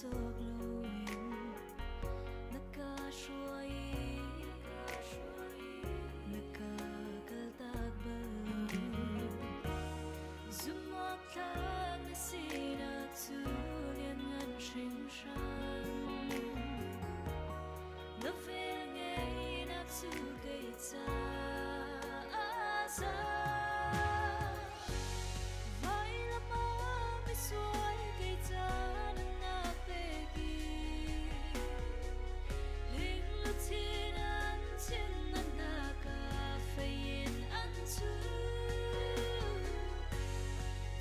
cawk loin na ka hruai i na ka kaltak bal lo. Zumhawktlak na sinak cu lianngan hringhran. Na velngeihnak cu kei caah a za. Vailam ah misual kei ca nunnak pek i Lingluchin an chin nak ah fei in an chuh.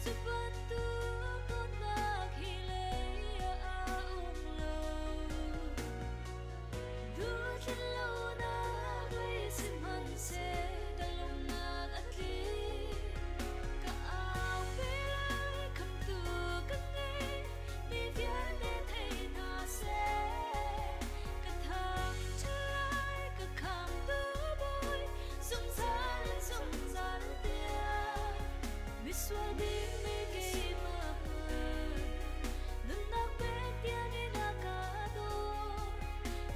Cu bantuk dawtnak hi lei ah a um lo. Duhtlin lonak lei sihmanhseh ka lungnak a tling. Ka aupi lai khamtu ka ngei, mi vialte thei hna seh. Ka thangṭhat lai, ka khamtu Bawi, zungzal in zungzal tiang. Misual bikmi keimah hmanh, nunnak pek tiangin a ka dawt.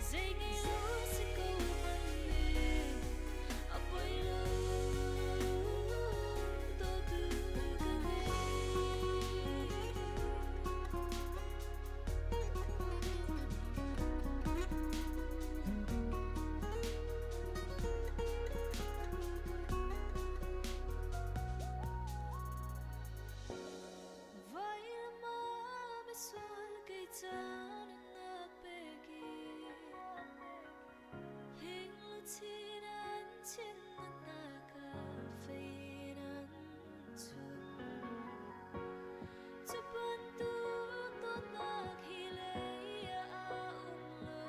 Zei ngei lo si ko hmanh nih, a poi lo, dawtu ka ngei. Vailam ah misual kei ca nunnak pek i Hingluchin an chin nak ah fei in an chun. Cu bantuk dawtnak hi lei ah a um lo.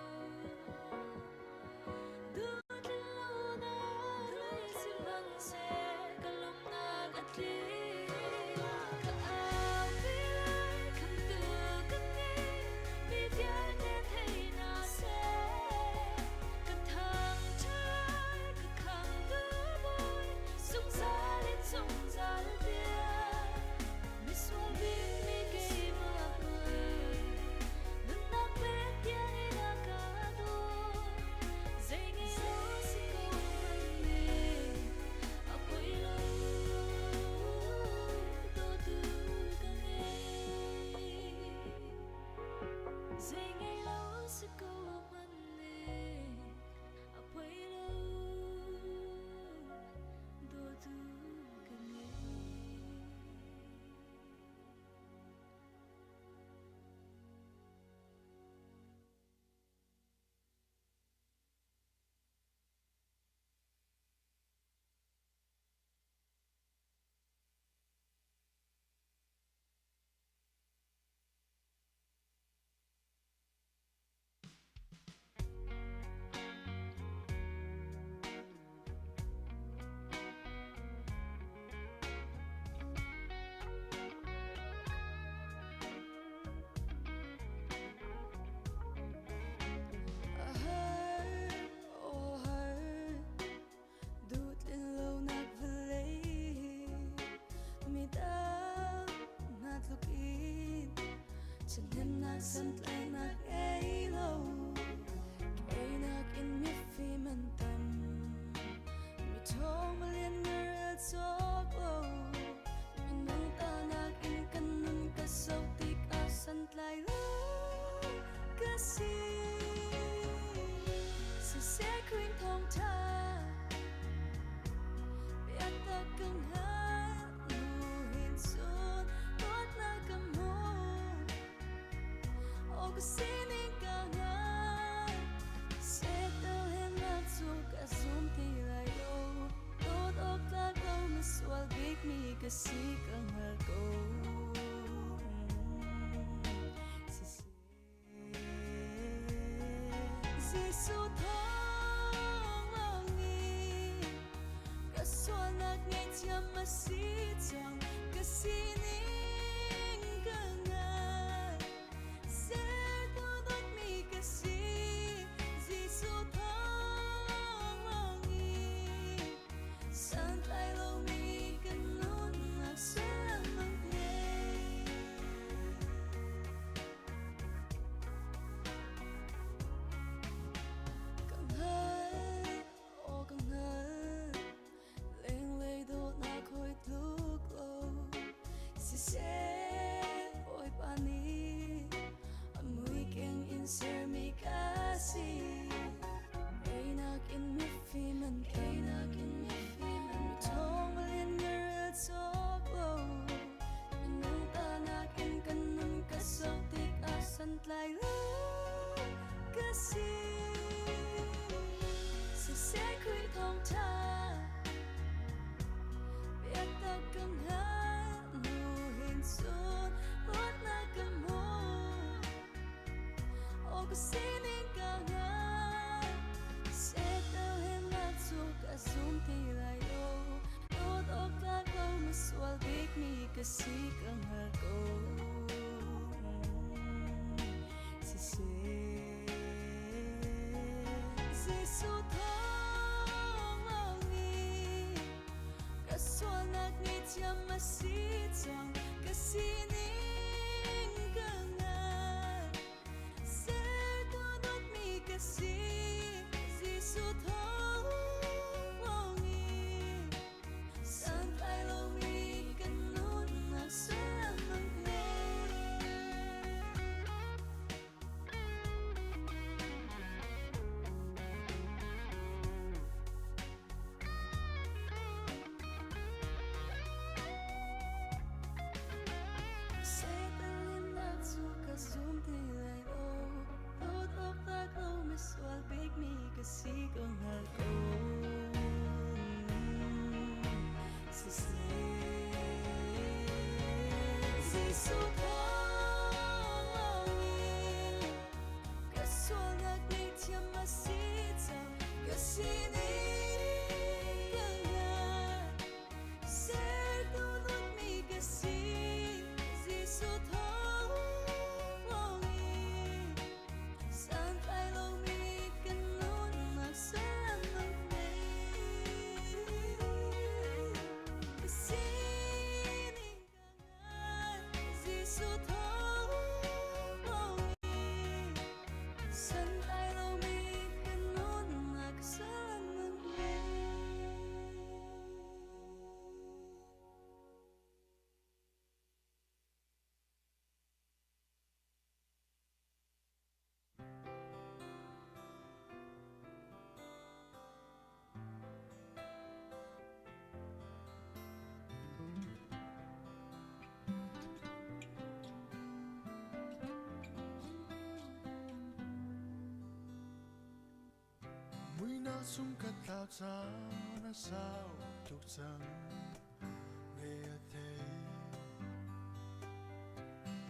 Duhtlin-lonak lei sihmanhseh ka lawmhnak a tling. Ka aupi lai khamtu ka ngei, mi vialte thei hna seh. Ka thangṭhat lai, ka khamtu Bawi, zungzal in zungzal tiang. Misual bikmi keimah hmanh, nunnak pek tiangin a ka dawt. Zei ngei lo si ko hmanh nih, a poi lo, dawtu ka ngei. Zei ngei lo si ko hmanh nih, a poi lo, dawtu ka ngei. A har, aw har, duhtlin lonak vawlei midang hna tluk in ṭhahnemnak santlaihnak ngei lo. Keinak in mifim an tam, miṭhawng malian na rel cawk lo. Minung tanak in kan nun ka zoh tikah santlai lo ka si. Siseh Khrih thawngṭha biatak ka hngalh hnu hin cun dawtnak ka hmu. Aw ka sining ka hngal. Setal he na cu ka zum ti lai lo. Dawt awk tlak lo na sual bikmi ka si ka hngal ko. Siseh Jesuh thawng in ka sualnak ngaihthiam a si cang ka sining ka ngai sertu dawtmi ka si Jesuh thawng in santlai lomi ka nunnak sullam a ngei. sermi ka si. Einak in mifim an keinak in mifim an mi thong malin ngarel cawk lo. Minung ta nakin kan nun ka sok tik ah santlai lo ka si. Siseh Khrih thawngṭha biatak ka hngalh nu hin cun luatnak ka hmu. Aw ka sining ka hngal Setal he na cu ka zum ti lai lo. Dawt awk tlak lo misual bikmi ka si ka hngal ko. Siseh Jesuh thawng nih ka sualnak ngaihthiam a si cang ka sining ka ngan sertu dawtmi ka si Jesuh thawng nih santlai lomi kan nunnak sullam a ngei. Satan cu ka zum ti lai lo. Dawt awk tlak lo misual bikmi ka si ko hngal ko. Siseh Jesuh thawng in ka sualnak ngaihthiam a si cang ka sining ka hngal. Sertu dawtmi ka si Jesuh thawng in santlai lomi kan nunnak sullam a ngei. Ka sining ka ngan Jesuh thawng in santlai lomi kan nunnak sullam a ngei. Muihnak sung ka tlau caan a sau tuk cang nge a thei.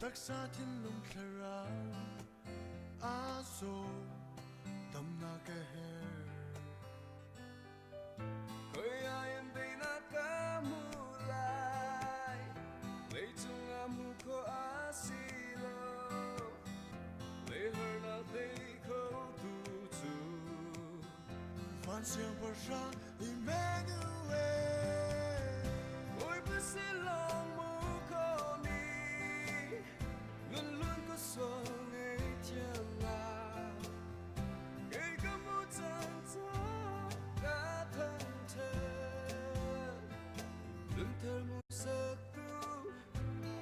Taksa thinlung thlarau aa zaw damnak a herh. Khoi ah in teinak ka hmu lai, leicung ah hmu khawh a si lo. Leiharnak tei kho tu cu Van siangpahrang Emmanuel. Bawipa silawng mu kho mi nun lun ka sual ngaihthiam lai. Kei ka mu cang ca ka thangṭhat. Lunthar mu saktu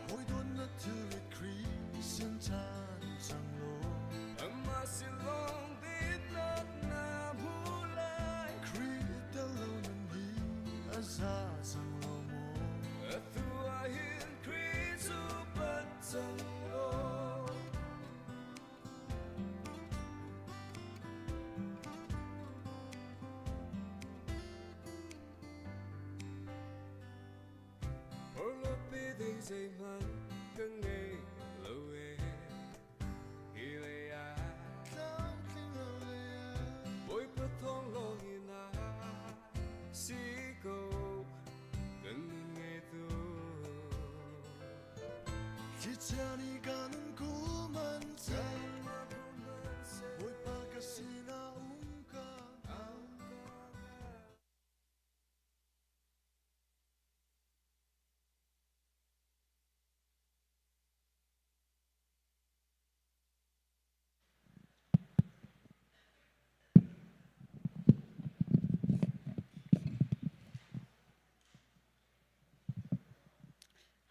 Hawi dawt na thilrit Khrih sin chan cang law. Amah silawng dinnak na hmu lai. Khrih tel lo nun hi a za cang lo maw? Atu ah hin Khrih cu pat cang law. Porhlawtpi ding zeihmanh ka ngei lo ee. Hi lei ah Tlamtling lo lei ah Bawipa thawng lawng in a si ko kan nun ngeitu. Thlichia nih ka nun kuman seh. Bawipa ka sinah um ka hngal.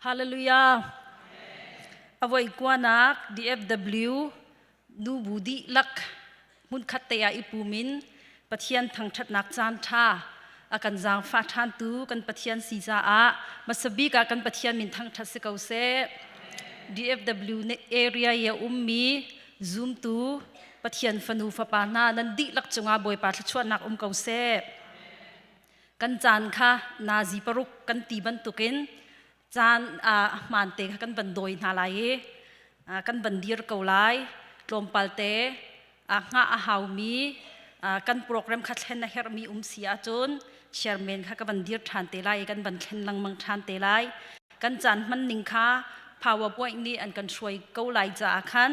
Hallelujah. Avoi kuanak DFW Nubu dihlak hmunkhat te ah i pum in Pathian thangṭhatnak caan ṭha a kan zaangfah ṭhantu kan Pathian si caah hmasabik ah kan Pathian min thangṭhat si ko seh. DFW area i a ummi zumtu Pathian fanu fapa hna nan dihlak cungah Bawipa thluachuahnak um ko seh. Kan caan kha nazi paruk kan ti bantukin caan hmaan te kha kan van dawi hna lai i kan van dir ko lai tlawmpal te hngah a haumi kan program kha thlen a herhmi um si ahcun chairman kha ka van dir ṭhan te lai i kan van thlen lengmang ṭhan te lai kan caan hman ning kha PowerPoint nih an kan hruai ko lai caah khan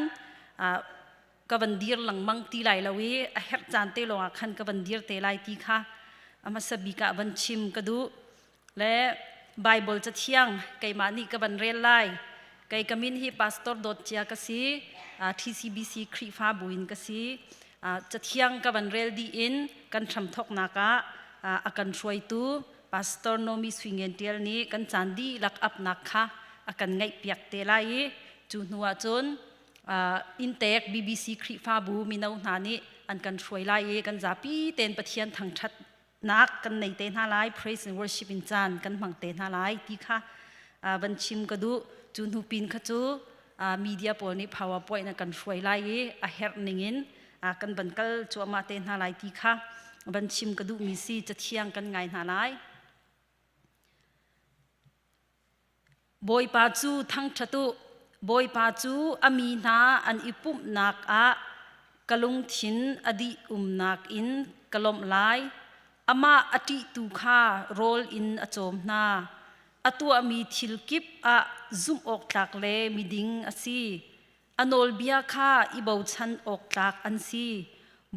ka van dir lengmang ti lai lo i a herh caan te lawngah khan ka van dir te lai ti kha a hmasa bik ah van chim ka duh Le Baibal cathiang keimah nih ka van rel lai. Kei ka min hi Pastor Dawt Cia ka si. TCBC Khrihfabu in ka si. Cathiang ka van rel dih in kan hramthawknak ah a kan hruaitu Pastor Nomi Sui Ngen Tial nih kan caan dihlak apnak kha a kan ngaihpiak te lai i cu hnu ah cun inntek BBC Khrihfabu mino hna nih an kan hruai lai i kan zapi tein Pathian thangṭhat nak kan nei te hna lai praise and worship in caan kan hmang te hna lai ti kha van chim ka duh cu hnu pin kha cu media pawl nih powerpoint na kan hruai lai i a herh ning in kan van kal cuahmah te hna lai ti kha van chim ka duhmi si cathiang kan ngai hna lai Bawipa cu thangṭhat u! Bawipa cu a mi hna an i pumhnak ah ka lungthin a dih umnak in ka lawmh lai. Amah a ṭihtu kha rawl in a cawm hna. A tuahmi thil kip ah zumh awk tlak le miding a si. A nawlbia kha i bochan awk tlak an si.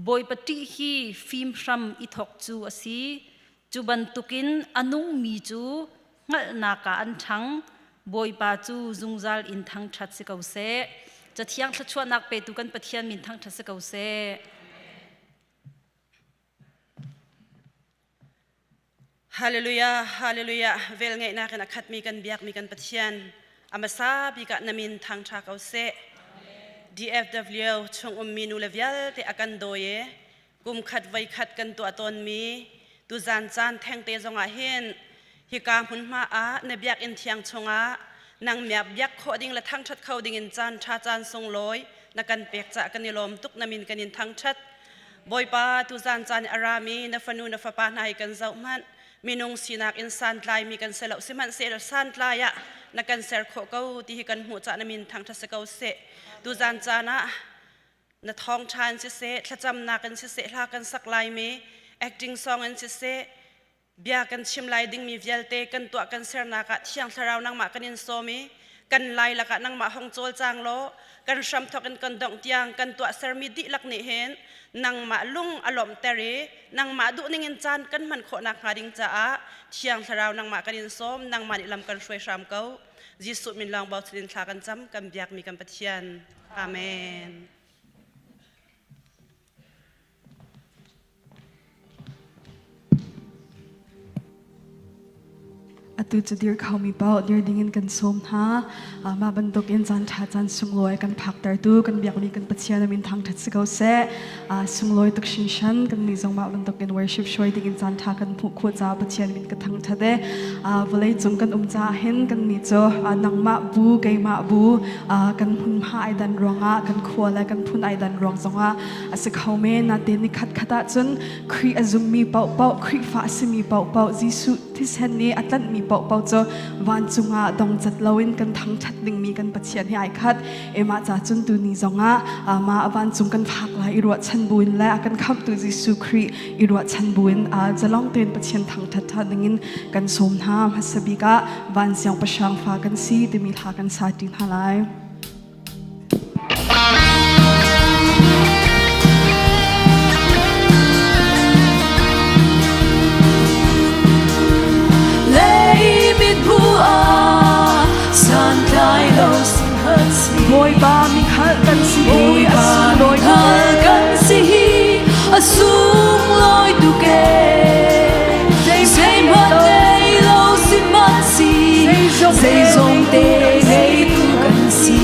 Bawipa ṭih hi fim hram i thawk cu a si. Cu bantukin a nungmi cu hngalhnak ah an ṭhang. Bawipa cu zungzal in thangṭhat si ko seh. Cathiang thluachuahnak petu kan Pathian min thangṭhat si ko seh. Hallelujah, hallelujah. Vel ngeihnak in a khatmi kan biakmi kan Pathian. A hmasa bik ah na min thangṭha ko seh. DFW chung ummi nu le vialte a kan dawi i kum khat voi khat kan tuah tawnmi tuzan caan thengte zongah hin hika hmunhma ah na biakinn thiang chungah nang miak biak khawh ding le thangṭhat kho ding in caan ṭha caan sunglawi na kan pek cah kan i lawm tuk na min kan in thangṭhat. Bawipa, tuzan caan i a rami na fanu na fapa hna hi kan zoh hmanh. Minung sinak in santlaimi kan si lo sihmanhsehlaw santlai ah na kan ser khawh ko ti hi kan hmuh cah na min thangṭhat si ko seh. Tuzan caan ah na thawngṭha in siseh, thlacamnak in siseh, hla kan sak laimi, acting song in siseh, Bia kan chim lai dingmi vialte kan tuah kan sernak ah Thiang Thlarau nangmah kan in sawm i kan lai lakah nangmah hong cawlcang law kan hramthawk in kan dongh tiang kan tuah sermi dihlak nih hin nangmah lung a lawmhter i nangmah duhning in caan kan hman khawh nakhnga ding caah Thiang Thlarau nangmah kan in sawm nangmah nih lam kan hruai hram ko Jesuh min lawng bochan in thla kan cam kan biakmi kan Pathian Amen. Atu cu dir khomi paoh dir dingin kan sawm hna. Mah bantukin caan ṭha caan sunglawi kan phaktertu kan biakmi kan Pathian a min thangṭhat si ko seh. Sunglawi tuk hringhran kannih zong mah bantukin worship hruai dingin caan ṭha kan hmuh khawh caah Pathian min ka thangṭhat e. Vawlei cung kan um caah hin kannih cu nangmah bu keimah bu kan hmunhma ai dan ruangah kan khua le kan phun ai dan ruang zongah a si kho men natein ni khat khat ahcun Khrih a zummi paohpaoh Khrihfa a simi paohpaoh Jesuh thisen nih a tlanhmi paohpaoh cu vancung ah dongcat loin kan thangṭhat dingmi kan Pathian hi ai khat emah ca cun tuni zongah mah vancung kan phak lai i ruahchan buin le a kan khamhtu Jesuh Khrih i ruahchan buin zalong tein Pathian thangṭhat ṭhan dingin kan sawm hna hmasa bik ah van siangpahrang fa kan si timi hla kan sa ṭi hna lai. Bawipa mi kha kan si hi a sunglawi kan si hi a sunglawi tuk e zeihmanh ngei lo sihmanhsi zeizong te ngeitu kan si.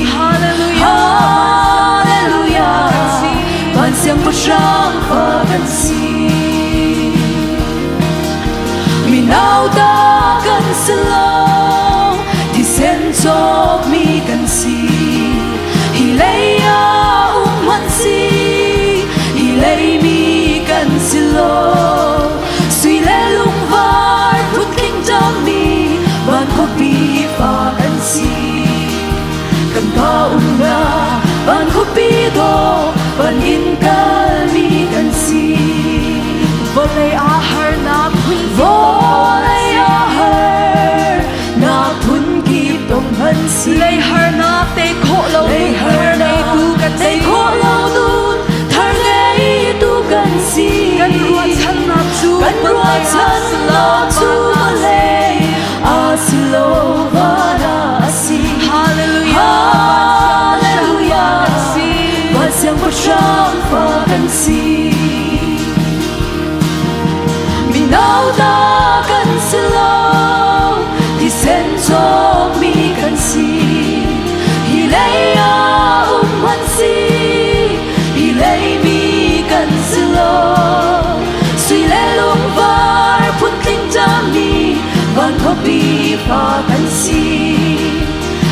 Van in kalmi kan si. Vawlei ah harnak phun Vawlei ah harnak phun kip tong hmanh si. Lei harnak tei khawh lo Lei harnak tu kan tei si. khawh lo nun thar ngeitu kan si. Kan ruahchannak cu Kan ruahchannak cu vawlei ah si lo van ah a si. Hallelujah. Hallelujah. Kan si. Van siangpahrang fa kan si. Mino ta kan si lo, thisen cawkmi kan si. Hi lei ah um hmanh si, hi lei mi kan si lo. Sui le lungvar phuntling ṭammi van khuapi fa kan si.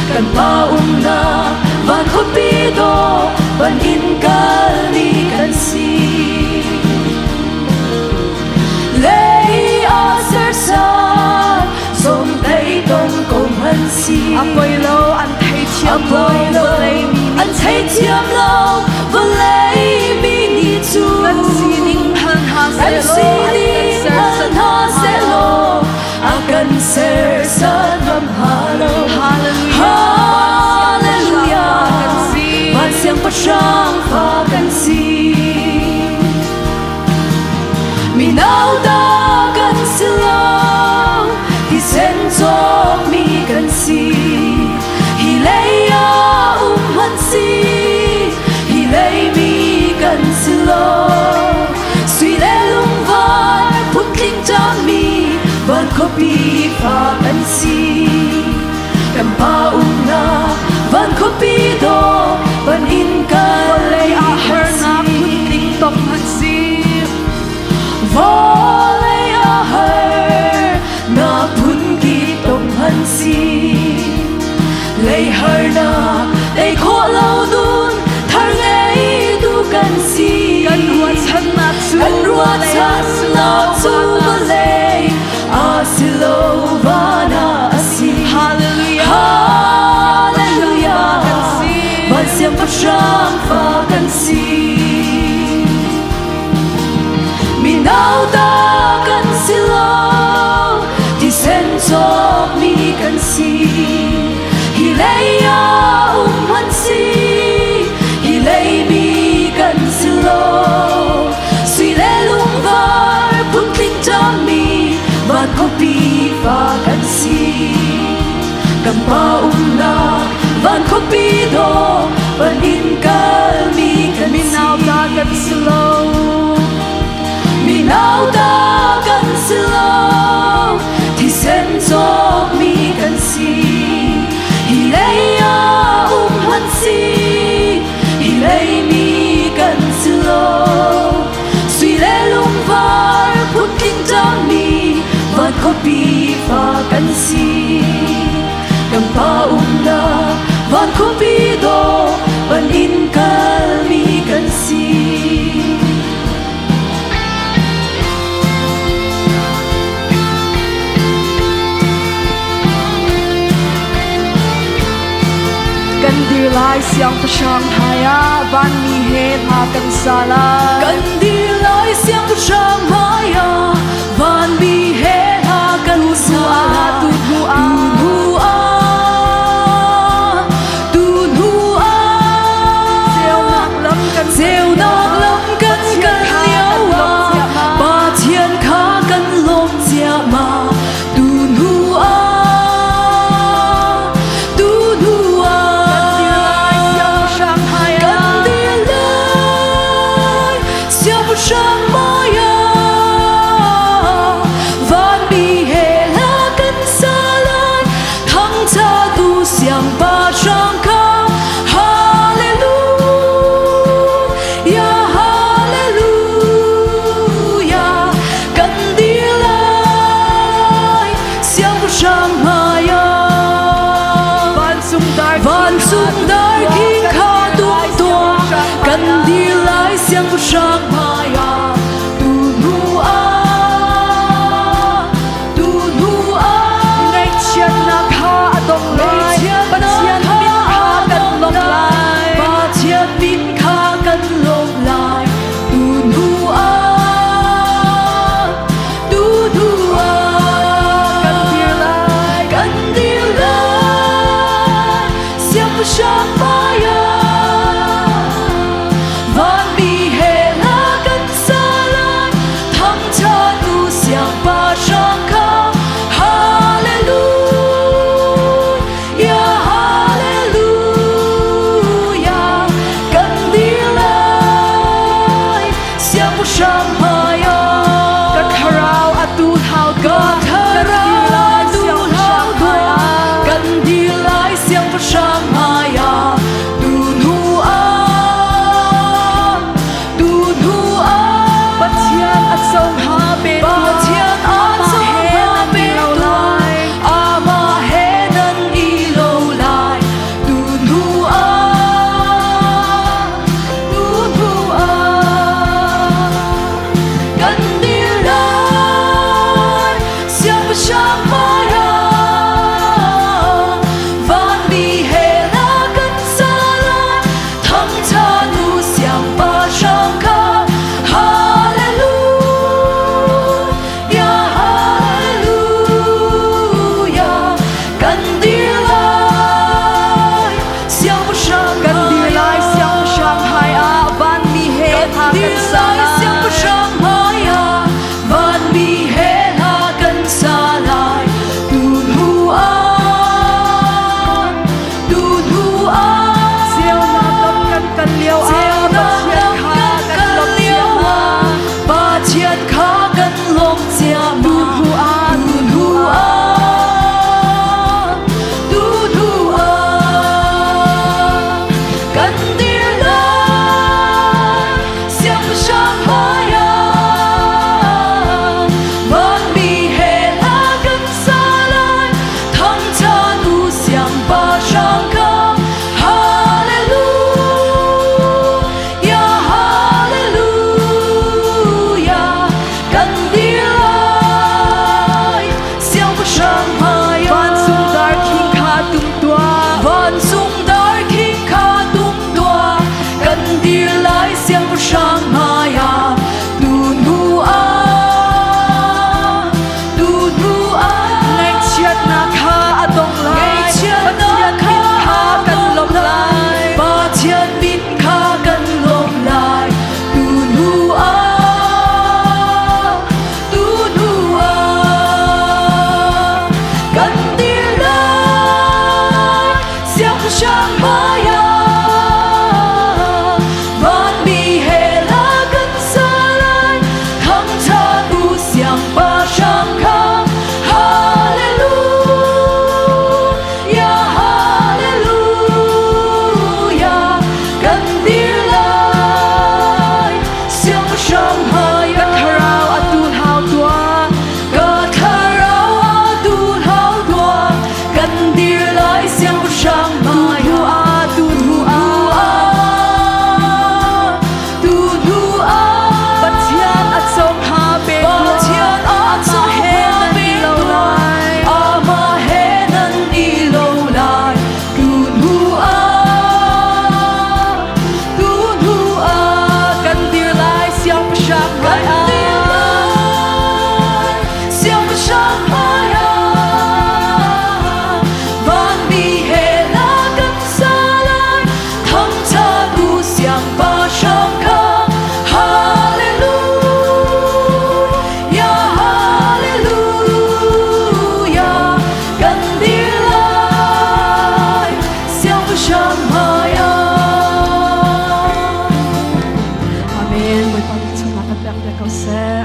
Kan pa umnak van khuapi dawh van in kalmi kan si. Lei ah sersan zong tei tong ko hmanh si. A poi lo an thei thiam A poi lo vawlei mi nih an thei thiam lo vawlei mi nih cu. Kan sining hal hna Kan seh law an kan sining hal sersan hna seh law a kan sersan ngam hnga lo. Hallelujah. Hallelujah. Kan si. Van siangpahrang fa kan si. Mino ta kan si lo, thisen cawkmi kan si. Hi lei ah um hmanh si, hi lei mi kan si lo. Sui le lungvar phuntling ṭammi van khuapi fa kan si. Kan pa umnak van khuapi dawh van in Vawlei kalmi ah kan harnak si. phuntling tong hmanh si. Vawlei ah harnak phun kip tong hmanh si. Lei harnak tei khawh lo nun thar ngeitu kan si. Kan ruahchannak cu Kan ruahchannak cu vawlei ah si lo van ah a si. Hallelujah. Hallelujah. Kan si. Van siangpahrang fa kan si. Mino ta kan si lo, thisen cawkmi kan si. Hi lei ah um hmanh si, hi lei mi kan si lo. Sui le lungvar phuntling ṭammi van khuapi fa kan si. Kan pa umnak van khuapi dawh van in kalmi kan si. Mino ta kan si lo. Mino ta kan si lo, thisen cawkmi kan si. Hi lei ah um hmanh si, hi lei mi kan si lo. Sui le lungvar phuntling ṭammi van khuapi fa kan si. Kan pa umnak van khuapi dawh van in kalmi kan si. Kan dir lai siangpahrang hmaiah vanmi he hla kan sa lai. Kan dir lai siangpahrang hmaiah vanmi he hla kan sa lai. Tu hnu ah, Tu hnu ah, tu hnu ah, Ceunak lam kan Ceunak lam kan kal lio ah, Pathian kha kan lawm ciammam. Tu hnu ah, tu hnu ah, Siangpahrang hmaiah kan dir lai siangpahrang hmaiah vanmi he hla kan sa lai. hmaiah vanmi he hla kan sa lai thangṭhat u siangpahrang kha Hallelujah Hallelujah kan dir lai siangpahrang hmaiah Ka thlarau atu hau Ka thlarau atu hau tuah kan dir lai siangpahrang hmaiah tu hnu ah tu hnu ah Pathian a cohla pe Pathian a cohla pe tuah amah he nan i lo lai tu hnu ah tu hnu ah kan dir lai siangpahrang hmaiah vanmi he hla kan sa lai thangṭhat u siangpahrang kha Hallelujah Hallelujah kan dir lai siangpahrang Kan dir lai siangpahrang hmaiah vanmi he kan hla kan dir sa lai lai. siangpahrang hmaiah vanmi he hla kan sa lai tu hnu ah tu hnu ah Ceunak lam kan kal lio ah Ceunak Pathian lam kha kan kan kal lawmh lio ciammam. ah Pathian kha kan lawmh Tu ciammam hnu ah tu hnu ah tu hnu ah kan dir lai siangpahrang hmaiah vanmi he hla kan sa lai thangṭhat u siangpahrang kha Hallelujah Hallelujah kan dir lai siangpahrang hmaiah Vancung darkhing kha tum tuah. Vancung darkhing kha tum tuah kan dir lai siangpahrang hmaiah tu hnu ah tu hnu ah Ngaihchiatnak kha a dong lai. Ngaihchiatnak Pathian min kha kha a kan dong lawmh lai. lai. Pathian min kha kan lawmh lai tu hnu ah tu hnu ah kan dir lai siangpahrang hmaiah vanmi he hla kan sa lai thangṭhat u siangpahrang kha Hallelujah Hallelujah kan dir lai siangpahrang Ka hmaiah thlarau atu hau tuah. Ka thlarau atu hau tuah kan dir lai siangpahrang Tu hnu hmaiah ah tu hnu tu ah ah tu hnu ah Pathian a cohla pe tuah. Pathian a Amah he cohla nan pe i lo tuah lai. amah he nan i lo lai tu hnu ah tu hnu ah Kan dir lai siangpahrang kan dir hmaiah. lai siangpahrang hmaiah vanmi he hla kan sa lai thangṭhat u siangpahrang kha Hallelujah Hallelujah kan dir lai siangpahrang hmaiah Amen. Bawipa nih chungah kan pek piak ko seh.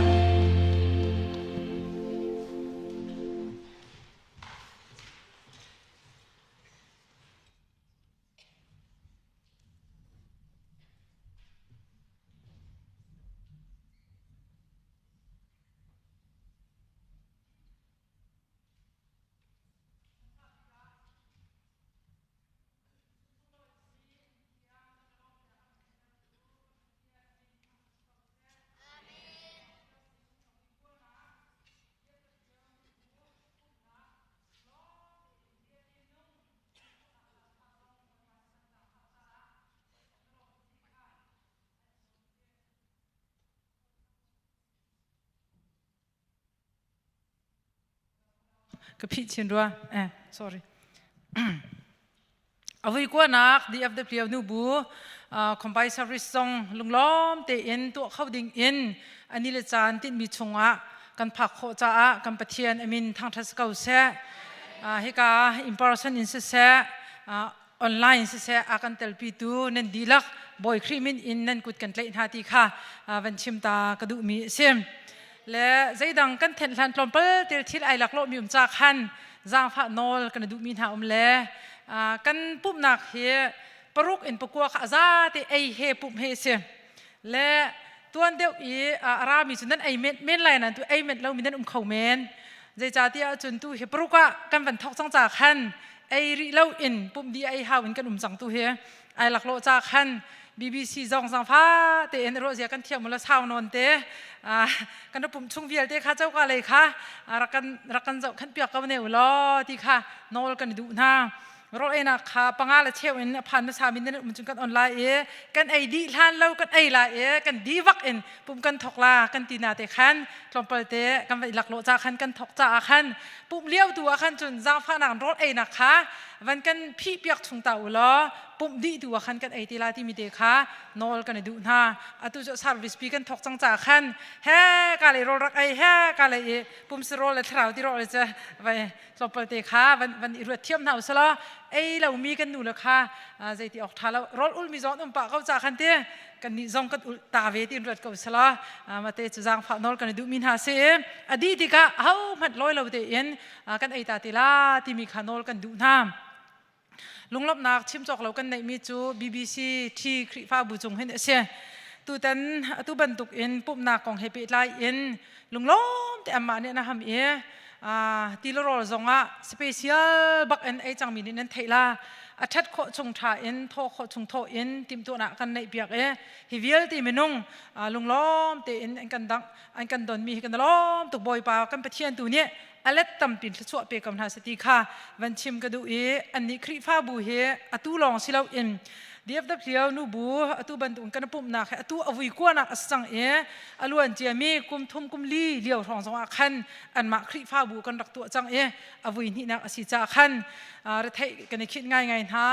Ka phih chin rua. Eh, sorry. Avui kuanak DFW nu bu combine service zong lunglawm tein tuah kho ding in ani le caan tinhmi chungah kan phak khawh caah kan Pathian amin thangṭhat si ko seh. Hika in person in siseh, online siseh a kan telpitu nan dihlak Bawi Khrih min in nan kut kan tlaih hna ti kha van chim ta ka duhmi a si. Le zeidang kan thenh hlan tlawmpal til thil ai lak mi um ca khan zaangfah nawl kan duhmi hna um le kan pumhnak hi paruk in pakua kha a za te ei he pumh he si. Le tuan deuh i a rami cu nan ei men men lai nan tu ei men lo mi nan um kho men. Zeicahtiah cun tu hi paruk ah kan van thok cang ca khan ei rih lo in pumh di ei hau in kan um cang tu hi ai laklawh ca khan BBC zong zangfa tein ruah zia kan thiam la sau nawn te kan pum chung vialte kha choka lei kha rak kan rak kan zoh khan piak ko ne ulaw ti kha nawl kan duh hna rawl einak kha panga le cheu in a phan hmasa min nan um cun kan on lai i kan ei dih hlan lo kan ei lai i kan di vak in pum kan thok la kan ti na te khan tlawmpal te kan vai laklawh ca khan kan thok ca ah khan pum liau tu ah khan cun zaangfahnak rawl einak kha van kan phih piak chung ta u law pumh dih tu ah khan kan ei te la timi te kha nawl kan i duh hna. Atu cu service pi kan thok cang ca khan he ka le rawl rak ei he ka le i pumsa rawl le thlarau ti rawl le cu vai tlawmpal te kha van van i ruat thiam hna usalaw ei lomi kan nu le kha zeiti awk tha lo rawl ul mi zong um pah ko ca khan ti kan nih zong kan ul ta ve ti ruat ko sala mate cu zaangfah nawl kan i duh mi hna si a dih tikah ho hmanh lawi lo tein kan ei ta ti la timi kha nawl kan duh hna. Lunglawmhnak chim cawk lo kan neihmi cu BBC Thi Khrihfabu cung hin a si. Tutan atu bantuk in pumhnak kong he pehtlai in lunglawm te amah nih na ham i tilarawl zongah special bak in ei cangmi nih nan theih la. A ṭhat khawh chung ṭha in thaw khawh chung thaw in timhtuahnak kan neih piak i hi vialte minung lunglawm tein an kan dangh an kan donmi hi kan lawm tuk. Bawipa kan Pathian tu nih a let tampin thluachuah pe ko hna seh ti kha van chim ka duh i annih Khrihfabu hi atu lawng si loin DFW nubu atu bantuk kan pumhnak hi atu a vui kuanak a si cang i a luan ciami kum thum kum li lio hrawng zongah khan anmah Khrihfabu kan rak tuah cang i a vui hnihnak a si caah khan retheih kan i khinh ngaingai hna.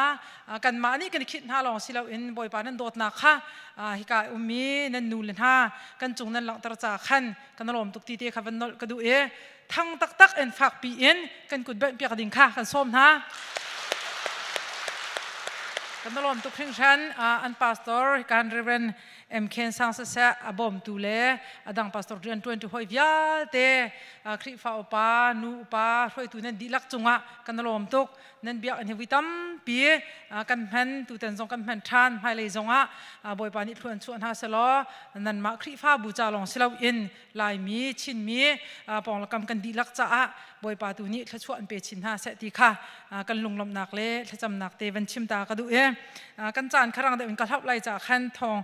Kanmah nih kan i khinh hna lawng si loin Bawipa nan dawtnak kha hika ummi nan nu le hna kan cung nan langhter caah khan kan lawm tuk ti te kha van nolh ka duh i thang taktak in fakpi in kan kut bengh piak ding kha kan sawm hna. Kan lawm tuk hringhran. An pastor kan Reverend M Ken Sang siseh, a bawmtu le a dang pastor rian ṭuantu hawi vialte, Khrihfa upa, nu upa, hruaitu nan dihlak cungah kan lawm tuk. Nan biakinn hi vui tampi kan hman, tutan zong kan hman ṭhan, hmailei zongah Bawipa nih thluan chuah hna selaw nanmah Khrihfabu ca lawng si loin Laimi, Chinmi pawnglam kan dihlak caah Bawipa tu nih thluachuah an pe chin hna seh ti kha kan lunglawmhnak le thlacamnak te van chim ta ka duh i kan caan kharang deuh in ka hlauh lai caah khan thawng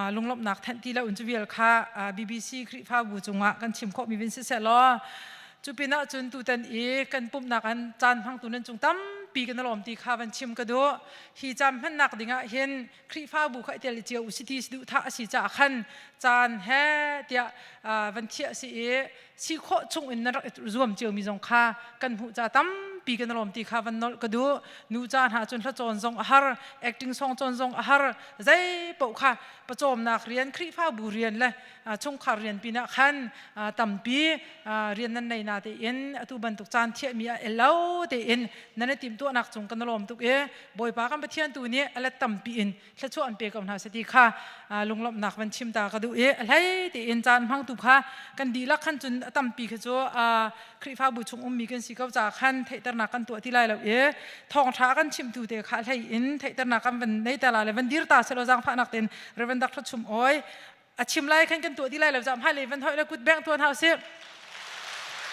lunglawmhnak thenh ti lo in cu vial kha BBC Khrihfabu cungah kan chim khawhmi vin siseh law cu pinah cun tutan i kan pumhnak an caan hmangtu nan cung tampi kan lawm ti kha van chim ka duh. Hi caan hmannak dingah hin Khrihfabu kha i tel cio u si ti duh thah a si caah khan caan he tiah van thiah si i si khawh chung in nan rak i zuam cio mi zong kha kan hmuh ca tampi kan lawm ti kha van nolh ka duh. Nu ca hna cun hla cawn zong a har, acting song cawn zong a har, zei paoh kha pawcawmnak rian, Khrihfabu rian le chungkhar rian pinah khan tampi rian nan nei na tein atu bantuk caan thiahmi a el lo tein nan i timhtuahnak cung kan lawm tuk i Bawipa kan Pathian tu nih a let tampi in thluachuah an pe ko hna seh ti kha lunglawmhnak van chim ta ka duh i a hlei tein caan hmangtu kha kan dihlak khan cun a tampi kha cu Khrihfabu chung ummi kan si ko caah khan theihternak kan tuah ti lai lo i thawngṭha kan chimtu te kha a hlei in theihternak kan van nei ta la le van dir ta selaw zaangfahnak tein Reverend Dr. Chum Oi a chim lai khan kan tuah ti lai lo zam hai le van hoi le kut beng tuan hau sih.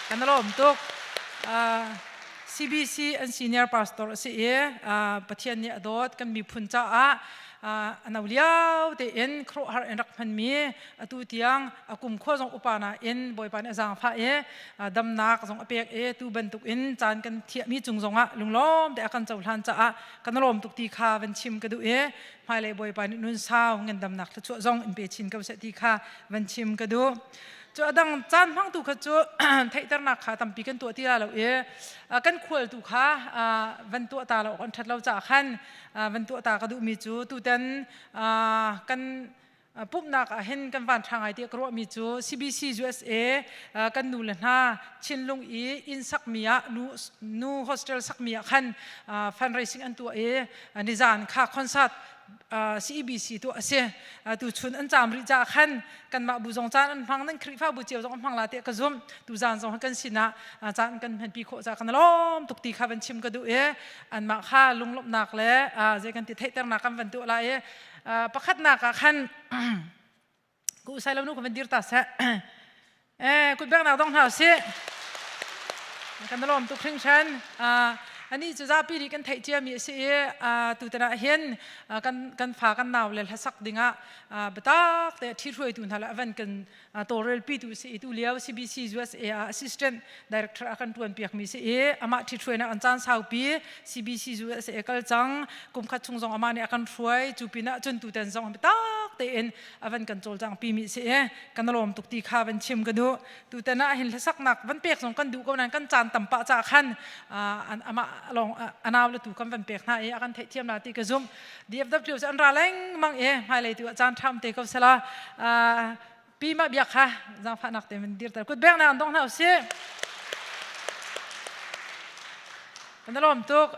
Kan lawm tuk. CBC an senior pastor a si i Pathian nih a dawt kan miphun caah ano liao tein khuaruahhar in rak hmanmi atu tiang a kum khua zong upa na in Bawipa nih a zaangfah i damnak zong a pek i tu bantuk in caan kan thiahmi cung zongah lunglawm te a kan cohlan caah kan lawm tuk ti kha van chim ka duh i hmailei Bawipa nih nun sau ngandamnak thluachuah zong in pe chin ko seh ti kha van chim ka duh. Cu adang caan hmangtu kha cu theihternak kha tampi kan tuah ti la lo i kan khual tu kha van tuah ta lo kan ṭhat lo caah khan van tuah ta ka duhmi cu tutan kan pumhnak ah hin kan van ṭha ngai tiah ka ruahmi cu CBC USA kan nu le hna Chinlung i inn sakmi ah nu nu hostel sakmi ah khan fundraising an tuah i nizan kha concert CEBC tuah a si. Tu chun an caam rih caah khan kanmah bu zong caan an hmang nan Khrihfabu cio zong an hmang la tiah ka zumh. Tu zan zong kan sinah caan kan hmanpi khawh caah kan lawm tuk ti kha van chim ka duh i anmah kha lunglawmhnak le zei kan ti theihternak kan van tuah lai i pakhatnak ah khan ku sai lo nu kan van dir ta seh. Eh, kutbengnak dong hna usih. Kan lawm tuk hringhran. Ani cu zapi nih kan theih ciami a si i tutan ah hin kan kan fa kan nau le hlasak dingah biatak te ṭhithruaitu hna le avan kan tawlrelpi tu si i tu lio CBC USA ah assistant director a kan ṭuan piakmi si i amah ṭhithruainak an caan saupi CBC USA kal cang kum khat chung zong amah nih a kan hruai cu pinah cun tutan zong biatak tein avan kan cawlcang pi mi si e kan lawm tuk ti kha van chim ka duh tutan ah hin hlasaknak van pek zong kan duh ko nain kan caan tam pah ca khan ama long anau le tu kan van pek hna i a kan theih thiam la ti ka zum DFW cu an ra lengmang e hmailei tu ah caan ṭham te ko sela pi ma biak kha zaangfahnak te man dir ter kut beng na an dong hna usih kan lawm tuk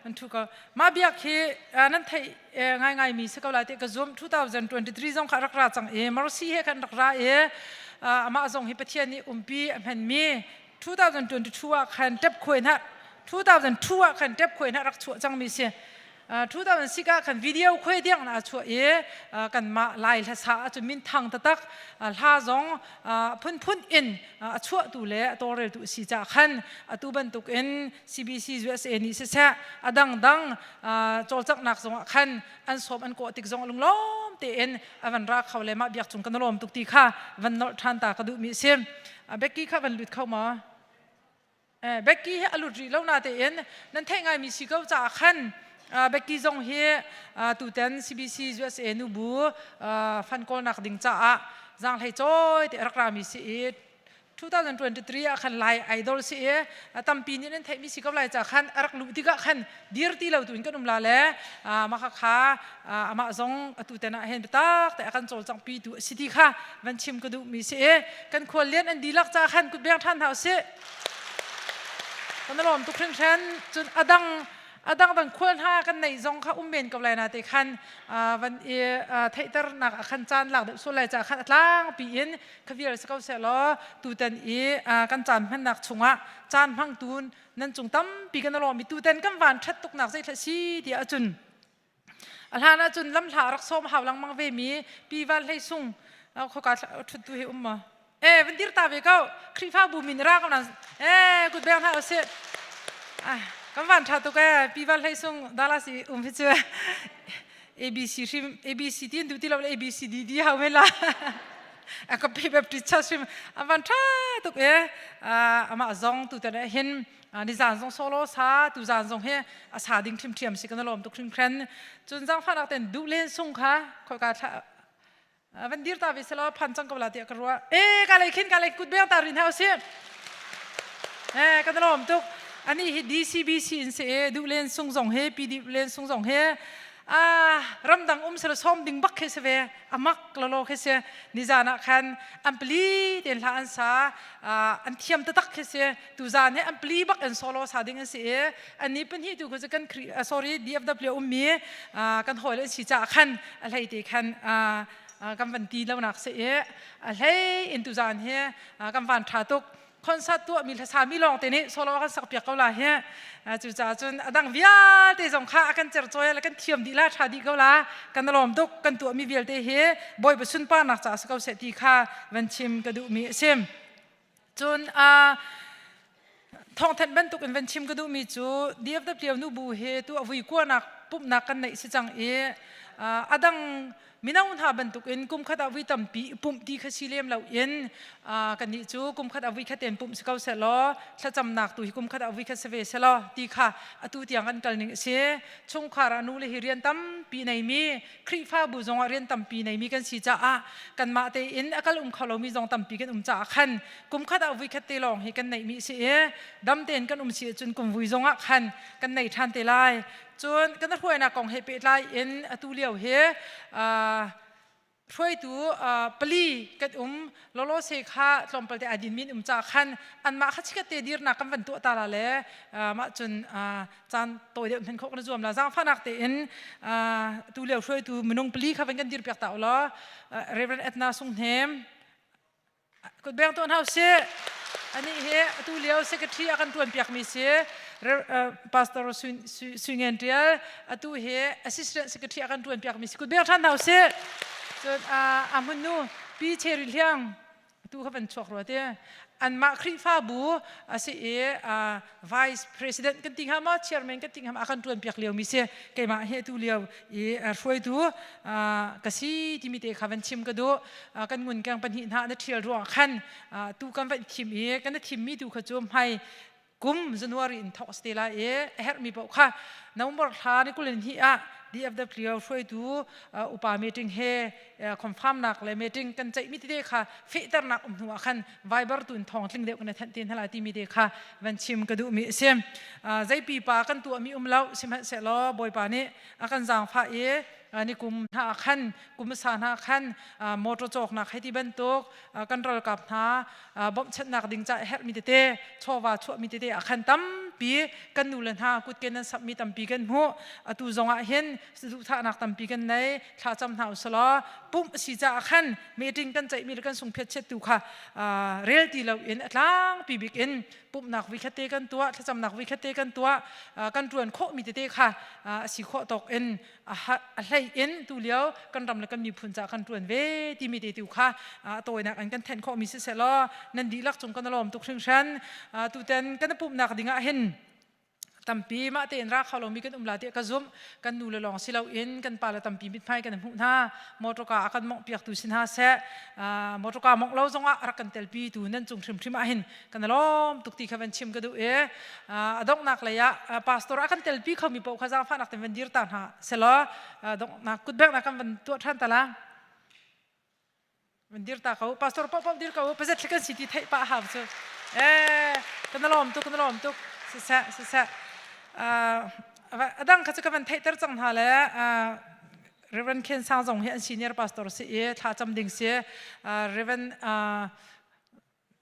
an thu ko ma biak hi nan theih ngaingai mi si ko lai ti ka zum 2023 zong kha rak ra cang i Mercy he khan rak ra i amah zong hi Pathian nih umpi a hman mi 2022 ah khan tep khuai na 2002 ah khan tep khuai na rak chuah cang mi si 2006 ah khan video khuai diang na chuah i kanmah lai hlasa ah min thang tatak hla zong phunphun in a chuahtu le a tawlreltu si ca khan atu bantuk in CBC USA nih siseh a dangdang cawlcanghnak zongah khan an sawm an kawh tik zong lunglawm tein a van ra kho le mah biak cung kan lawm tuk ti kha van nolh ṭhan ta ka duhmi a si. Becky kha van lut kho maw? Becky hi a lut rih lo na tein nan theih ngaimi si ko caah khan Becky zong hi tutan CBC USA nubu fan kawlnak ding caah zaanghlei cawi te rak rami si i 2023 ah khan Lai Idol si i tampi nih nan theihmi si ko lai ca khan a rak luh tikah khan dir ti lo tu in kan um la le mah kha amah zong atu ten ah hin biatak te a kan cawlcangh pi tu a si ti kha van chim ka duhmi si i kan khual lian an dihlak ca khan kut beng ṭhan hna usih kan lawm tuk hringhran cun adang a dangdang khual hna kan neih zong kha um men ko lai na te khan van i theihternak ah khan caan lak deuh sual lai ca khan a tlangpi in khavial si ko seh law tutan i kan caan hmannak chungah caan hmangtu nan cung tampi kan lawm i tutan kan van ṭhat tuknak zeithla si tiah ahcun a hlan ahcun lamhla rak sawm hau lengmang ve mi pi val hlei sung khoka ṭhut tu hi um ma Eh, van dir ta ve ko. Khrihfabu min ra ko nan. Eh, kut beng hna usih. Ah, kan van tha tuk eh. Pi val hlei sung Dallas i um hi cu ABC hrim ABC tin du ti lo le ABC D D hau me la. A ka pi Baptist Church hrim an van tha tuk eh. Amah zong tu tan hin nizan zong solo sa tu zan zong he a sa ding thim thiam si kan lawm tuk hring khren cun zang fa nak ten du len sung kha khoi ka thla van dir ta ve selaw phan cang ko la tiah ka ruah e ka lei khin ka lei kut beng ta rin hau si e kan lawm tuk ani hi DCBC in se e du len sung zong he PD len sung zong he a ramdang um sel som ding bak khe se ve amak lolo khe se nizan ah khan an pli ten hla an sa an thiam tatak khe se tu zan he an pli bak an solo sa ding an si e ani pan hi tu ko kan sorry DFW ummi kan hoi le si cha khan a hlei te khan kan van ti lo nak se i a hlei in tu zan hi kan van tha tuk concert tuah mi hlasa mi lawng te nih solo kan sak piak ko la hi cu ca cun adang vialte zong kha a kan cer cawi le kan thiam dih la tha dih ko la kan lawm tuk kan tuah mi vialte hi bawipa sunparnak ca si ko seh ti kha van chim ka duh mi a si cun thawngthanh bantuk in van chim ka duhmi cu DFW nubu hi tu a vui kuanak pumhnak kan neih si cang i. Adang mino hna bantukin kum khat ah vui tampi pumh ti kha si lem lo in kannih cu kum khat ah vui khat ten pumh si ko seh law thlacamnak tu hi kum khat ah vui khat si ve seh law ti kha atu tiang kan kal ning a si. Chungkhar ah nu le hi rian tampi neimi Khrihfabu zong ah rian tampi neimi kan si caah kanmah tein a kal um kho lomi zong tampi kan um caah khan kum khat ah vui khat te lawng hi kan neihmi a si i dam tein kan um si ahcun kum vui zong ah khan kan nei ṭhan te lai. Cun kan hruainak kong he pehtlai in atu lio hi hruaitu pali kan um lolo se kha tlawmpal te adin min um ca khan anmah kha chikat te dirnak kan van tuah ta la le mah cun caan tawi deuh hman khawh kan zuam la zaangfahnak tein tu lio hruaitu minung pali kha van kan dir piak ta u law Reverend Edna Sung Hnem Kutbeng tuan hau si. Ani hi atu lio secretary a kan tuan piak mi si. Pastor Sui Ngen Tial atu hi assistant secretary a kan tuan piak mi si. Kutbeng than hau si. Cun a hmun nu Pi Cherry Hliang tu kha van chuak rua te. Anmah Khrihfabu a si i vice president kan ti hnga ma chairman kan ti hnga ma a kan tuan piak lio mi si. Keimah hi atu lio i hruaitu ka si timi te kha van chim ka duh. Kan ngun keng pahnih hna na ṭhial ruang khan tu kan van thim i kan thimmi tu kha cu hmai kum January in thawk te lai i a herhmi paoh kha November thla ni 22 ah DFW hruaitu upa meeting he confirm nak le meeting kan ceihmi tete kha fehternak um hnu ah khan Viber tu in thawng tling deuh kan thanh te hna lai timi te kha van chim ka duhmi a si. Zeipi pa kan tuahmi um lo sihmanhsehlaw Bawipa nih a kan zaangfah i ni kum hna khan kum sa hna khan motor cawknak hei ti bantuk kan ralkap hna bawmhchanhnak ding ca herhmi tete chawva chuahmi tete ah khan tampi kan nu le hna kutke nan sapmi tampi kan hmuh. Atu zong ah hin duhthahnak tampi kan nei. Thlacam hna usalaw pumh si caah khan meeting kan ceihmi le kan sungphiat chiat tu kha rel ti lo in a tlangpi bik in pumhnak voi khat te kan tuah, thlacamnak voi khat te kan tuah, kan ṭuan khawhmi tete kha a si khawh tawk in a hlei in tu lio kan ram le kan miphun caah kan ṭuan ve timi te tu kha a tawinak in kan thenh khawhmi siseh law nan dihlak cung kan lawm tuk hringhran. Tutan kan pumhnak ding ah hin tampi mah tein ra kho lomi kan um la tiah ka zumh. Kan nu le lawng si loin kan pa le tampi mithmai kan hmuh hna. Motorka a kan mongh piaktu si hna seh, motorka mongh lo zongah rak kan telpi tu nan cung hrimhrim ah hin kan lawm tuk ti kha van chim ka duh i a donghnak lei ah pastor a kan telpi khomi paoh kha zaangfahnak ten van dir ta hna selaw donghnak kutbeknak kan van tuah ṭhan ta la. Van dir ta ko. Pastor paoh paoh dir ko. Pazet kan si ti theih pah hau cu. Eh, kan lawm tuk, kan lawm tuk. Siseh, siseh. Adang kha cu ka van theihter cang hna le Reverend Ken Sang zong hi an senior pastor si i thla cam ding si. Reverend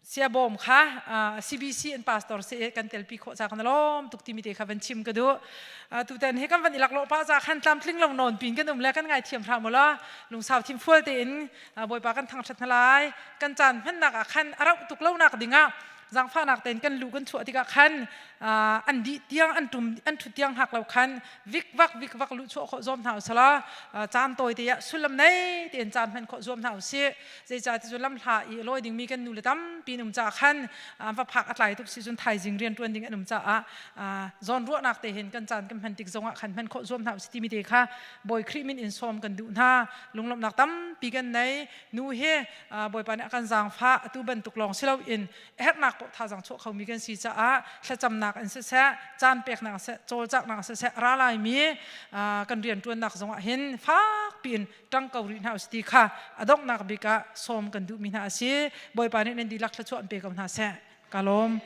Siabawm kha CBC an pastor si kan telpi khawh ca kan lawm tuk timi te kha van chim ka duh. Tutan hi kan van i laklawh pah ca khan tlamtling lo nawn pin kan um le kan ngaithiam hram u law lungsau thim fual tein Bawipa kan thangṭhat hna lai. Kan caan hmannak ah khan a rauh tuk lonak dingah zaangfahnak tein kan luh kan chuah tikah khan an dih tiang an tum an ṭhut tiang hngak lo khan vikvak vikvak luh chuah khawh zuam hna usalaw caan tawi te ah sullam nei tein caan hman khawh zuam hna usih. Zeicah ti cu lamhla i a lawi dingmi kan nu le tampi an um caah khan an va phak a tlai tuk si cun thaizing rian ṭuan ding an um caah zawnruahnak te hin kan caan kan hman tik zongah khan hman khawh zuam hna usih timi te kha Bawi Khrih min in sawm kan duh hna. Lunglawmhnak tampi kan nei. Nu hi Bawipa nih a kan zaangfah atu bantuk lawng si loin herhnak paoh thazaang chuah khomi kan si caah thlacamnak in siseh, caan peknak siseh, cawlcanghnak siseh ra laimi kan rianṭuannak zongah hin fak piin ṭang ko rih hna usih ti kha a donghnak bik ah sawm kan duhmi hna a si. Bawipa nih nan dihlak thluachuah an pe ko hna seh. Ka lawm.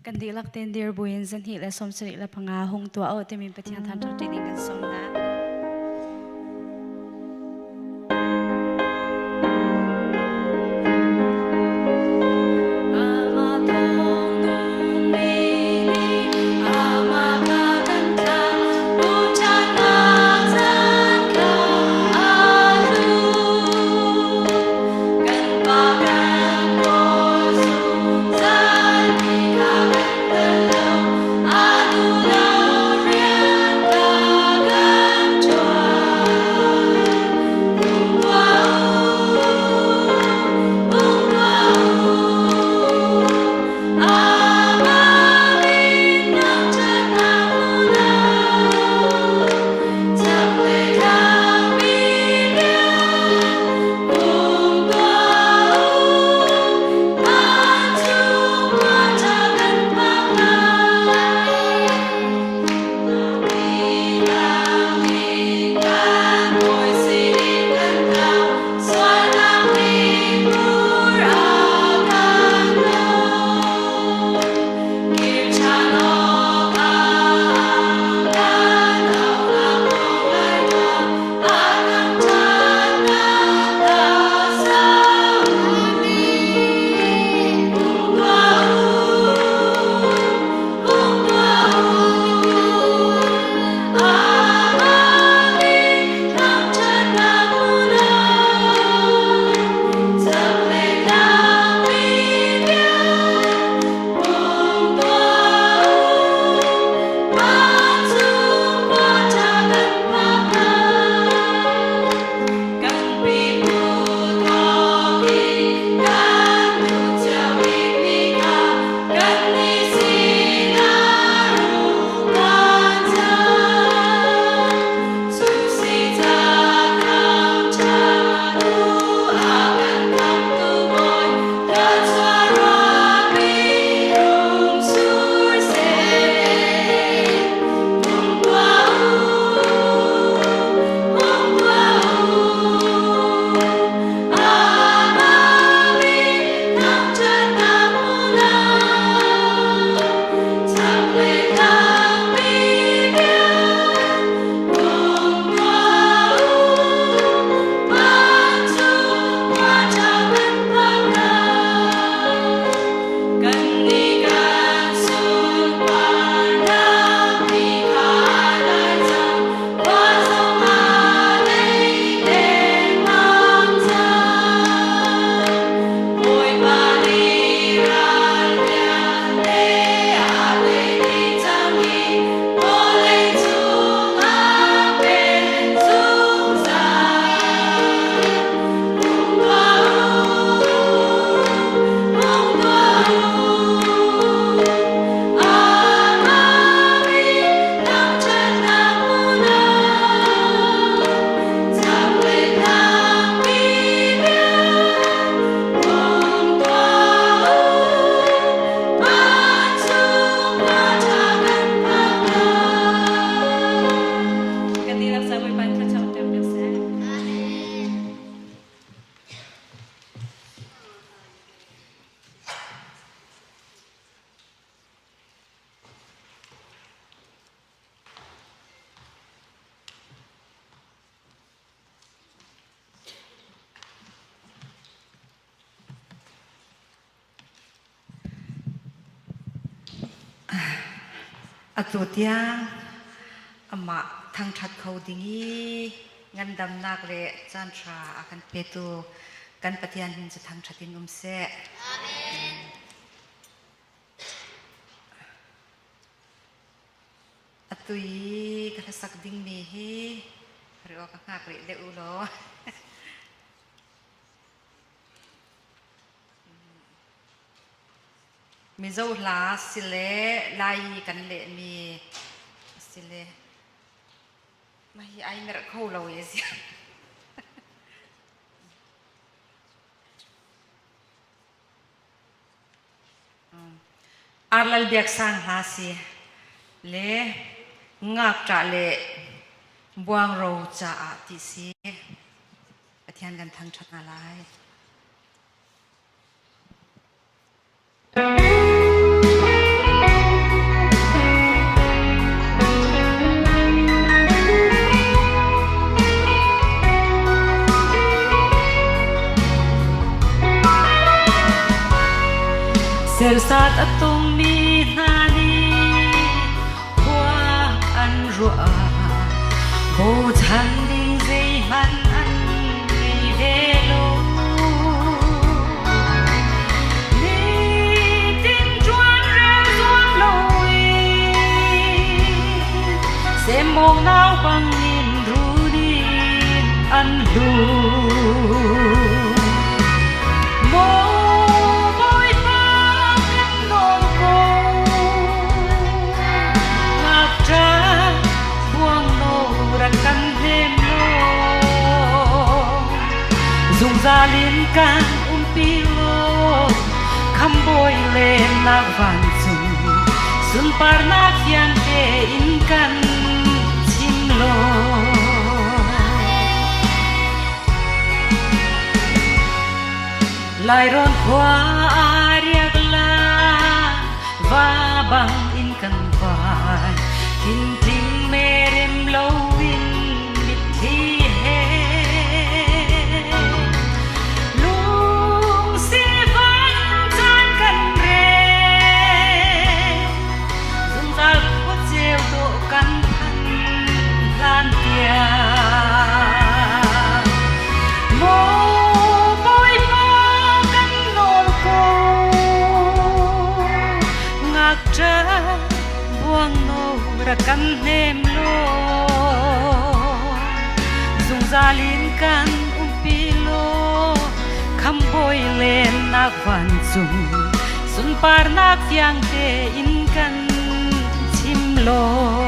Kan dihlak tein dir buin 275 hung tuah u timi Pathian thangṭhat ding kan sawm hna. Atu tiang amah thangṭhat kho ding i ngandamnak le caanṭha a kan petu kan Pathian hin cu thangṭhat in um seh. Amen. Atu i ka hlasak dingmi hi ri awk ka hngak rih deuh u law. Mizo hla sile Lai kan lehmi sile mah hi ai merh kho lo e zia. Arlal Biak Sang hla si le ngakṭah le buangro caah ti si. Pathian kan thangṭhat hna lai. Sersat a tongmi hna nih khua an ruah bochan ding zeihmanh an ngei ve lo. Nitin ṭuan rel zuam loin semmawng nau bangin run in an hlu. Maw Bawipa kan nawl ko, ngakṭah buangno rak kan hnem law, zungzal in kan umpi law, khambawi lennak vancung sunparnak fiang tein kan chim law. Lairawn khua riak la va bang in kan vai thinting merem lo in mitthli he lung sivan caan kan rel zungzal khua ceu dawh kan phan hlan tiang Maw Bawipa kan nawl ko ngakṭah buangno rak kan hnem law zungzal in kan umpi law khambawi lennak vancung sunparnak fiang tein kan chim law.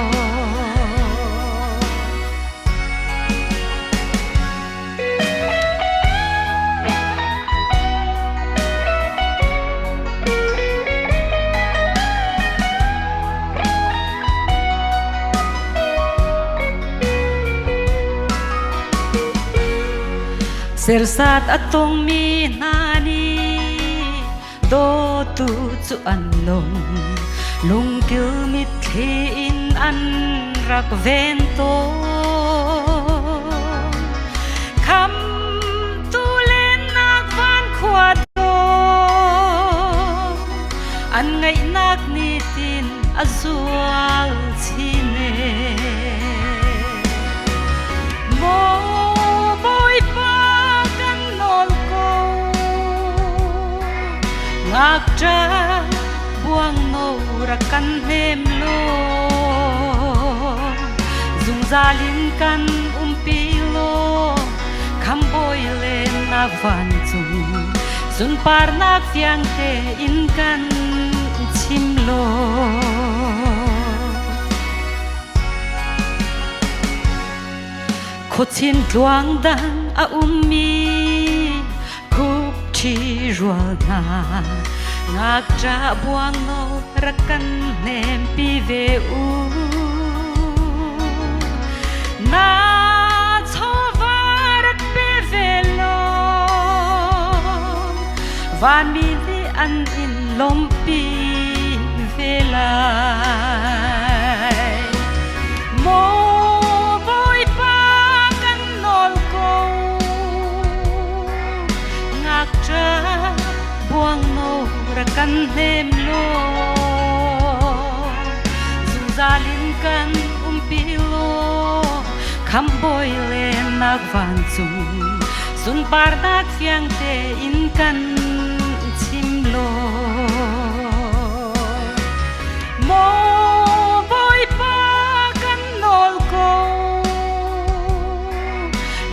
Sersat a tongmi hna nih dawtu cu an lung lungkil mitthli in an rak ven tawn. Khamtu lennak van khua dawh an ngaihnak nitin a zual chin e. Maw Bawipa kan nawl ko ngakṭah buangno rak kan hnem law zungzal in kan umpi law khambawi lennak vancung sunparnak fiang tein kan chim law. Khuachin tluang dang a ummi khupṭhi rual hna ngakṭah buangno rak kan hnempi ve u. Na chawva rak pe ve law vanmi nih an in lawmhpi ve lai. Maw Bawipa kan nawl ko ngakṭah buangno rak kan hnem law. Zungzal in kan umpi law Khamhbawi lennak vancung sunparnak fiang tein kan chim law. Maw Bawipa kan nawl ko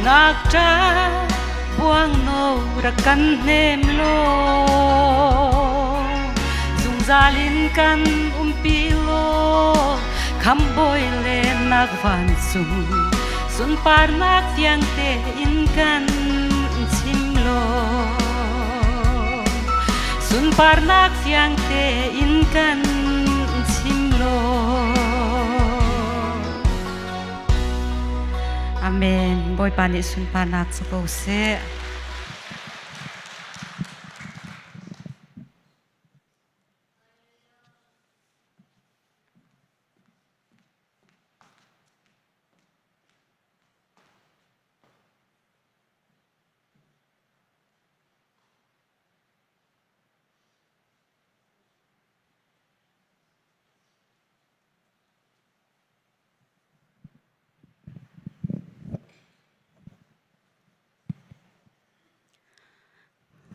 ngakṭah buangno rak kan hnem law zungzal in kan umpi law khamhbawi lennak vancung sunparnak fiang tein kan chim law sunparnak fiang tein kan chim law. Amen. Bawipa nih sunparnak cu ko seh.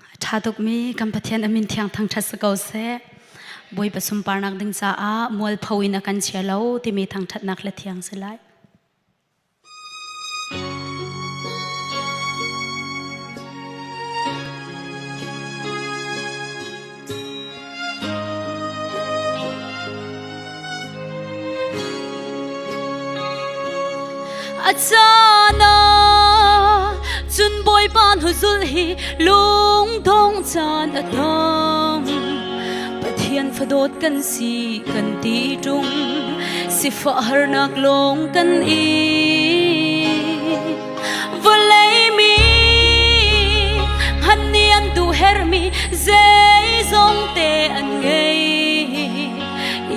A ṭha tukmi kan Pathian a min thiang thangṭhat si ko seh. Bawipa sunparnak ding caah mualpho in a kan chia lo timi thangṭhatnak le thiang si lai. A caan ah cun Bawipa hnuzul hi lungdong caan a tam. Pathian fadawt kan si kan ti ṭung, sifah harnak lawng kan i. Vawlei mi hmanh nih an duh herhmi zeizong te an ngei.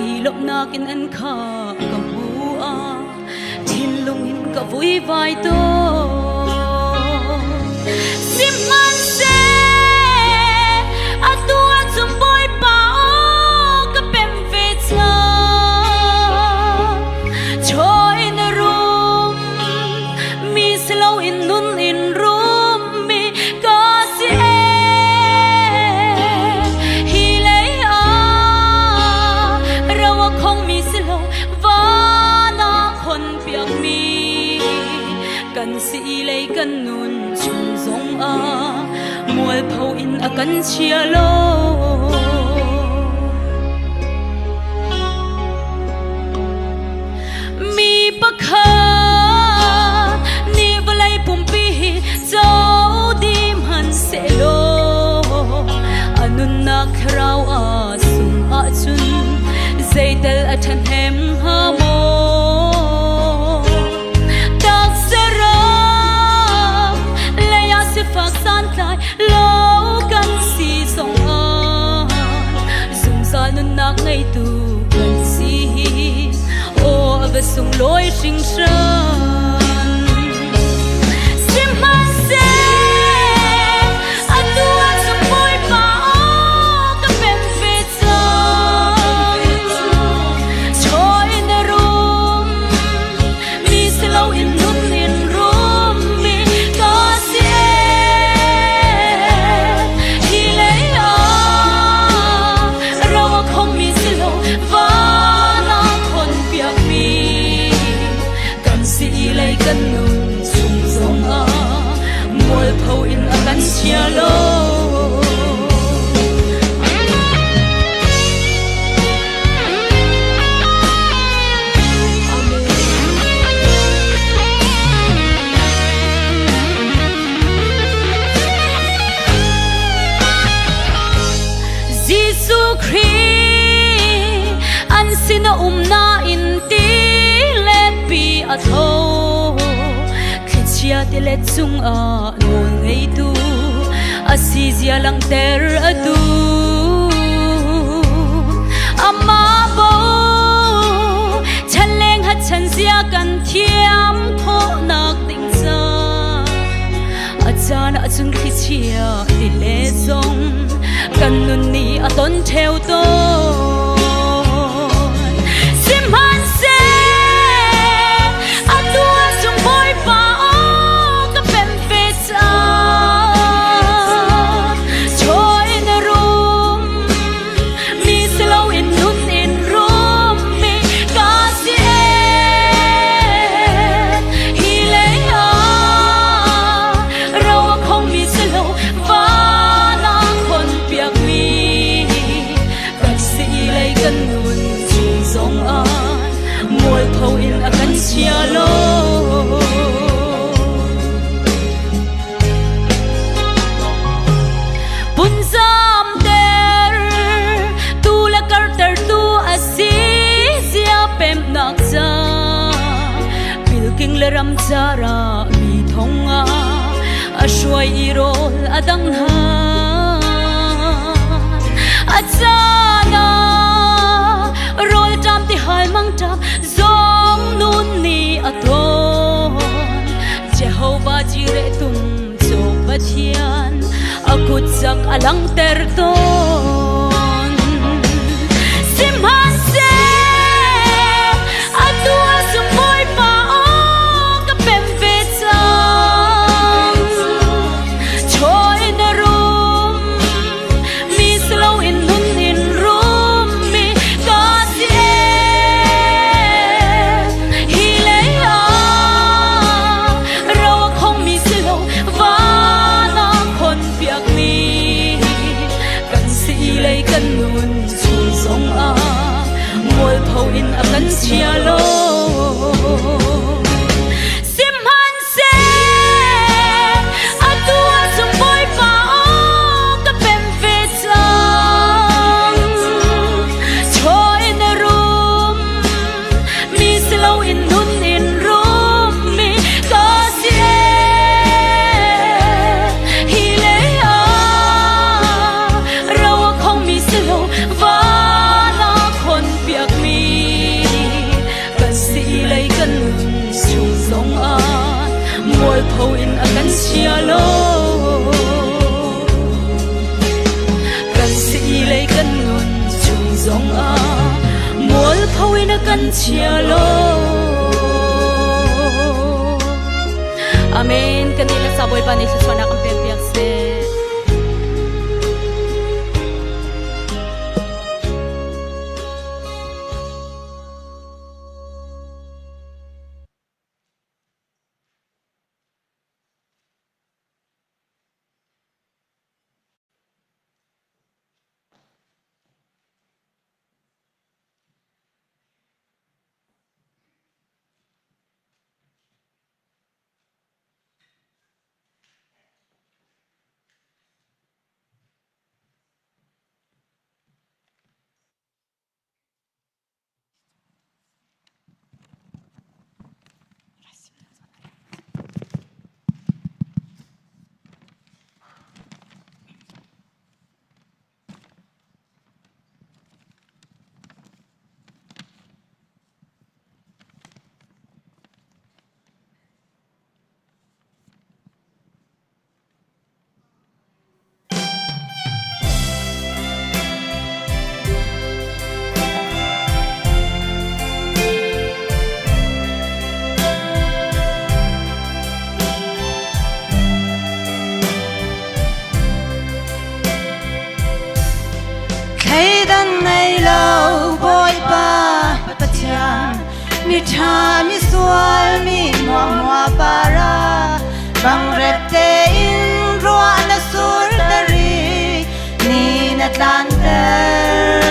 I lawmhnak in an kha ka hmu ah thinlung in ka vuivai tawn. Sihmanhseh atu ahcun Bawipa aw ka pem ve cang. Chaw in a rum mi si loin nun in rum mi ka si ee. Hi lei ah ro a khong mi si lo van a khon piak mi kan si lei kan nun chung zong ah mualpho in a kan chia lo. Mi pakhat nih vawlei pumpi hi co dih hmanhsehlaw a nunnak thlarau a sung ahcun zeital a ṭhahnem hnga maw? Taksa ram lei ah sifak santlai lo kan si zongah zungzal nunnak ngeitu kan si. Aw, a va sunglawi hringhran. Sihmanhseh atu ahcun Bawipa aw ka pem ve cang. Chaw in a rum mi si loin nun in rum mi ka si ee. Hi lei ah ro a khong mi si lo van a khon piak mi kan si lei kan nun chung zong ah mualpho in a kan chia lo. Jesuh Khrih an sin a um nain ti le pi a tho thlichia tilet cungah nawl ngeitu a si zia langhter a duh. Amah bo chan leng hat chan zia kan thiam khawhnak ding ca a caan ahcun thlichia tilet zong kan nun nih a ton ṭheo tawn. Sihmanhsehlaw King le ram cara mi thong ah a hruai i rawl a dang hna. A caan ah rawl ṭam ti hal mangṭam zong nun nih a ton. Jehovah Jireh tum cu Pathian a kut cak a langhter tawn. Sihmanhseh atu a sungbawipa aw ka pem ve cang. Chaw in a rum mi si loin nun in rum mi ka si ee. Hi lei ah ro a khong mi si lo van a khon piak mi kan si lei kan nun chung zong ah mualpho in a kan chia lo. Sihmanhseh atu ahcun Bawipa aw ka pem ve cang. Chaw in a rum mi si loin nun in rum mi ka si ee. Hi lei ah ro a khong mi si lo van a khon piak mi kan si lei kan nun chung zong ah mualpho in a kan chia lo. Kan si lei kan nun chung zong ah mualpho in a kan chia lo. Amen. Kan nih le sa Bawipa nih thluachuahnak kan pek piak seh. Thleidan nei lo Bawipa Pathian mi ṭha mi sual mi muahmuah para bangrep tein ruah na surter i ni na tlanter.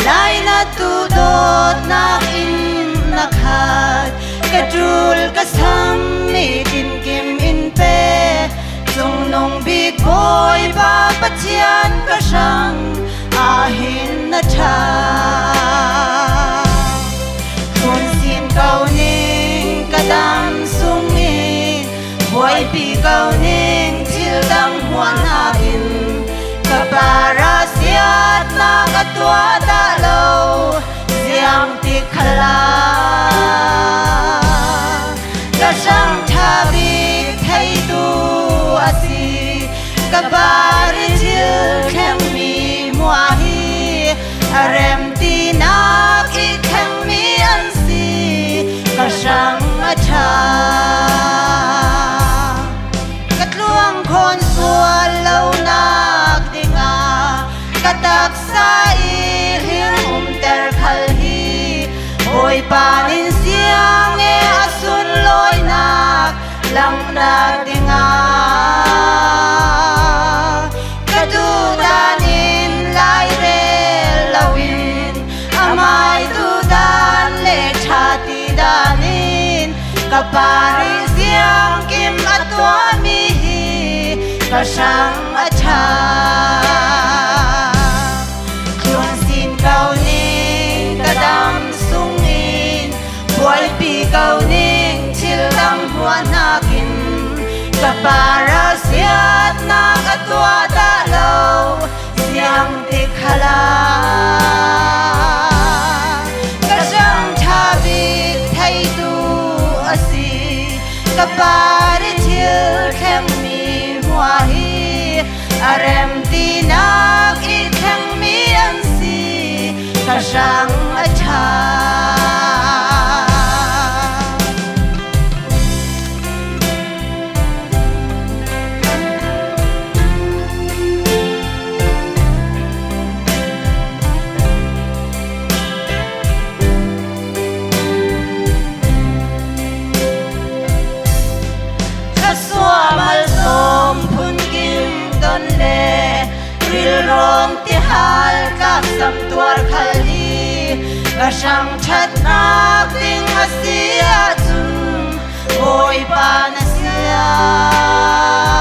Lai na tu dawtnak in na khat ka ṭul ka sam mi tinkim in pe Cungnung bik Bawipa Pathian ka hrang ahhin na ṭha. Tlun sin ko ning ka dam sung i buaipi ko ning thil dang huahnak in ka para siatnak a tuah dah lo ziang ti khala ka hrang ṭha bik theitu a si ka bari thil thlengmi muah hi a rem tinak i thlengmi an si ka hrang a ṭha ka tluang khawn sual lonak dingah ka taksa i hling umter khal hi Bawipa nin siang e a sunlawinak langhnak dingah ka duhdan in lairel loin amai duhdan le ṭha ti dan in ka pari siang kim a tuahmi hi ka hrang a ṭha. Tlun sin ko ning ka dam sung in buaipi Ka para siatnak a tuah dah lo siang ti khala ka hrang ṭha bik theitu a si ka pari thil thlengmi hmua hi a rem tinak i thlengmi an si ka hrang a ṭha. Suamal som phun kim ton le rilrawn ti hal tlak sam tuar khal hi ka hrang ṭhatnak ding a si ahcun Bawipa na siang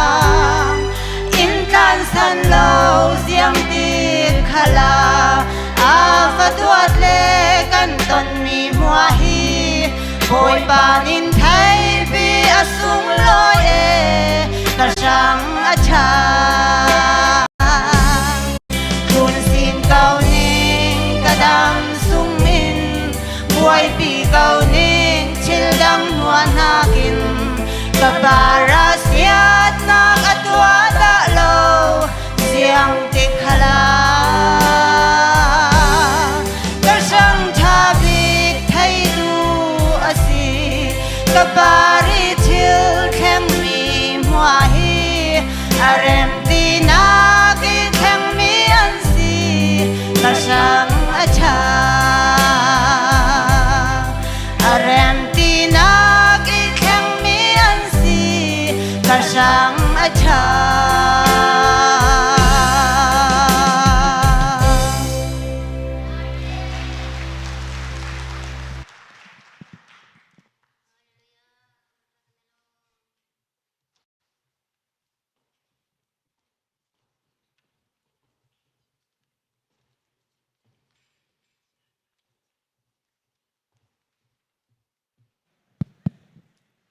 in tlan san lo ziang ti khala a fa duat le kan ton mi mua hi Bawipa nin thei pi a sunglawi e ka hrang a ṭha. Tlun sin ko ning ka dam sung in buaipi ko ning thil dang hua nakin ka para siatnak a tuah dah lo siang ti khala ka hrang ṭha bik theitu a si ka pari thil thlengmi hmua hi a rem tinak i thlengmi an si ka hrang a ṭha a rem tinak i thlengmi an si ka hrang a ṭha.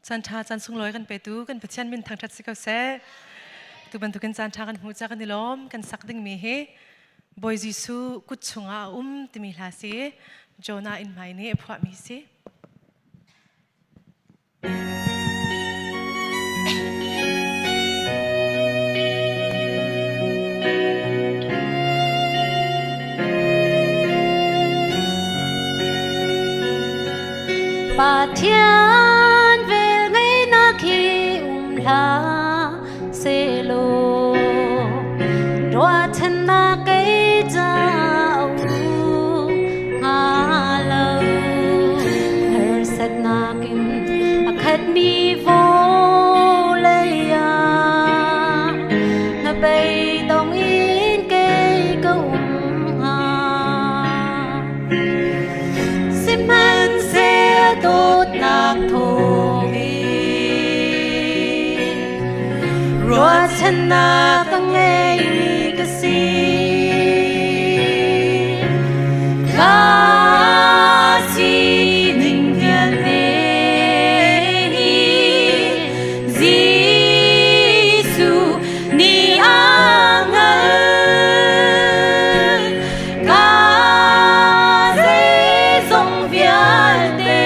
Caan ṭha caan sunglawi kan petu kan Pathian min thangṭhat si ko seh. Tu bantukin caan ṭha kan hmuh ca kan i lawm kan sak dingmi hi Bawi Jesuh kut chungah a um timi hla si Jonah inn hmai nih a phuahmi si. Pathian vel ngeihnak hi um hlah sehlaw ruahchannak kei ca um hnga lo. Harsatnak in a khatmi vawlei ah na beidong in kei ka um hnga. Sihmanhseh dawtnak thawngin ruahchannak a ngeimi ka si. Ka sining vialte hi Jesuh nih a hngalh. Ka zeizong vialte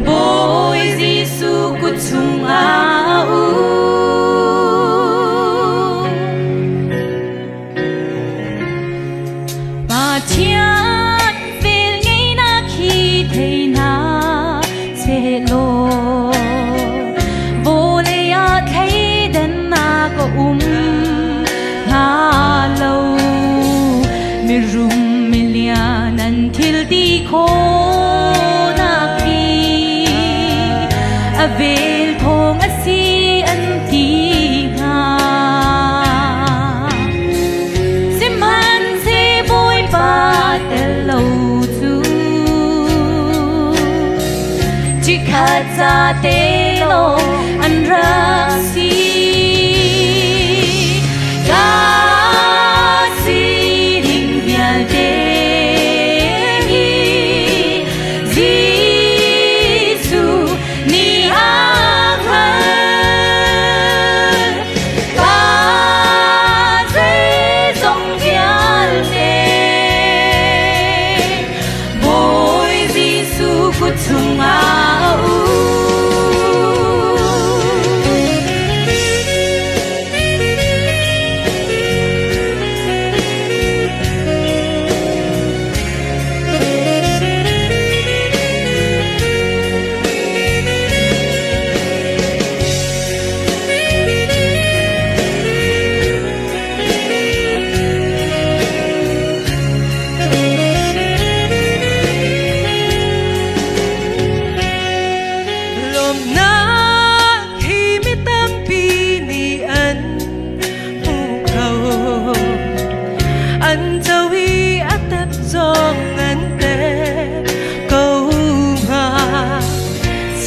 Bawi Jesuh kut chungah um. Pathian vel ngeihnak hi thei hna sehlaw vawlei ah thleidannak a um hnga lo. Mirum milian an thil ti khawhnak hi a vel thawng a si an ti hnga. Sihmanhseh Bawipa tel lo cu chikkhat ca te lawng an rak si. Ka sining vialte hi Jesuh nih a hngalh.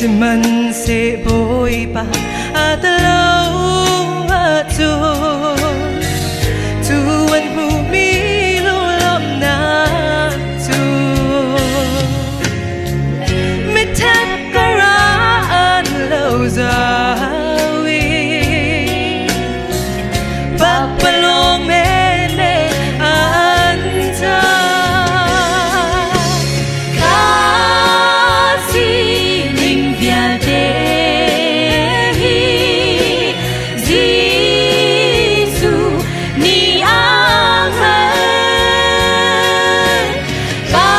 Sihmanhseh Bawipa a tlo ahcun cu an hmuhmi lunglawmhnak cu mitthep kar ah an lo zau i pakpalawng men an cang. Ka sining vialte hi Jesuh nih a hngalh. Ka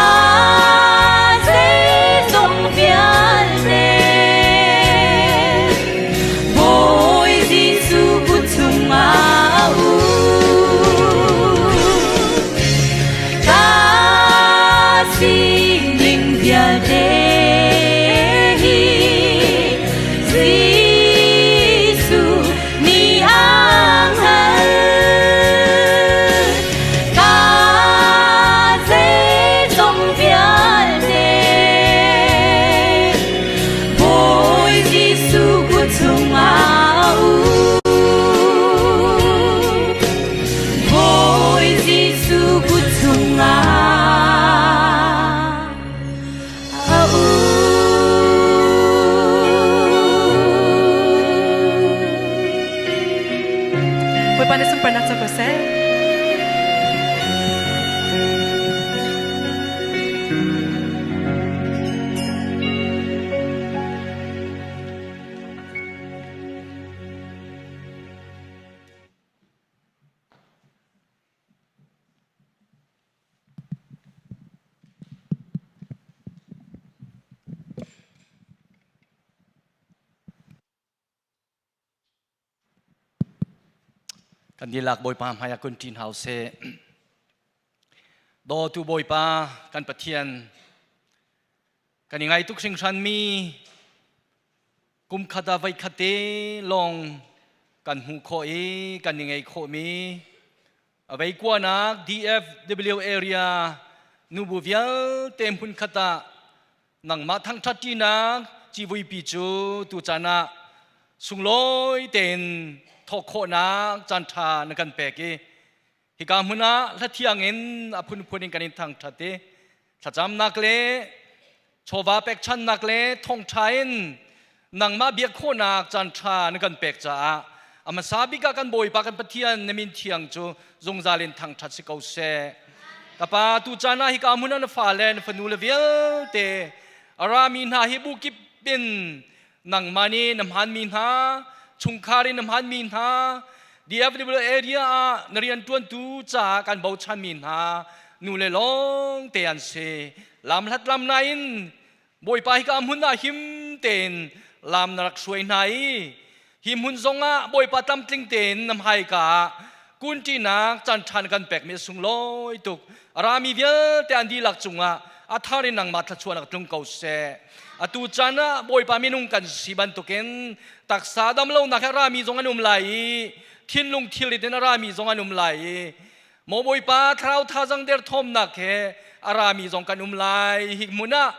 zeizong vialte Bawi Jesuh kut chungah a um. Ka sining vialte hi Jesuh nih a hngalh. Ka zeizong vialte Bawi Jesuh kut chungah a um. Bawi Jesuh kut chungah a um. Bawipa nih sunparnak co ko seh. Kan dihlak Bawipa hmai ah kun ṭin hau seh. Dawtu Bawipa kan Pathian, kan i ngai tuk hringhran mi kum khat ah voi khat te lawng kan hmuh khawh i kan i ngei khawh mi avei kuanak DFW area nubu vialte hmun khat ah nangmah thangṭhat ṭinak civuipi cu tuchan ah sunglawi tein thawk khawhnak caanṭha na kan pek i hika hmun ah hlathiang in a phunphun in kan in thangṭhat i thlacamnak le chawva pekchannak le thawngṭha in nangmah biak khawhnak caanṭha na kan pek caah a hmasa bik ah kan Bawipa kan Pathian na min thiang cu zungzal in thangṭhat si ko seh. Ka pa tu caan ah hika hmun ah na fale na fanu le vialte a rami hna hi bu kip in nangmah nih na hmanmi hna chungkhar in na hmanmi hna DFW area ah na rianṭuantu caah kan bochanmi hna nu le lawng te an si lam hlat lam nain Bawipa hika hmun ah him tein lam na rak hruai hna i hi hmun zongah Bawipa tlamtling tein na hmaika ah kunṭinak caan ṭhan kan pekmi a sunglawi tuk. A rami vialte an dihlak cungah a thar in nangmah thluachuahnak tlung ko seh. Atu caan ah Bawipa minung kan si bantukin taksa damlonak he a rami zong an um lai i thinlung thilrit in a rami zong an um lai i Maw Bawipa thlarau thazang derthawmnak he a rami zong kan um lai. Hi hmun ah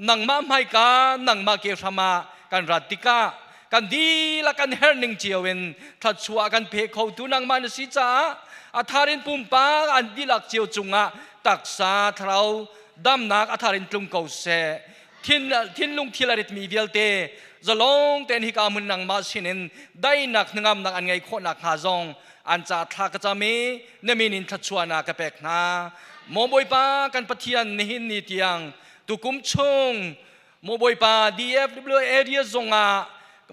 nangmah hmaika nangmah ke hram ah kan rat tikah kan dihlak kan herh ning cio in thluachuah kan phe khotu nangmah na si caah a thar in pumpak an dihlak cio cungah taksa thlarau damnak a thar in tlung ko seh. Thinlung thil a ritmi vialte zalong tein hika hmun nangmah sinin daihnak hnangamnak an ngei khawh nakhnga zong an ca thla ka cam i na min in thluachuahnak ka pek hna. Maw Bawipa kan Pathian nihin ni tiang tukum chung Maw Bawipa DFW area zongah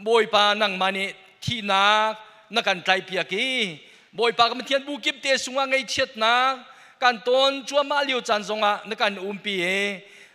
Bawipa nangmah nih thihnak na kan tlaihpiak i Bawipa kan Pathian bu kip te sungah ngaihchiatnak kan tawn cuahmah lio caan zongah na kan umpi i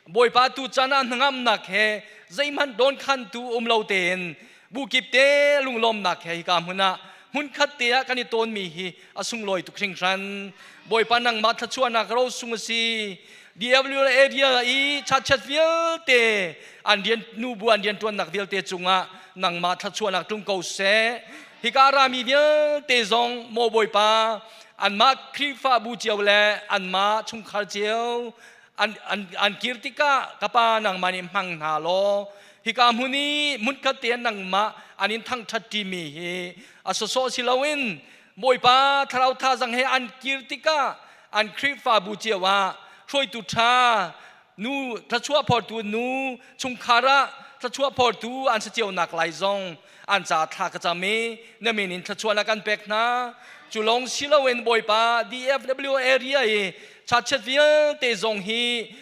Bawipa tu caan ah hnangamnak he zeihmanh dawnkhantu um lo tein bu kip te lunglawmnak he hika hmun ah hmunkhat te ah kan i tawnmi hi a sunglawi tuk hringhran. Bawipa nangmah thluachuahnak ro sung a si. DW area i chatchat vialte an rian nubu an rian ṭuannak vialte cungah nangmah thluachuahnak tlung ko seh. Hika rami vialte zong maw Bawipa anmah Khrihfabu cio le anmah chungkhar cio an, an, an kir tikah ka pa nangmah nih hmang hna law. Hika hmun i hmunkhat te nangmah an in thangṭhat ṭimi hi a sawsawh si loin Bawipa thlarau thazang he an kir tikah an Khrihfabu cio ah hruaitu ṭha nu thluachuah phortu nu chungkhar ah thluachuah phortu an si cio nak lai zong an ca thla ka cam i na min in thluachuahnak kan pek hna. Cu lawng si loin Bawipa DFW area i chachiat vialte zong hi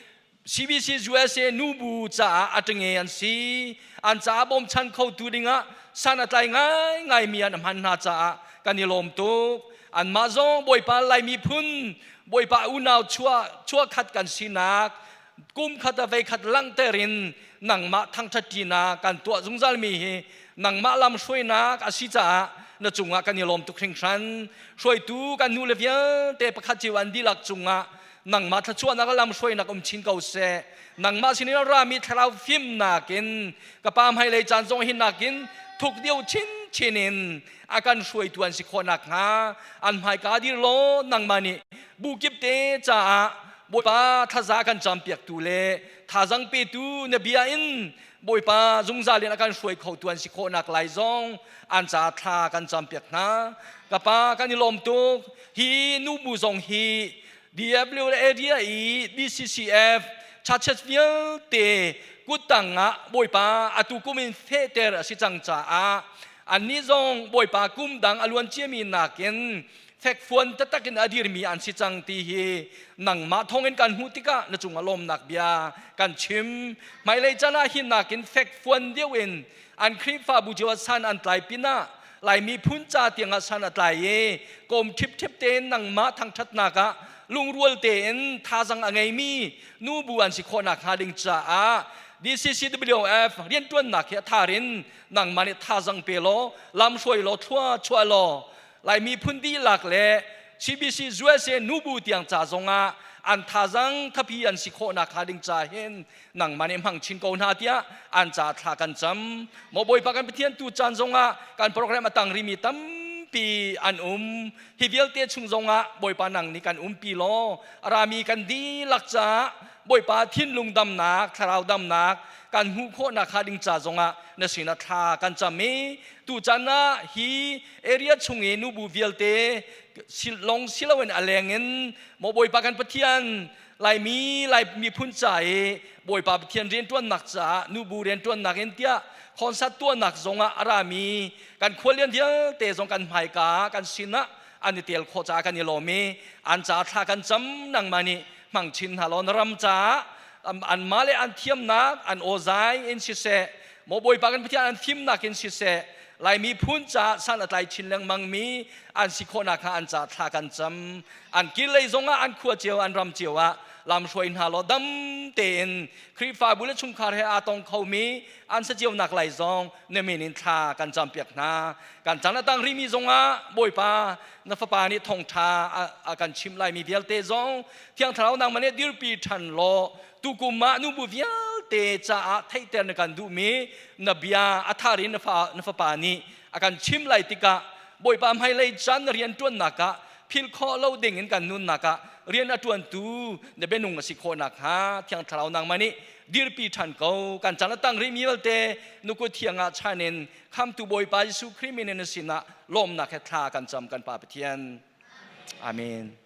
CBC USA nubu caah a ṭange an si. An caah bawmchan khotu dingah san a tlai ngaingaimi an hman hna caah kan i lawm tuk. Anmah zong Bawipa Lai miphun, Bawipa unau chuah chuahkhat kan sinak kum khat a vei khat langhter in nangmah thangṭhat ṭinak kan tuah zungzalmi hi nangmah lam hruainak a si caah na cungah kan i lawm tuk hringhran. Hruaitu kan nu le vialte pakhat cio an dihlak cungah nangmah thluachuahnak le lamhruainak um chin ko seh. Nangmah sinin a rami thlarau fimnak in ka pa hmailei caan zong hi nakin thuk deuh chinchin in a kan hruaitu an si khawh nakhnga an hmaika dir law nangmah nih bu kip te caah Bawipa thlaza kan campiaktu le thazang petu na bia in Bawipa zungzal in a kan hruai khotu an si khawhnak lai zong an ca thla kan campiak hna. Ka pa kan i lawm tuk. Hi nubu zong hi DW area i DCCF churches vialte kuttang ah Bawipa atu kum in fehter a si cang caah annih zong Bawipa kum dang a luan ciami nakin fekfuan taktak in a dirmi an si cang ti hi nangmah thawngin kan hmuh tikah na cungah lawmnak bia kan chim. Hmailei caan ah hi nakin fekfuan deuh in an Khrihfabu cio ah san an tlai pinah Laimi phun ca tiangah san a tlai i kawm ṭhipṭhep tein nangmah thangṭhatnak ah lungrual tein thazang a ngeimi nubu an si khawh nakhnga ding caah DCCWF rianṭuannak hi a thar in nangmah nih thazang pe law lamhruai law thlua chuah law Laimi phun dihlak le CBC USA nubu tiang ca zongah an thazang thapi an si khawh nakhnga ding ca hin nangmah nih hmang chin ko hna tiah an ca thla kan cam. Maw Bawipa kan Pathian, tu caan zongah kan program a tang rimi tampi an um. Hi vialte chung zongah Bawipa nang nih kan umpi law a rami kan dihlak caah Bawipa thinlung damnak, thlarau damnak kan hmuh khawh nakhnga ding ca zongah na sinah thla kan cam i tu caan ah hi area chung i nubu vialte long siloin a leng in maw Bawipa kan Pathian Laimi Lai miphun ca i Bawipa Pathian rianṭuannak caah nubu rianṭuannak in tiah concert tuahnak zongah a rami kan khualian vialte zong kan hmaika kan sinah an i tel khawh caah kan i lawm i an ca thla kan cam. Nangmah nih hmang chin hna law na ram caah anmah le an thiamnak an awzai in siseh, maw Bawipa kan Pathian, an fimnak in siseh, Lai miphun caah san a tlai chin lengmang mi an si khawh nakhnga an ca thla kan cam. An kil lei zongah an khua cio an ram cio ah lam hruai hna law dam tein Khrihfabu le chungkhar he aa tong khomi an si cio nak lai zong na min in thla kan campiak hna. Kan caan a tang rihmi zongah Bawipa na fapa nih thawngṭha a kan chimh laimi vialte zong Thiang Thlarau nangmah nih dirpi ṭhan law tukum ah nubu vialte caah theihter na kan duhmi na bia a thar in na fapa nih a kan chim lai tikah Bawipa hmailei caan na rian ṭuannak ah philh khawh lo ding in kan nunnak ah rian a ṭuantu na bianung a si khawh nakhnga Thiang Thlarau nangmah nih dirpi ṭhan ko. Kan caan a tang rihmi vialte nukut thiang ah chan in Khamtu Bawipa Jesuh Khrih min in na sinah lawmnak he thla kan cam, kan Pa Pathian. Amen.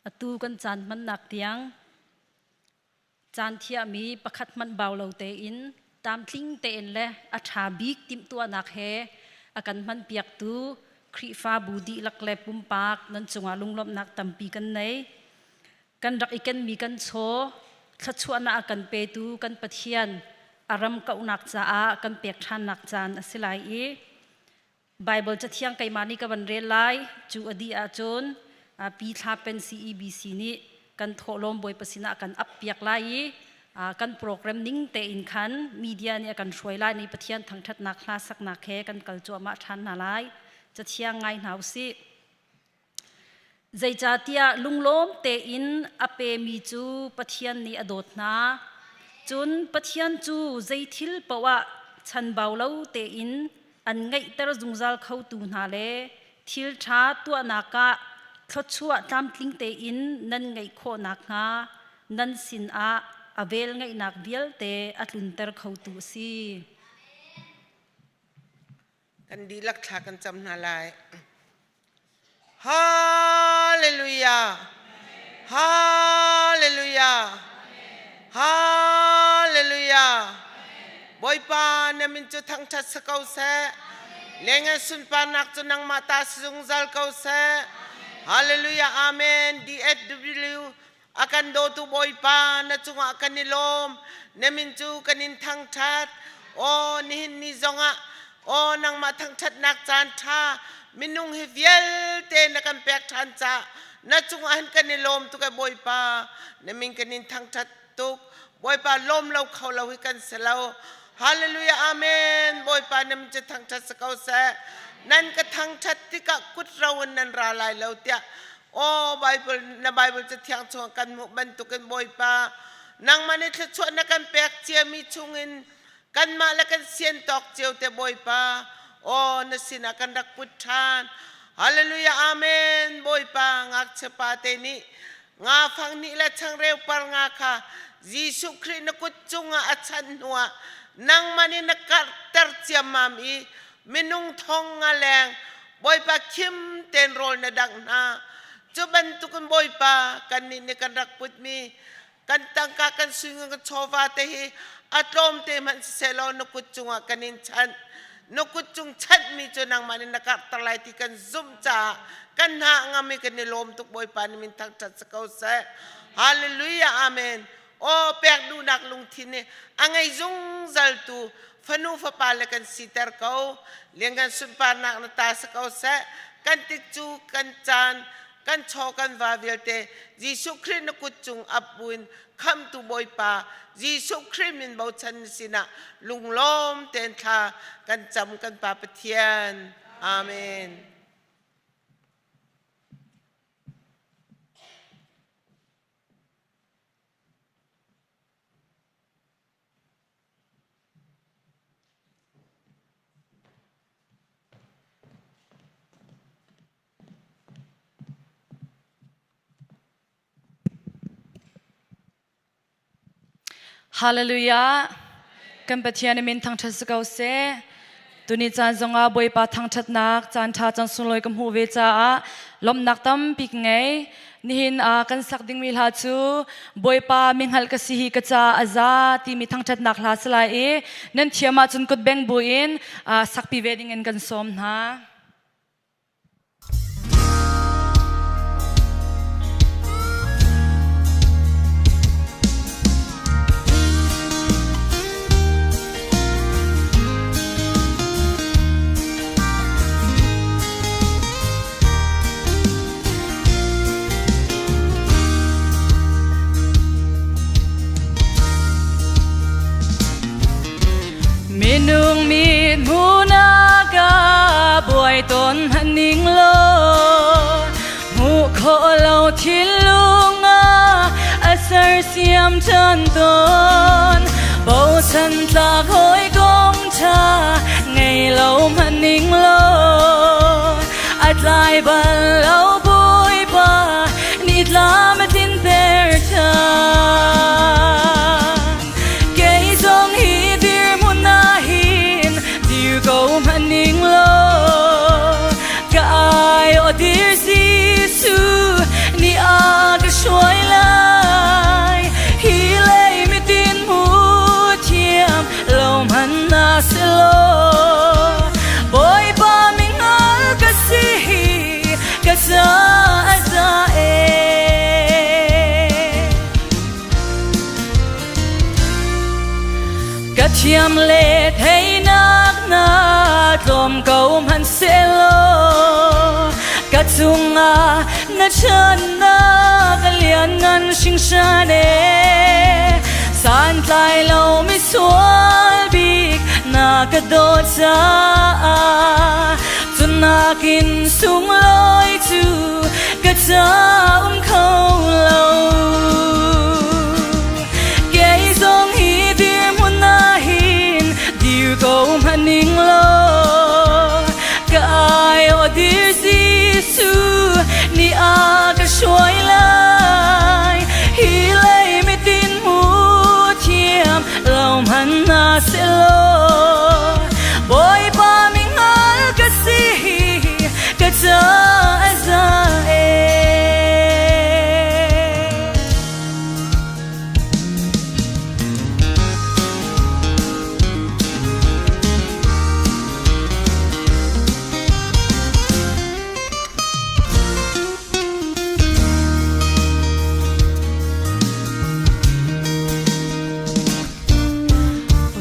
Atu kan caan hmannak tiang caan thiahmi pakhat hmanh bau lo tein tlamtling tein le a ṭha bik timhtuahnak he a kan hmanpiaktu Khrihfabu dihlak le pumpak nan cungah lunglawmhnak tampi kan nei. Kan rak i kenmi kan chaw thluachuahnak a kan petu kan Pathian a ram kauhnak caah kan pek ṭhannak caan a si lai i Bible cathiang keimah nih ka van rel lai. Cu a dih ahcun Pi Thla Pen CEBC nih kan thawhlawm Bawipa sinah kan ap piak lai i kan program ning tein khan media nih a kan hruai lai ni Pathian thangṭhatnak hla saknak he kan kal cuahmah ṭhan hna lai. Cathiang ngai hna usih. Zeicahtiah lunglawm tein a pemi cu Pathian nih a dawt hna. Cun Pathian cu zei thil paoh ah chanbau lo tein an ngeihter zungzal khotu hna le thil ṭha tuahnak ah thluachuah tlamtling tein nan ngeih khawh nakhnga nan sinah a velngeihnak vialte a tlunter khotu a si. Kan dihlak thla kan cam hna lai. Hallelujah. Hallelujah. Hallelujah. Bawipa na min cu thangṭhat si ko seh. Lengan sunparnak cu nangmah ta si zungzal ko seh. Hallelujah. Amen. DFW a kan dawtu Bawipa na cungah kan i lawm. Na min cu kan in thangṭhat. Aw nihin ni zongah aw nangmah thangṭhatnak caan ṭha minung hi vialte na kan pek ṭhan caah na cungah hin kan i lawm tuk e Bawipa. Na min kan in thangṭhat tuk. Bawipa lawm lo kho lo hi kan si lo. Hallelujah amen. Bawipa na min cu thangṭhat si ko seh. Nan ka thangṭhat tikah kut ro in nan ra lai lo tiah Aw Bible na Bible cathiang chungah kan hmuh bantukin Bawipa nangmah nih thluachuah na kan pek ciami chungin kanmah le kan sian tawk cio te Bawipa aw na sinah kan rak put ṭhan Hallelujah Amen Bawipa ngakchia pa te nih nga fang hnih le changreu par nga kha Jesuh Khrih na kut cungah a chan hnuah nangmah nih na karhter ciammam i minung thong nga leng Bawipa khim tein rawl na dangh hna. Cu bantukin Bawipa kannih nih kan rak putmi kan tangka kan sui kan chawva te hi a tlawm te hmanh siseh law na kut cungah kan in chanh. Na kut cung chanhmi cu nangmah nih na karhter lai ti kan zumh caah kan hna ngam i kan i lawm tuk Bawipa nih min thangṭhat si ko seh. Hallelujah Amen. Aw pek duhnak lungthin nih a ngei zungzaltu fanu fapa le kan siter ko. Lianngan sunparnak na ta si ko seh. Kan tikcu kan caan kan chaw kan va vialte Jesuh Khrih na kut cung ap buin khamtu Bawipa Jesuh Khrih min bochan na sinah lunglawm tein thla kan cam kan Pa Pathian. Amen. Hallelujah. Kan Pathian min thangṭhat si ko seh. Tuni caan zongah Bawipa thangṭhatnak caan ṭha caan sunglawi ka hmuh ve caah lawmhnak tampi ka ngei. Nihin ah kan sak dingmi hla cu Bawipa mi hngalh ka si hi ka ca a za timi thangṭhatnak hla si lai i nan thiam ahcun kut beng buin sakpi ve dingin kan sawm hna. Minung mit hmuhnak ah buai tawn ning law hmuh khawh lo thinlung ah a sersiam ṭhan tawn bochan tlak hawikom ṭha ngei lo hmanh ning law a tlai bal lo Bawipa nitlam a tlinter ṭhan Kei zong hi dirhmun ah hin dir ko hmanh ning law ka ai aw dir Jesuh nih a ka. Ka thiam le theinak na tlawm ko hmanhsehlaw ka cungah na ṭhatnak a lianngan hringhran ee. Santlai lo misual bik na ka dawt caah cu nakin sunglawi cu ka ca um kho lo. Kei zong hi dirhmun ah hin dir ko hmanh law ka aiawh dir Jesuh nih a ka hruai lai. Hi lei mitin hmu thiam lo hmanh hna sehlaw Bawipa mingal ka si ka ca a za ee.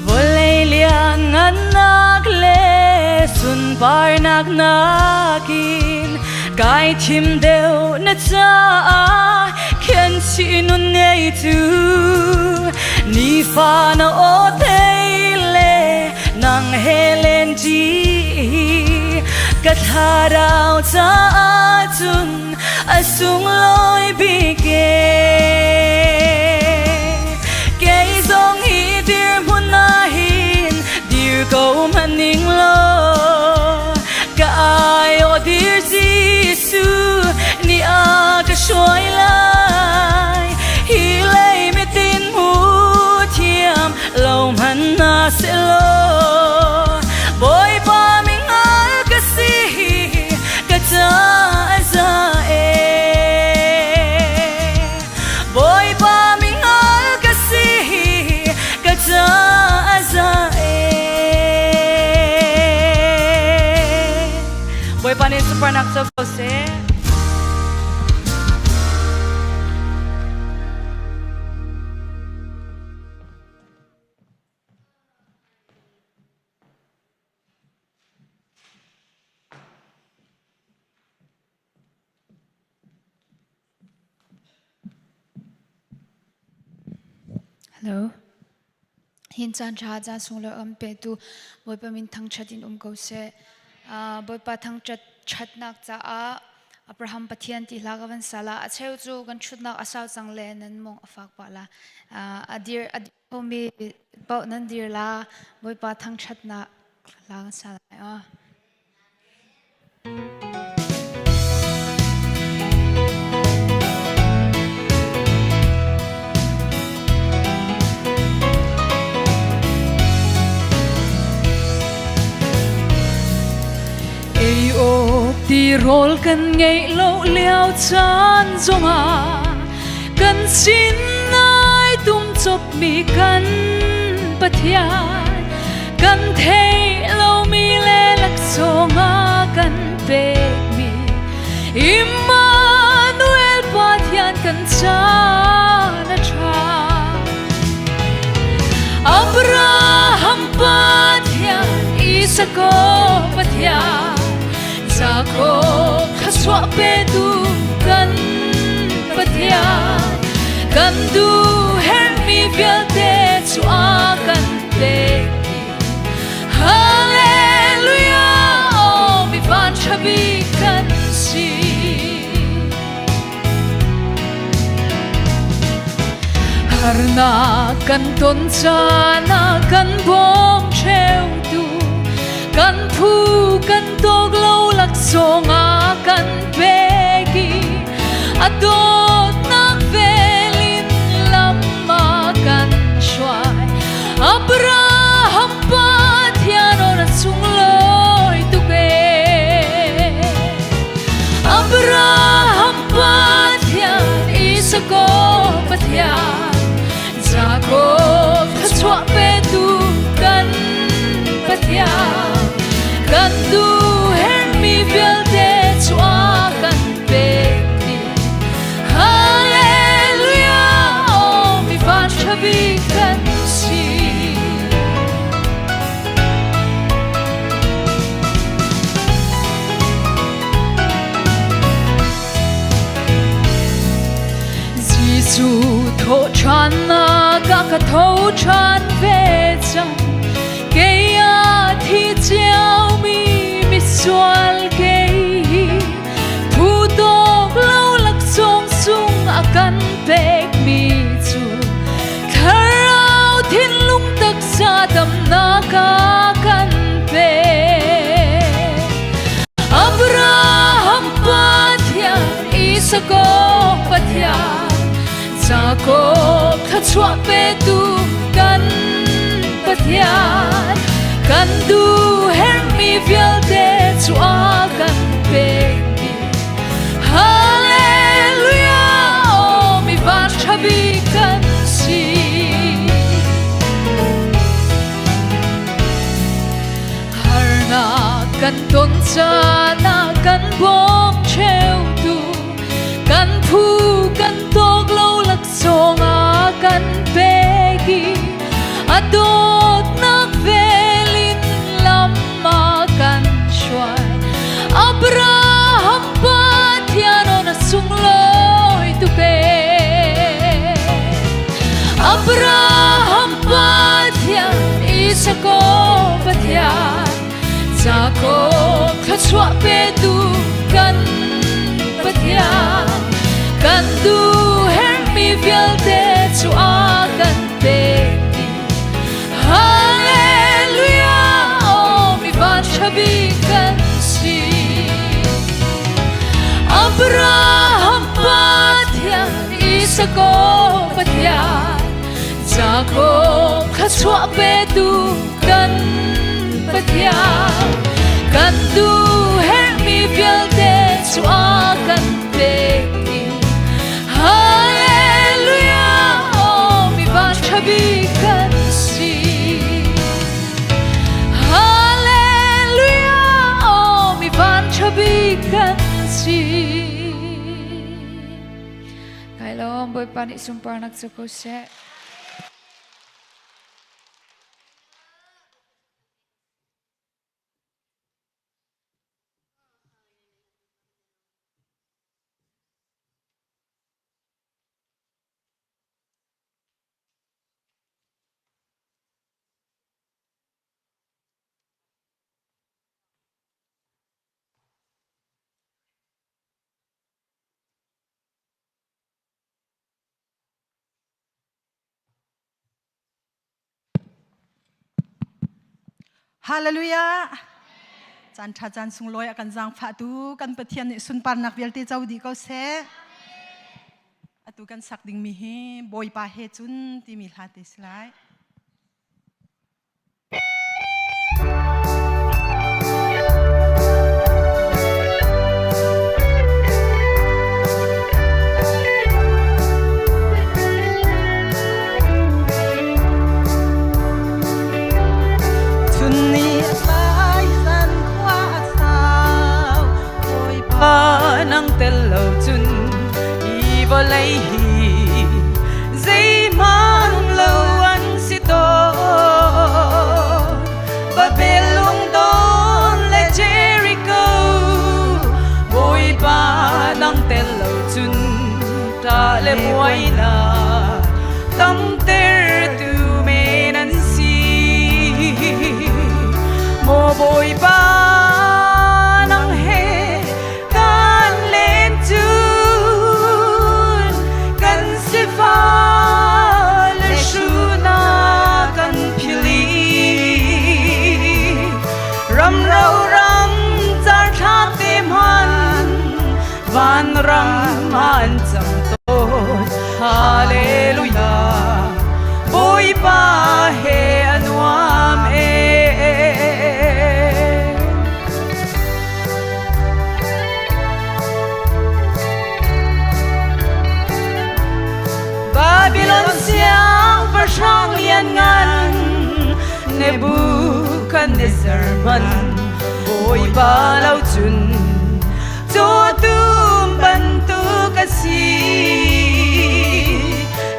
Vawlei lianngannak le sunparnak nakin kai thim deuh na caah khenchih nun ngei cu nifa na aw thei le nang he len ṭi ka thlarau caah cun a sunglawi bik ee. Kei zong hi dirhmun ah hin dir ko hmanh ning law ka aiawh dir Jesuh nih a ka hruai lai. Hi lei mitin hmu thiam lo hmanh hna sehlaw Bawipa mingal ka si ka ca a za ee. Bawipa mingal ka si ka ca a za ee. Bawipa nih sunparnak co ko seh. Hello. Hin caan ṭha caan sunglawi an petu Bawipa min thangṭhat in um ko seh. Bawipa thangṭhat ṭhatnak caah Abraham Pathian ti hla ka van sa la. A cheu cu kan ṭhutnak a sau cang le nan mong a fak pah la. A dir a dir khomi paoh nan dir la. Bawipa thangṭhatnak hla kan sa lai. Ei awk tirawl kan ngeih lo lio caan zongah kan sin ai tum copmi kan Pathian kan theih lomi le laksawng a kan pekmi Immanuel Pathian kan caan a ṭha. Abraham Pathian, Isaac Pathian, Jacob kha chuah petu kan Pathian, kan duh herhmi vialte cu a kan pek dih. Hallelujah, oh mi van ṭha bik kan si. Harnak kan ton caan ah kan bawm ṭheutu kan phu kan tawk lo laksawng a kan pek i a dawtnak vel in lam a kan hruai. Abraham Pathian aw na sunglawi tuk ee. Abraham Pathian, Isaac Pathian, Jacob thluachuah petu kan Pathian, kan duh herhmi vialte cu a kan pek dih. Hallelujah, oh mi van ṭha bik kan si. than ve cang kei a thi ciaumi misual kei hi phu tawk lo laksawng sung a kan pekmi cu thlarau thinlung taksa damnak a kan pek. Abraham Pathian, Isaac Pathian, Jacob thluachuah petu kan Pathian, kan duh herhmi vialte cu a kan pek dih. Hallelujah, aw mi van ṭha bik kan si. Harnak kan ton caan ah kan bawm cheutu, kan phu kan tawk lo laksawng a kan pek i a dawtnak vel in lam a kan hruai. Abraham Pathian aw na sunglawi tuk ee. Abraham Pathian, Isaac Pathian, Jacob thluachuah petu kan Pathian, kan duh herhmi vialte cu a kan pek dih. Hallelujah, aw mi van ṭha bik kan si. Abraham Pathian, Isaac Pathian, Jacob thluachuah petu kan Pathian, kan duh herhmi vialte cu a kan pek dih. Hallelujah, aw mi van ṭha bik kan si. Hallelujah, aw mi van ṭha bik kan si. Kai lawm Bawipa nih sunparnak cu ko seh. Hallelujah! Caan ṭha caan sunglawi a kan zaangfahtu kan Pathian nih sunparnak vialte co dih ko seh. Atu kan sak dingmi hi Bawipa he cun timi hla te si lai. Chun ni a tlai zan khua a sau Bawipa nang tel lo cun hi vawlei hi zeihmanh lo an si tawn. Babel lungdawn le Jericho Bawipa nang tel lo cun ṭah le muainak tamtertu men an si. Maw Bawipa nang he kan len cun kan sifah le hrunak kan philh i ram ro ram car thla te hman vanram an cang tawn. Hallelujah Bawipa he a nuam e. Babylon siangpahrang lianngan Nebuchadnezzar man Bawipa lo cun cawtum bantuk a si.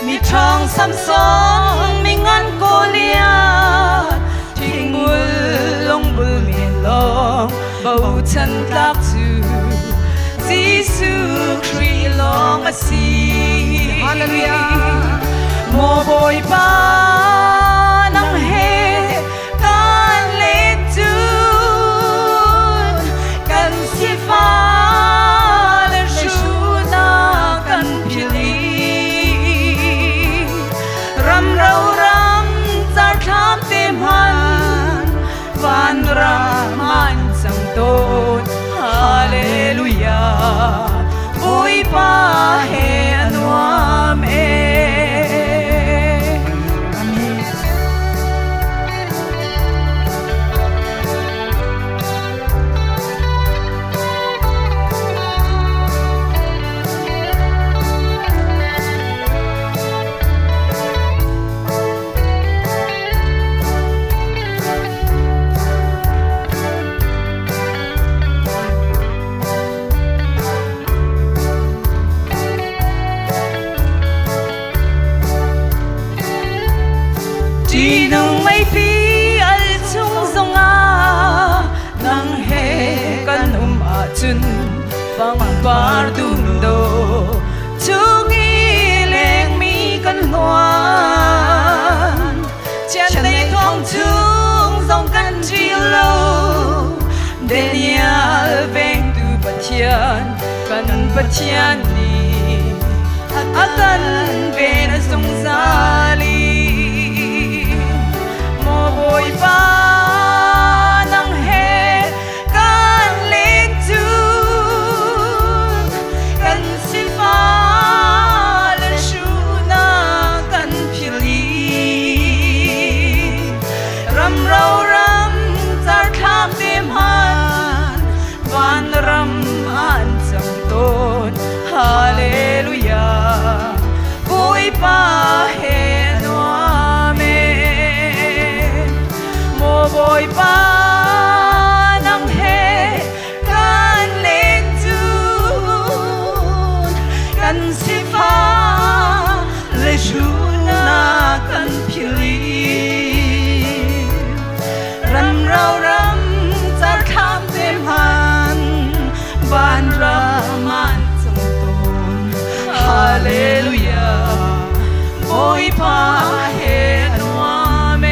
Mi ṭhawng Samson mi ngan Goliath thingmul lungbul men lawng bochan tlak cu Jesuh Khrih lawng a si. Hallelujah. Maw Bawipa Tawn. Hallelujah, Bawipa he a nuam e. Amen. Ṭihnung meipi al chung zongah nang he kan um ahcun pangpar dum dawh chung i lengmi kan hluan. Chiandeih thong chung zong kan ṭil lo. Daniel vengtu Pathian kan Pathian nih a kan ven a zungzal i Maw Bawipa nang he kan len cun kan sifah le hruhnak kan philh i ram ro ram car thlam te hman van ram an cang tawn. Hallelujah, Bawipa he nuam e. Maw Bawipa nang he kan len cun kan sifah le hruhnak kan philh i ram ro ram car thlam te hman van ram an cang tawn. Hallelujah, Bawipa he nuam e.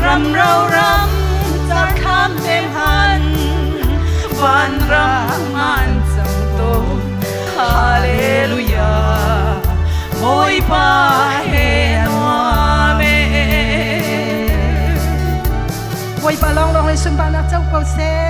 Ram ro ram car thlam te hman van ram an cang tawn. Hallelujah, Bawipa he nuam e. Bawipa lawnglawng in sunparnak co ko seh.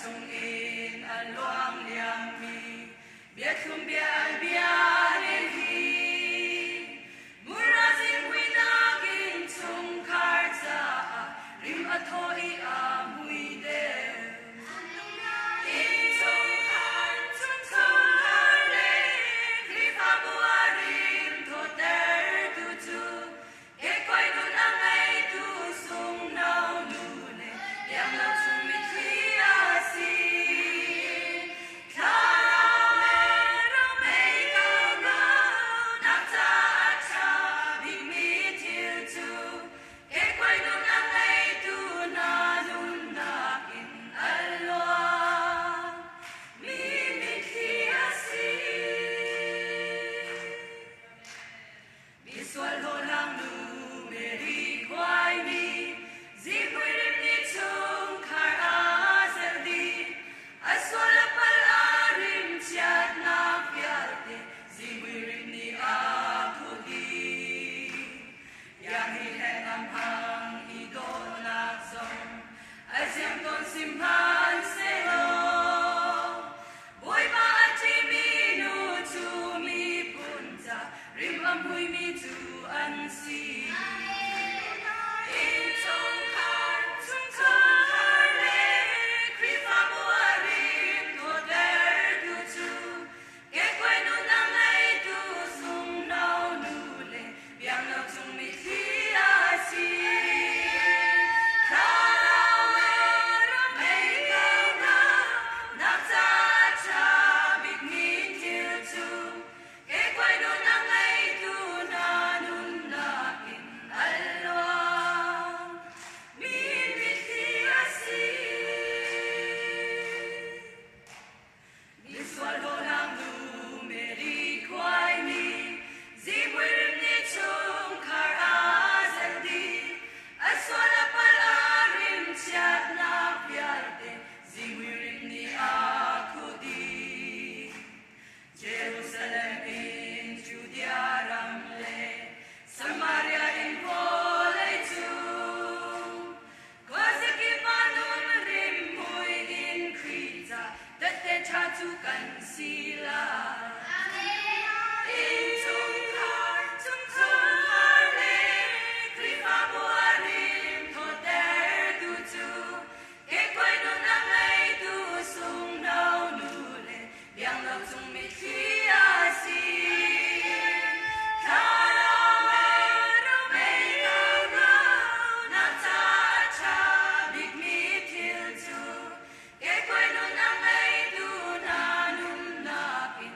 Chungin a luang liammi biathlum bia al bia le hi mura zinghui nakin chungkhar caah rim a thaw i a mui deuh. Innchungkhar, chungkhar le Khrihfabu a rim thawtertu cu kekkuai nun a ngeitu sungno nu le biaklo chung mitthli a si. Thlarau le mei ko nak caah ṭha bikmi thil cu kekkuai nun a ngeitu hna nunnak in a luang mi mitthli a si. Misual hlawhhlang nu Mary khuaimi zihmui rim nih chungkhar aa zelh dih. A sual a palh a rim chiatnak vialte zihmui rim nih a khuh dih. Ianghi hleng am hang i dawhnak zong a ziam tawn sihmanhsehlaw Bawipa a ṭihmi nu cu miphun ca rim a hmuimi cu an si. Innchungkhar, chungkhar le Khrihfabu a rim thawtertu cu kekkuai nun a ngeitu sungno nu le biakno cung mitthli a si. Thlarau le mei kaunak caah ṭha bikmi thil cu kekkuai nun a ngeitu hna nunnak in a luang mi mitthli a si. Misual hlawhhlang nu Mary khuaimi zihmui rim nih chungkhar aa zelh dih. A sual a palh a rim chiatnak vialte zihmui rim nih a khuh dih. Jerusalem in Judea ram le Samaria in vawlei cung Khuazakip ah nun rimhmui in Khrih ca tehte ṭha cu kan si lai. Innchungkhar, chungkhar le Khrihfabu a rim thawtertu cu kekkuai nun a ngeitu sungno nu le bianglo cung mitthli a si. Thlarau mei kaunak caah ṭha bikmi thil cu kekkuai nun a ngeitu hna nunnak in.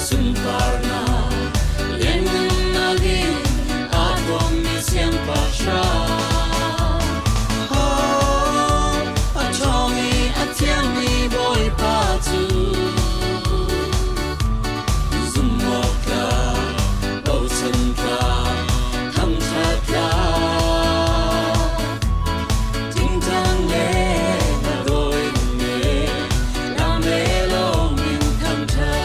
Sunparnak lianngannak in aa thuammi siangpahrang. Oh, a ṭhawng i a thiangmi Bawipa cu zumhawk tlak, bochan tlak, thangṭhat tlak. Tingtang le dawi le lam le lawng in thangṭhat.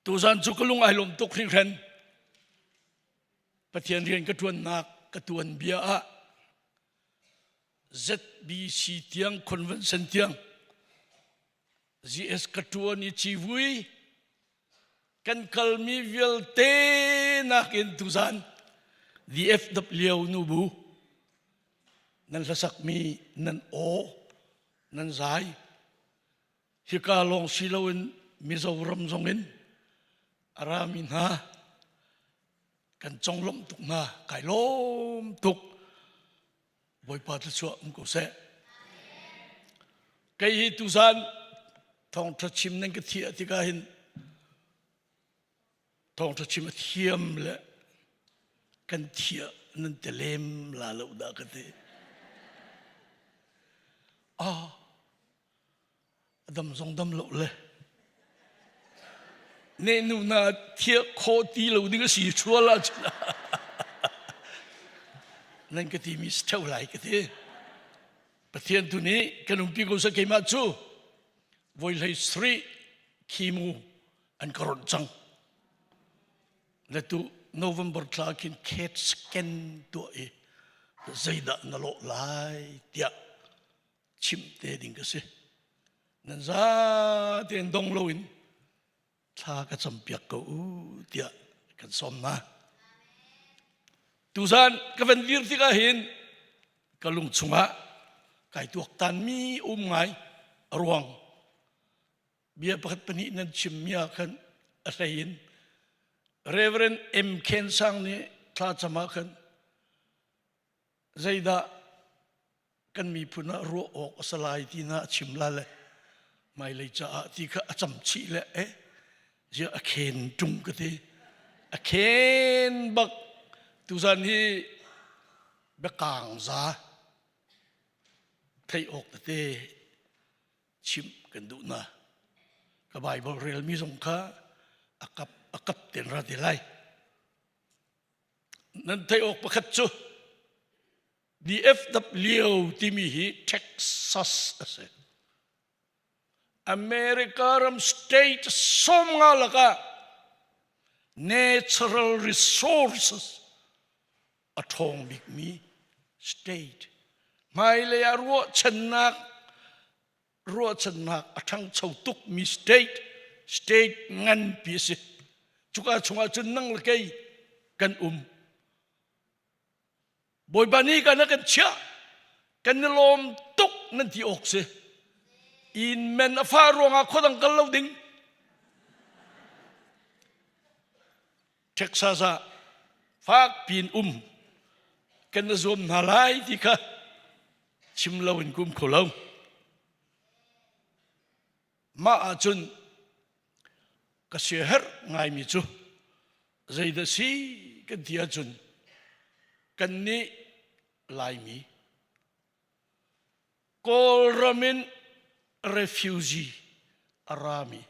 Tuzan cu ka lung ai lawm tuk hringhran. Pathian rian ka ṭuannak ka tuan bia ah ZBC tiang convention tiang GS ka ṭuan i civui kan kalmi vialte nakin tuzan DFW nubu nan hlasakmi nan aw nan zai Hika lawng si loin Mizoram zongin a rami hna kan conglawmh tuk hna. Kai lawm tuk. Bawipa thluachuah um ko seh. Kei hi tuzan thawngṭha chim nan ka thiah tikah hin thawngṭha chim a thiam le kan thiah nan te lem la lo dah ka ti. Ah, a dam zong dam lo le ne nu na thiah khawh ti lo ding a si chual ah cun nan ka ti mi theu lai ka ti Pathian tu nih kan umpi ko sa keimah cu voi hlei sri khimu an ka ronh cang le tu November thla khin cat scan tuah i zeidah na lawh lai tiah chimh te ding ka si nan za tein dong loin thla ka campiak ko u tiah kan sawm hna tuzan ka van dir tikah hin ka lung chungah kai tuaktan mi um ngai a ruang bia pakhat pahnih nan chim mi ah khan a hlei in Reverend M Khen Sang nih thla cam ah khan zeidah kan miphun ah ruah awk a si lai ti na a chim la le hmailei caah ti kha a cam chih le eh zia a khen ṭung ka ti a khen bak tuzan hi biakang za theih awk tete chimh kan duh na ka Bible relmi zong kha a kap a kap ten ra te lai nan theih awk pakhat cu DFW timi hi Texas a si. America ram state 50 lakah natural resources a ṭhawng bikmi state. Hmailei ah ruahchannak ruahchannak a ṭhangcho tukmi state state nganpi a si. Cuka chungah cun nang le kei kan um. Bawipa nih kan a kan chiah kan i lawm tuk nan ti awk si inn men a fah ruangah khuadang kal lo ding Texas ah fak piin um kan i zuam hna lai ti kha chim lo in kum kho lo mah ahcun ka siaherh ngaimi cu zeidah si kan ti ahcun kannih Laimi Kawlram in refugee a rami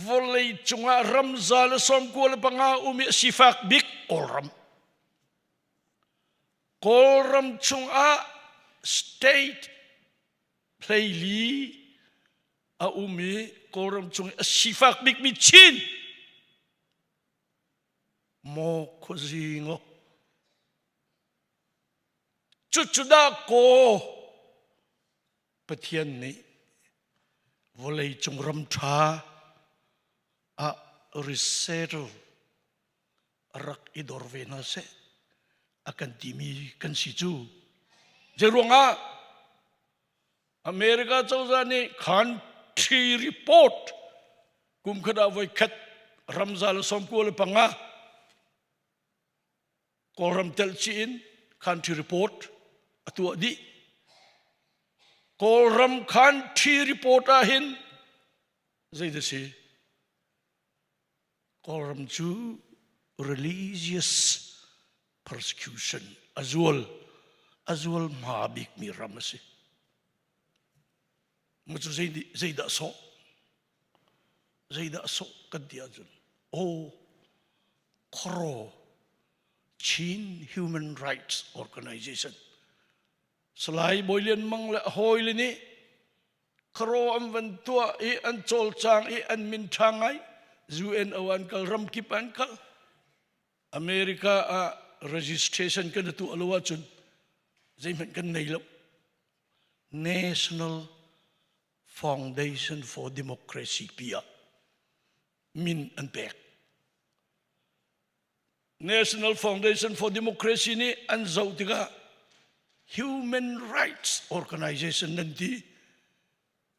vawlei cungah ramza le 95 um i sifak bik Kawlram Kawlram chungah state hleili a um i Kawlram chung i a sifak bikmi Chin maw khuazingo cucu dah kaw Pathian nih vawlei cung ram ṭha ah resettle rak i dor ve hna seh a kan timi kan si cu zeiruangah America cozah nih country report kum khat ah voi khat ramza le 95 Kawlram telh chih in country report a tuah dih. Kawlram country report ah hin zeidah si? Kawlram cu religious persecution a zual a zual hma bikmi ram a si. Mu cu zeidah sawh? Zeidah sawh kan ti ahcun aw CHRO Chin Human Rights Organization Salai Bawi Lian Mang le a hawile nih CHRO an van tuah i an cawlcang i an min ṭha ngai. UNO an kal ramkip an kal America ah registration kan tuah lo ahcun zeihmanh kan nei lo National Foundation for Democracy pi ah min an pek National Foundation for Democracy nih an zoh tikah Human Rights Organization nan ti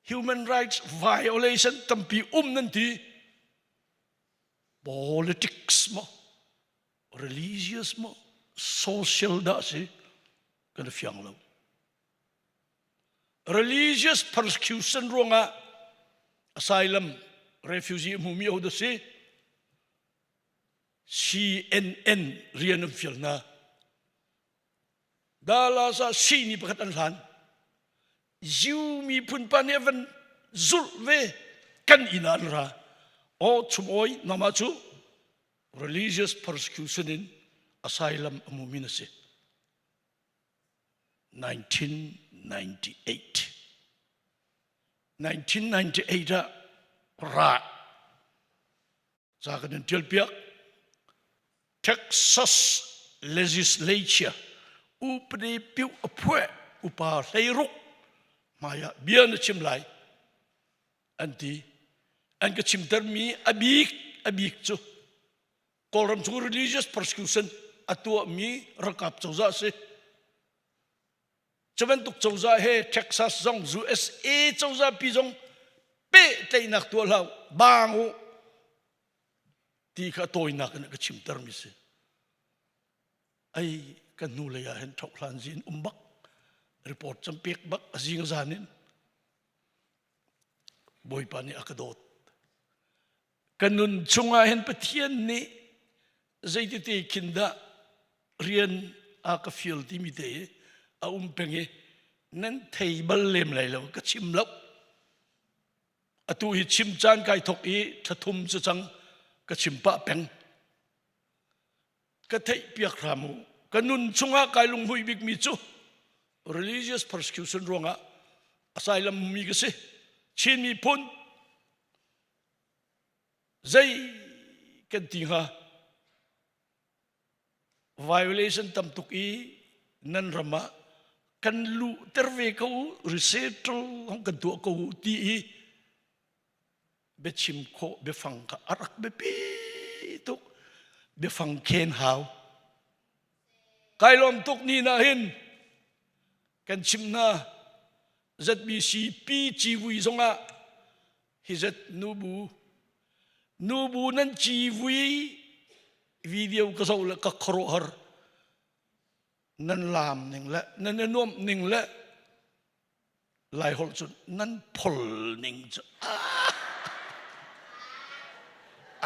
human rights violation tampi um nan ti politics mo religious mo social dah si kan fiang lo religious persecution ruangah asylum refugee hmumi ho da si CNN rian an fial hna. Dallas ah sihni pakhat an hlan. Jew miphun pa nih a van zulh ve kan inn ah an ra. Aw chum oi nama cu religious persecution in asylum a hmumi na si. 1998 1998 ah ra Ca kan in ṭialpiak. Texas Legislature upadi piu a phueh upa hleiruk hmaiah bia na chim lai an ti. An ka chimtermi a bik a bik cu Kawlram chung religious persecution a tuahmi ralkap cozah si. Cu bantuk cozah he Texas zong USA cozah pi zong pehtlaihnak tuah hlah bang u ti kha tawinak in ka chimter mi si. Ai kan hnu lei ah hin thok hlan zin um bak report cam pek bak a zing zan in Bawipa nih a ka dawt. Ka nun chungah hin Pathian nih zeitite khin dah rian a ka fial timi te a um peng i nan thei bal lem lai lo ka chim lo atu hi chim caan kai thok i thathum cu cang ka chim pah peng ka theih piak hram u ka nun chungah kai lunghmuih bik mi cu religious persecution ruangah asylum mi ka si Chin miphun zei kan ti hnga violation tam tuk i nan ram ah kan luhter ve ko u resettle hong kan tuah ko u ti i biachim khawh biafang kha a rak biapi tuk biafang khen hau kai lawm tuk ni na hin kan chim hna ZBC PGV zongah hi zet nubu nubu nan civui video ka zoh le ka khuaruahhar nan laam ning le nan i nuamh ning le lai holh cun nan phol ning cu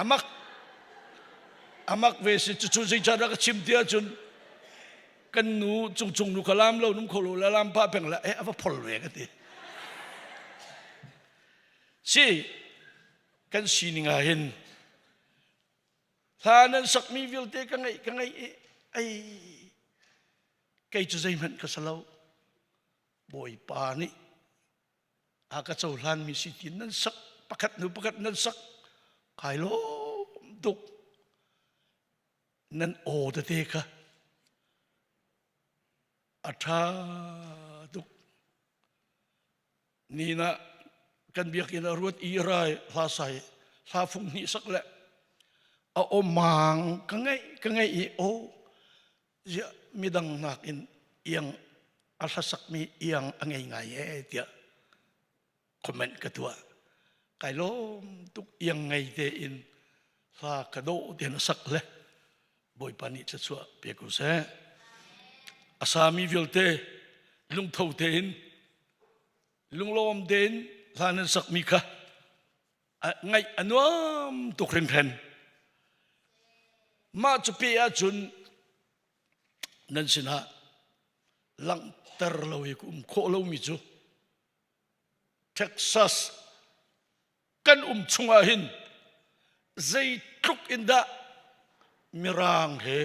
amak amak ve si cucu zeicadah ka chim ti ahcun kan nu cungcung nu kha laam lo num kho lo le laam pah peng le eh a va phol ve ka ti Si, kan sining ah hin hla nan sakmi vialte ka ngaih ka ngaih i ai kei cu zeihmanh ka si lo Bawipa nih a ka cohlanmi si ti nan sak pakhat hnu pakhat nan sak kai lawm tuk nan aw tete kha a ṭha tuk Ni na kan biakinn ah ruat i rai hla sai hla fung hnih sak le a awmang ka ngaih ka ngaih i o ziah midang nakin iang a hlasakmi iang a ngei ngai e tiah comment ka tuah kai lawm tuk iang ngei tein hla ka dawh tein a sak le Bawipa nih thluachuah pe ko seh a sami vialte lungtho tein lunglawm tein hla nan sakmi kha ngaih a nuam tuk hringhran mah cu pe ahcun nan sinah langhter lo i ka um khawh lomi cu Texas kan um chungah hin zeitluk in dah mirang he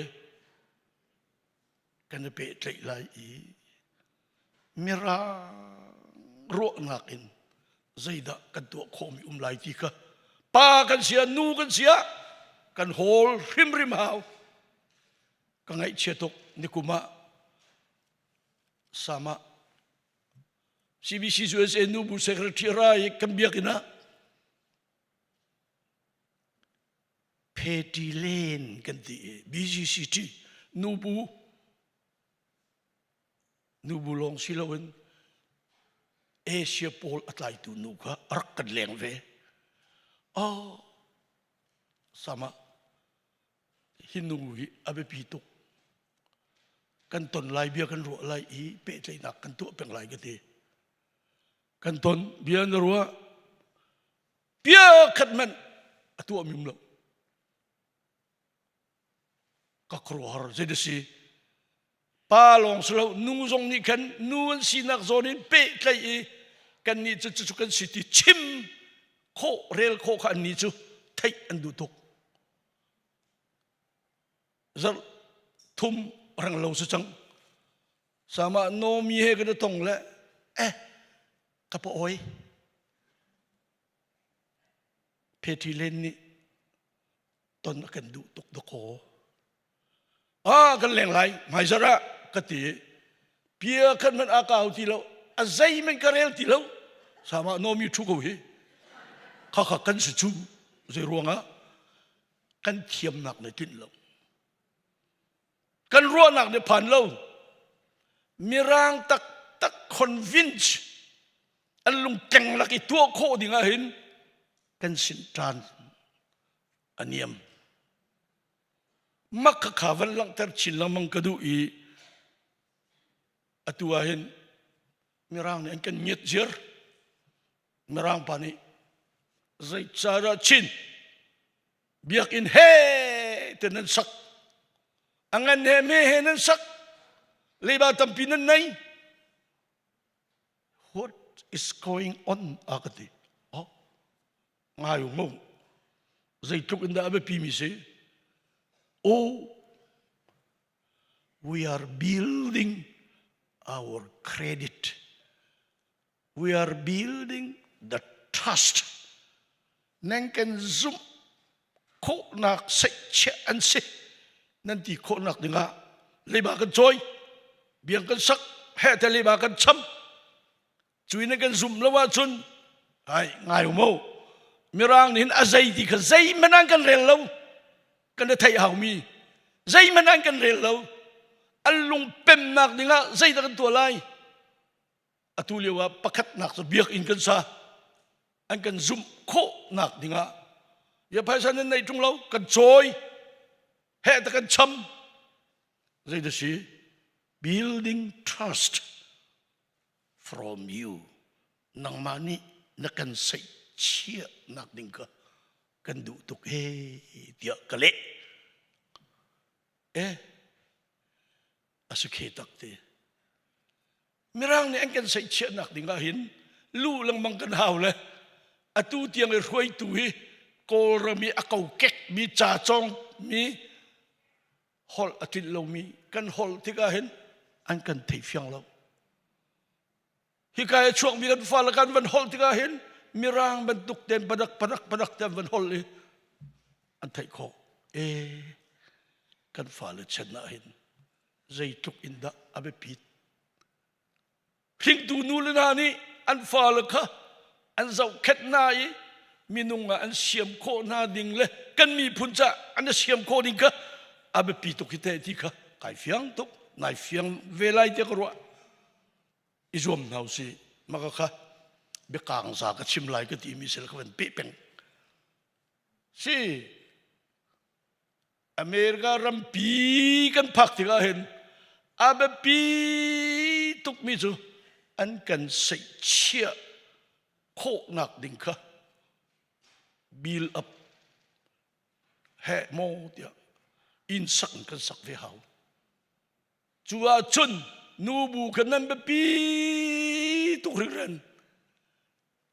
kan i pehtlaih lai i mirang ruahnak in zeidah kan tuah khawhmi um lai ti kha. Pa kan sia nu kan sia kan hawl hrimhrim hau. Ka ngaihchia tuk nikum ah sama CBC USA nubu secretary rai kan biakinn ah Pheti Len kan ti i BGCT nubu nubu lawng si loin Asia pawl a tlaitu nu kha a rak kan leng ve. Oh, sama hi nu hi a biapi tuk. Kan ton lai bia kan ruah lai i pehtlaihnak kan tuah peng lai ka ti. Kan ton bia na ruah Pia khat hmanh a tuah mi um lo. Ka khuaruahhar zei si. Pa lawng si lo nu zong nih khan nu an sinak zawn in pehtlaih i kan nih cu cu kan si ti chim khawh rel khawh kha an nih cu theih an duh tuk. Zarh thum reng lo si cang. Sama nomi he kan tong le eh ka pa oi Phetri Len nih ton a kan duh tuk dakaw. Ah kan leng lai hmaizarh ah ka ti pia khan man a kau ti lo a zei men ka rel ti lo sama nomi thu ko hi kha kha kan si chu zei ruangah kan thiamnak ne tlinh lo kan ruahnak nih phan lo mirang taktak convince an lungkeng lak i tuah khawh ding ah hin kan sin ṭan a niam mak kha van langhter chin lengmang ka duh i atu ah hin mirang nih an kan ngiat ziar mirang pa nih zeicadah chin biakinn he te nan sak a ngan he me he nan sak leiba tampi nan nei what is going on a ka ti oh ngai ngo zeitluk in dah a biapi mi si oh we are building our credit We are building the trust. Nan kan zumh khawhnak seihchiah an si. Nan ti khawhnak dingah leiba kan cawi, biang kan sak, he te leiba kan cham. Cui nan kan zumh lo ahcun ai ngai mo. Mirang nih hin a zei ti kha zeihmanh an kan rel lo. Kan i theih haumi zeihmanh an kan rel lo. An lung pemnak dingah zeidah kan tuah lai? Atu lio ah pakhatnak cu biakinn kan sa. An kan zumh khawhnak dingah ya phaisa nan nei ṭung lo kan cawi he ta kan cham zei da si building trust from you nangmah nih na kan seih chiahnak ding kha kan duh tuk he tiah ka leh eh a si khe tak te Mirang nih an kan seihchiahnak ding ah hin lu lengmang kan hau le atu tiang i hruaitu hi Kawlram i a kokek mi ca cawng mi holh a tlinh lomi kan holh tikah hin an kan thei fiang lo. Hika i chuakmi kan fale kan van holh tikah hin mirang bantuk ten padak padak padak te an van holh i an theih khawh. E kan fale chan ah hin zeitluk in dah a biapit hringtu nu le hna nih an fale kha an zohkhenh hna i minung ah an siam khawh hna ding le kan miphun ca an siam khawh ding kha a biapi tuk hi te ti kha kai fiang tuk nai fiang ve lai te ka ruah i zuam hna usih maka kha biakang za ka chim lai ka ti mi sel ka van pe peng si America rampi kan phak tikah hin a biapi tukmi cu an kan seihchiah khawhnak ding kha build up heh maw tiah inn sak in kan sak ve hau. Cu ahcun nubu kha nan biapi tuk hringhran.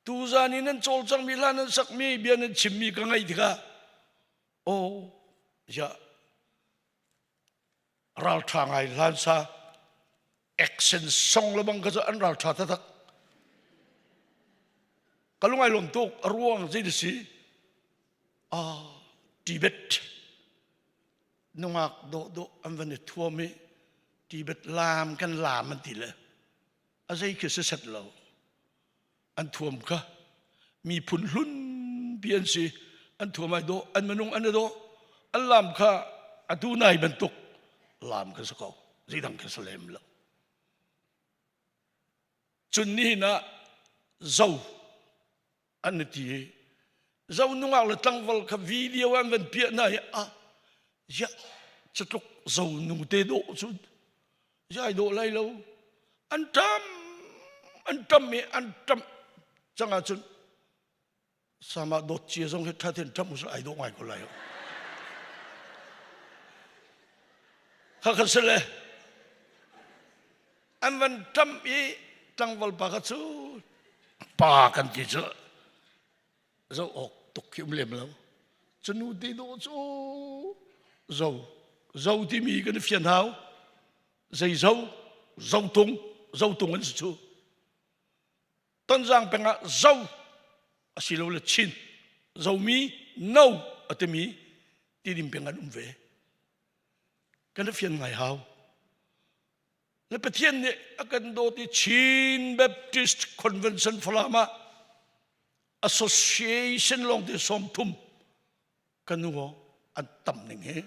Tuzan i nan cawlcangmi hla nan sakmi bia nan chimmi ka ngaih tikah aw ya ralṭha ngai hlan sa action song le bang kha cu an ralṭha taktak ka lungai lawm tuk a ruang zei si. Ah, Tibet nungak dawh dawh an van i thuam i Tibet laam kan laam an ti le a zei khi si set lo. An thuam kha miphun hlun pi an si. An thuam ai dawh, an minung an i dawh. An laam kha atu nai bantuk laam kha si ko. Zeidang kha si lem lo. Cun nihin ah zo an ti i zo nungak le tlangval kha video an van piah hna hi ah ziah catluk zo nu te dawh cu ziai dawh lai lo an ṭam an ṭam i an ṭam cang ahcun sama dawt cia zong hi ṭha ten ṭam usah ai dawh ngai ko lai kha kha si le an van ṭam i tlangval pa kha cu pa kan ti cu zo awk tuk khi um lem lo cu nu te dawh cu zo zo timi kan fian hau zei zo zo tung zo tung an si cu Tonzang peng ah zo asilole Chin zomi no a timi tidim peng an um ve. Kan fian ngai hau. Le Pathian nih a kan dawt i Chin Baptist Convention Falam ah association lawng te 30 kan nu an tam ning hi.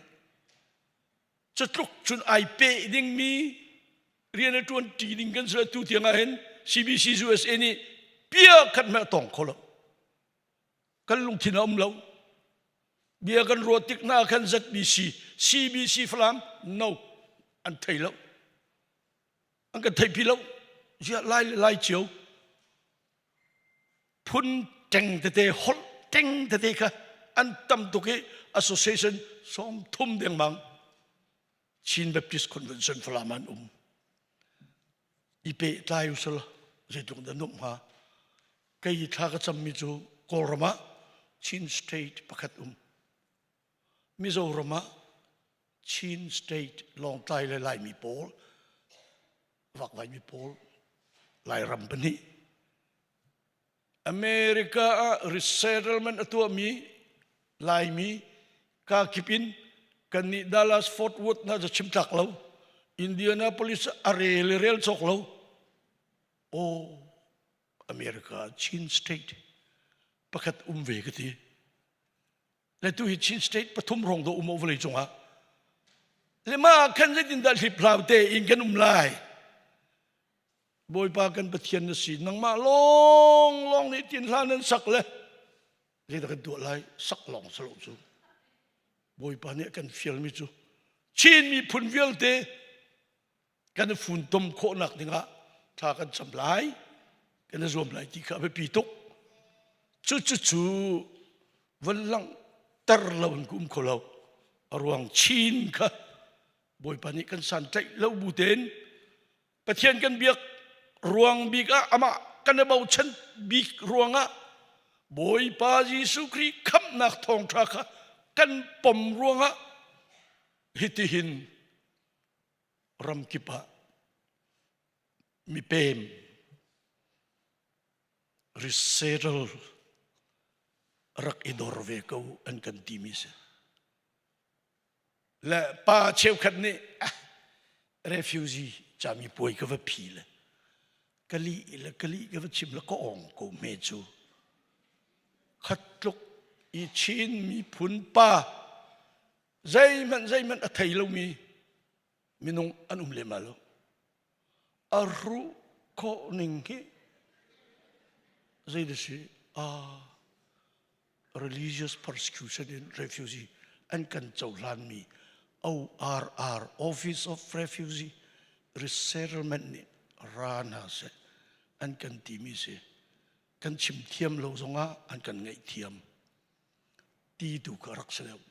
Cutluk cun ai peh dingmi rian a ṭuan ṭi ding kan si tu tiang ah hin CBC USA nih bia khat hmeh tong kho lo. Kan lungthin a um lo. Bia kan ruah tik hna khan ZBC, CBC Falam no an thei lo. An kan theihpi lo. Ziah lai le lai cio. Phun ṭeng tete holh ṭeng tete kha an tam tuk i association 30 dengmang Chin Baptist Convention Falam an um. I pehtlai usal zeitluk dah nuamh hnga. Kei thla ka cammi cu Kawlram ah Chin State pakhat um. Mizoram ah Chin State Lawngtlai le Laimi pawl vakvaimi pawl Lairam pahnih America ah resettlement a tuahmi Laimi kakip in kannih Dallas Fort Worth hna cu chim tlak lo Indianapolis a rel i rel cawk lo oh America Chin state pakhat um ve ka ti le tu hi Chin state pathum rong do um vawlei cungah le ma khan zeitin dah hlip hlau te in kan um lai Bawipa kan Pathian na si nangmah lawng lawng nih tin hla nan sak le zeidah kan tuah lai sak lawng salo cu Bawipa nih a kan fialmi cu Chin miphun vialte kan i funtom khawhnak dingah thla kan cam lai kan i zuam lai ti kha a biapi tuk cu cu cu van langhter lo in ka um kho lo a ruang Chin kha Bawipa nih kan santlaih lo bu tein Pathian kan biak ruang bik ah amah kan i bochan bik ruangah Bawipa Jesuh Khrih khamhnak thawngṭha kha kan pom ruangah hitihin ramkip ah mipem resettle rak i dor ve ko an kan timi si. Le pa cheukhat nih ah, refugee cami puai ka va phi le kali le kali ka va chim le ka ong ko me cu khat tluk i Chin miphun pa zeihmanh zeihmanh a thei lomi minung an um lem lo a ruh khawh ning hi zei da si ah religious persecution in refugee an kan cohlanmi ORR Office of Refugee Resettlement nih ra hna seh an kan timi si kan chim thiam lo zongah an kan ngaihthiam ti tu kha rak si deuh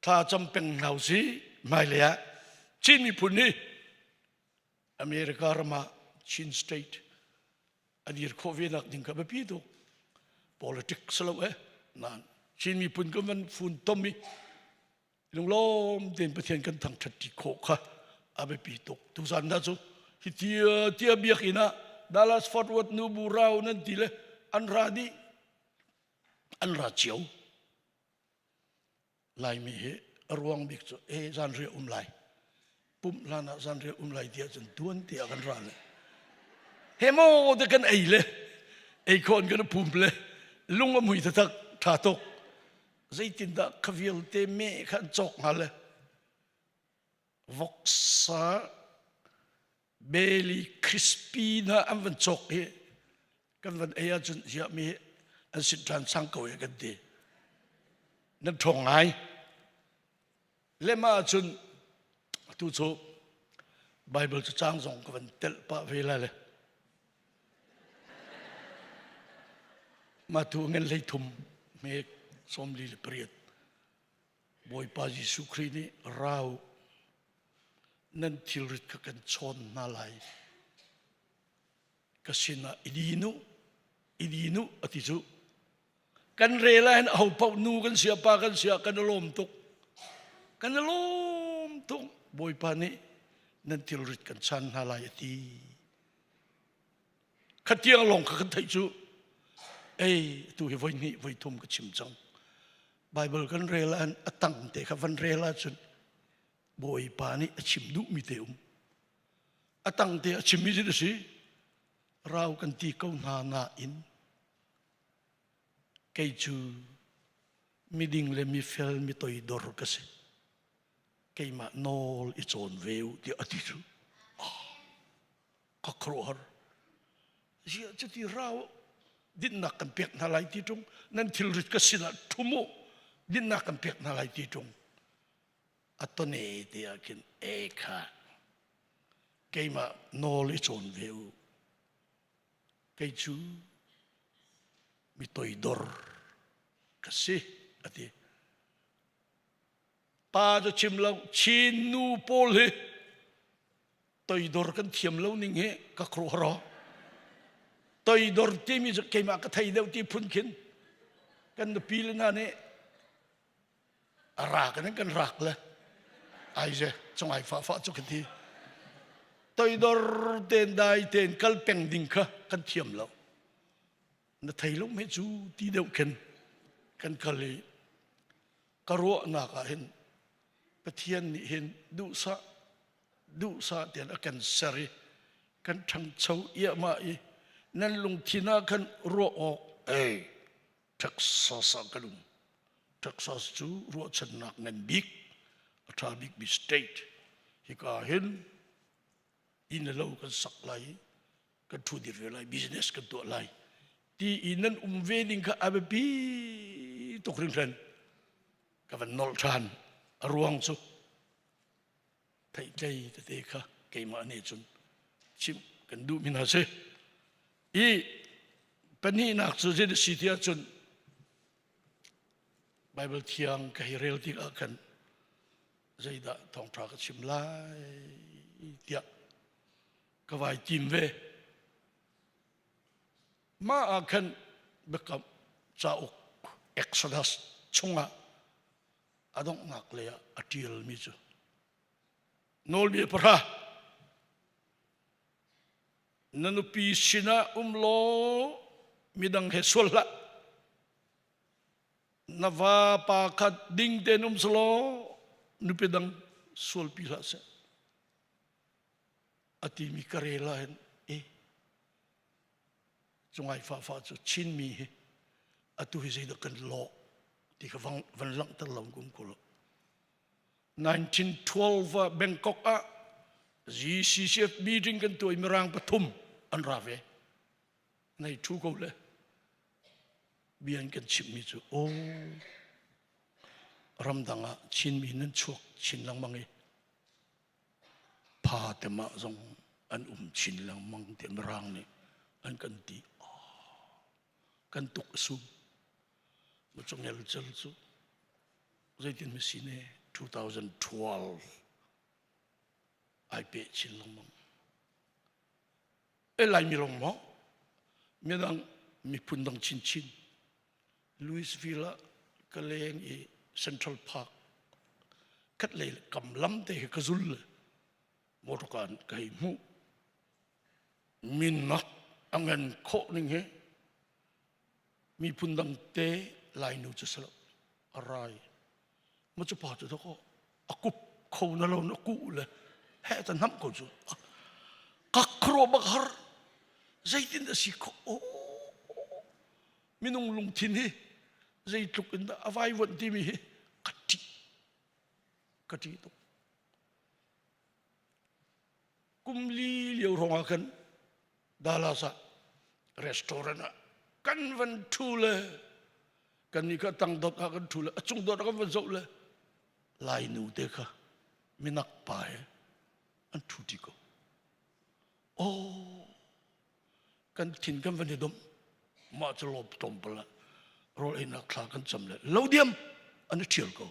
thla cam peng hna usih hmailei ah Chin miphun nih America ram ah Chin state a dir khawh ve nak ding kha biapi tuk politics lo eh nan Chin miphun kan van fun tom i lunglawm tein Pathian kan thangṭhat ti khawh kha a biapi tuk tuzan hna cu hi tia tia biakinn ah Dallas Fort Worth nu bu rau nan ti le an ra dih. An ra cio. Laimi hi a ruang bik cu e zanriah um lai. Pumh hlan ah zanriah um lai ti ahcun tuan te ah kan ra le. He maw te kan ei le ei khawn kan pum le lung a mui taktak tha tuk. Zeitindah kha vialte me kha an cawk hnga le voksa Beli crispy hna an van cawk i kan van ei ahcun ziah mi an sit ṭhan sang ko e kan ti. Nan ṭhawng ngai. Lema ahcun atu cu Bible cu cang zong ka van telh pah ve lai le. Mah tu ngen hlei thum hme 48 Bawipa Jesuh Khrih nih rau nan thilrit kha kan chawn hna lai. Ka sinah i din u, i din u, a ti cu. Kan rel ah hin aho paoh nu kan sia pa kan sia kan i lawm tuk. Kan i lawm tuk. Bawipa nih nan thilrit kan chan hna lai a ti. Khatiang lawng kha kan theih cu. Ei, tu hi voi hnih voi thum ka chim cang. Bible kan rel ah a tang te kha van rel ahcun Bawipa nih a chim duhmi te um. A tang te a chimmi cu si rau kan ti ko hna nain kei cu miding le mifel mi toidor ka si. Keimah nawl i cawn ve u tiah a ti cu. Ka khuaruahhar. Ziah cuti rau dinnak kan pek hna lai ti ṭung nan thilrit ka sinah ṭhum u dinnak kan pek hna lai ti ṭung a tone te ah khin e kha keimah nawl i cawn ve u kei cu mi toidor ka si a ti pa cu chim lo Chin nu pawl hi toidor kan thiam lo ning hi ka khuaruahhar toidor timi cu keimah ka thei deuh ti phun khin kan nupi le hna nih a rak in kan rak le ai ze chungai fa fa cu ka ti toidor ten dai ten kal peng ding kha kan thiam lo na thei lo me cu ti deuh khin kan kal i ka ruahnak ah hin Pathian nih hin duhsah duhsah tian a kan ser i kan ṭhangcho iahmah i nan lungthin ah khan ruah awk ei Texas ah kan um. Texas cu ruahchannak ngan bik, a ṭha bikmi state. Hika hin inn le lo kan sak lai, kan ṭhu dir ve lai, business kan tuah lai. Ti i nan um ve ding kha a biapi tuk hringhran. Ka van nolh ṭhan. A ruang cu theihtlei tete kha keimah nih cun chimh kan duhmi hna si. I pahnihnak cu zei si ti ahcun Bible thiang ka hei rel tikah khan zeidah thawngṭha ka chim lai tiah ka vai tim ve. Mah ah khan biakam cauk Exodus chungah a donghnak lei ah a ṭialmi cu nawlbia pahra na nupi sinah um law midang he sual hlah na vapa kha ding tein um selaw nupi dang sualpi hlah seh a timi ka rel ah hin e cungai fa fa cu Chinmi hi atu hi zeidah kan lawh ti kha van langhter lo kum ko lo 1912 ah Bangkok ah GCCF meeting kan tuah i mirang pathum an ra ve nei thu ko le bia an kan chimhmi cu o ramdang ah Chinmi nan chuak chin lengmang i pha te mah zong an um chin lengmang ti mirang nih an kan ti kan tuk a sum cungel cel cu zeitin mi si ne 2012 ai pe chin lengmang e lai mi rong maw midang miphun dang chinchin Louisville ah ka leng i Central Park khat lei kam lam te khi ka zul le motorka ka hei hmuh minnak a ngan khawh ning hi miphun dang te. Lainu cu si lo a rai ma cu pa cu dako a kup kho na lo na ku le he ta nam ko cu ka khro bak har zeitin dah si kho minung lungthin hi zeitluk in dah a vaivuanh timi hi ka ṭih ka ṭih tuk kum li lio hrawng ah khan Dallas ah restaurant ah kan van ṭhu le kan nih kha tang dot ah kan ṭhu le a cung dot ah kan van zoh le Lainu te kha minak pa he an ṭhu ṭi ko. Oh, kan thin kan van i domh mah cu lawm tlawmpal ah rawl einak thla kan cam le lo diam an i ṭhial ko.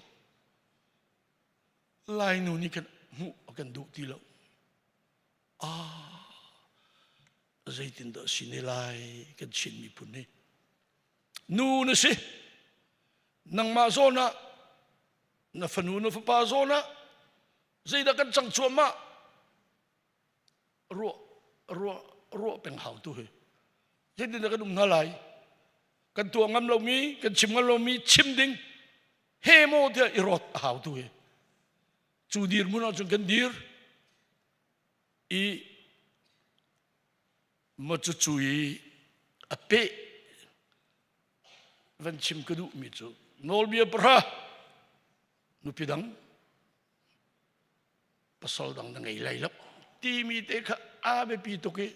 Lainu nih kan hmuh a kan duh ti lo. Ah, zeitindah si ne lai kan Chin miphun hi. Nu na si, nangmah zawn ah, na fanu na fapa zawn ah, zeidah kan cang cuahmah ruah ruah ruah peng hau tu hi. Zeitindah kan um hna lai? Kan tuah ngam lomi, kan chim ngam lomi chim ding he maw tiah i rawt a hau tu hi. Cu dirhmun ahcun kan dir i maw cucu i a peh van chim ka duhmi cu nawlbia pahra nupi dang pasal dang na ngei lai lo timi te kha a biapi tuk i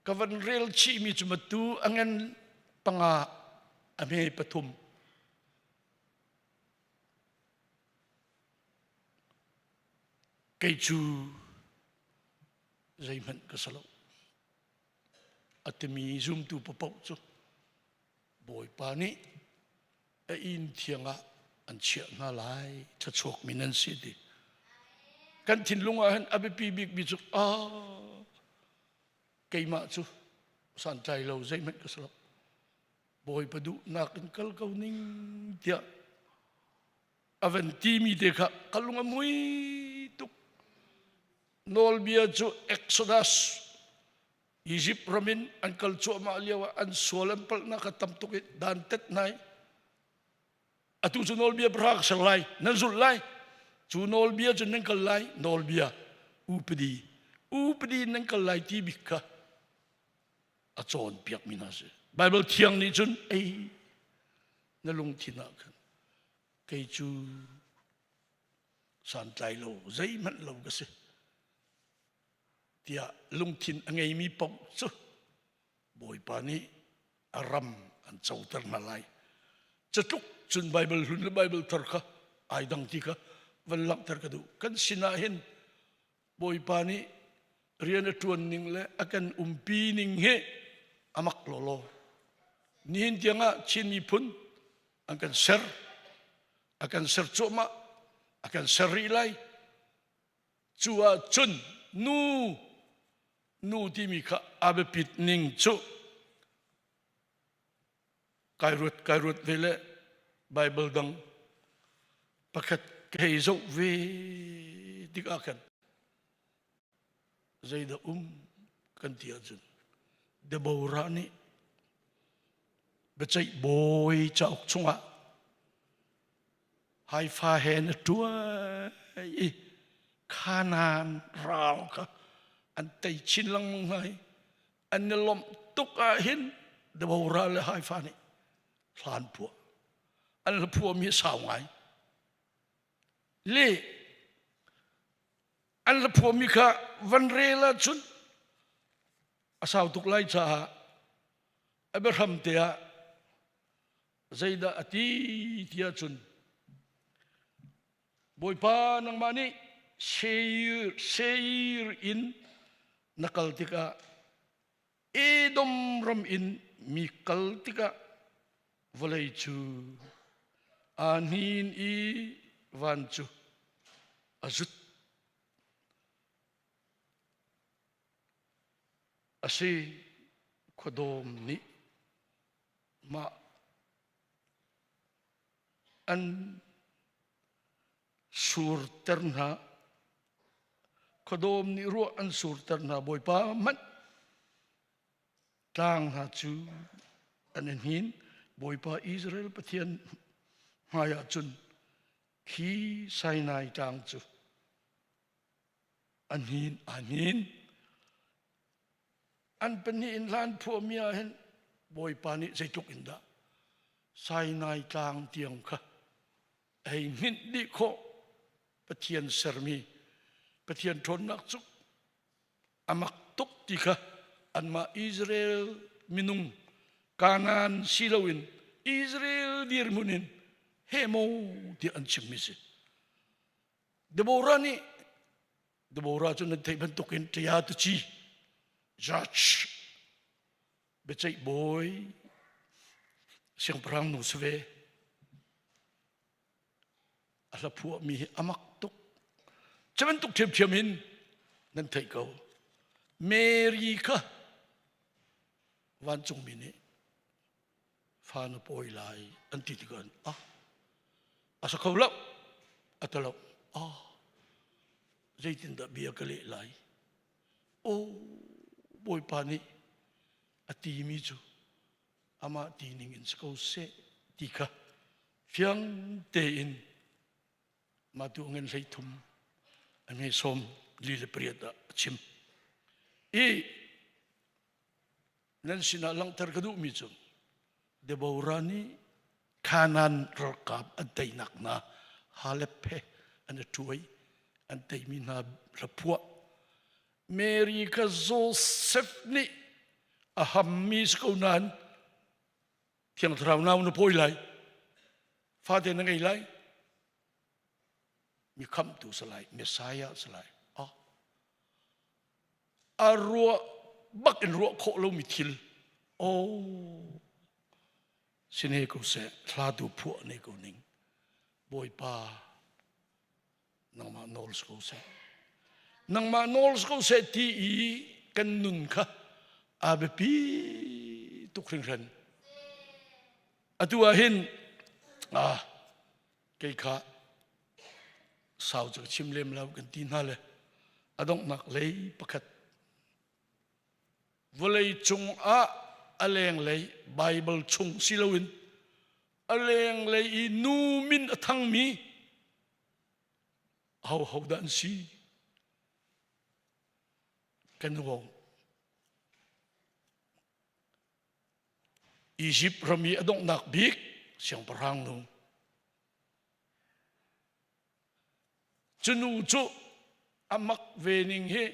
ka van rel chihmi cu matu a ngan panga a hme pathum Kei cu zeihmanh ka si lo. A timi zumtu paoh cu Bawipa nih a inn thiang ah an chiah hna lai thluachuakmi nan si ti. Kan thinlung ah hin a biapi bikmi cu ah keimah cu santlai lo zeihmanh ka si lo. Bawipa duhnak in kal ko ning tiah a van timi te kha ka lung a mui tuk. Nawlbia cu Exodus Egypt ram in an kal cuahmah lio ah an sual an palhnak kha tam tuk i dan tet nai. Atu cu nawlbia pahra ka ser lai, nan zulh lai. Cu nawlbia cu nan kal lai, nawlbia upadi. Upadi nan kal lai ti bik kha a cawnpiakmi hna si. Bible thiang nih cun ei na lungthin ah khan kei cu santlai lo zeihmanh lo ka si tiah lungthin a ngeimi paoh cu Bawipa nih a ram an coter hna lai. Catluk cun Bible hlun le Bible thar kha ai dang ti kha van langhter ka duh. Kan sinah hin Bawipa nih rian a ṭuan ning le a kan umpi ning hi a mak lawlaw. Nihin tiangah Chin miphun an kan ser, a kan ser cuahmah, a kan ser rih lai. Cu ah cun nu, nu timi kha a biapit ning cu kai ruat kai ruat ve le Bible dang pakhat ka hei zoh ve tikah khan zeidah um kan ti ahcun Deborah nih biaceih bawi cauk chungah Haifa he na ṭuai i Kanaan ral kha an tei chin lengmang hna i an i lawmh tuk ah hin Deborah le Haifa nih hla an phuah. An hla phuahmi a sau ngai. Le an hla phuahmi kha van rel ahcun a sau tuk lai caah a biahram te ah zeidah a ti ti ahcun Bawipa nangmah nih Seir, Seir in na kal tikah Edom ram in mi kal tikah vawlei cu aa hnin i van cu a zut. A si, khuadawm nih mah an surter hna khuadawm nih ruah an surter hna bawipa hmanh tlang hna cu an i hnin. Bawipa Israel Pathian hmaiah cun khi Sinai tlang cu a hnin a hnin. An pahnih in hlan phuahmi ah hin Bawipa nih zeitluk in dah Sinai tlang tiang kha a hei hninh dih khawh Pathian sermi Pathian ṭhawnnak cu a mak tuk ti kha anmah Israel minung Kanaan si loin Israel dirhmun in he maw tiah an chimmi si. Deborah nih Deborah cu nan theih bantukin ṭia tuci judge biaceih bawi siangpahrang nu si ve a hla phuahmi hi a mak tuk cu bantuk ṭhiamṭhiam in nan theih ko Mary kha vancungmi nih fa na pawi lai an ti tikah ah a sa kho lo a ta lo ah zeitindah bia ka leh lai o bawipa nih a timi cu amah ti ning in si ko seh ti kha fiang tein mah tu ngen hlei thum a nge sawm li le pariat ah a chim i nan sinah langhter ka duhmi cu Deborah nih Kanaan ralkap an teinak hna Halep he an i ṭuai an teimi hna hlaphuah Mary kha Joseph nih a hammi si ko nain Thiang Thlarau nau na pawi lai fate na ngei lai mi khamhtu si lai Messiah si lai ah a ruah bak in ruah khawh lomi thil oh sine ko seh thla tu phuah ne ko ning bawipa nangmah nawl si ko seh nangmah nawl si ko seh ti i kan nun kha a biapi tuk hringhran atu ah hin ah kei kha sau cu chim lem lo kan ti hna le a donghnak lei pakhat vawlei cung ah a lenglei Bible chung si loin a lenglei i nu min a thangmi ho ho dah an si kan wong Egypt ram i a donghnak bik siangpahrang nu cu nu cu a mak ve ning hi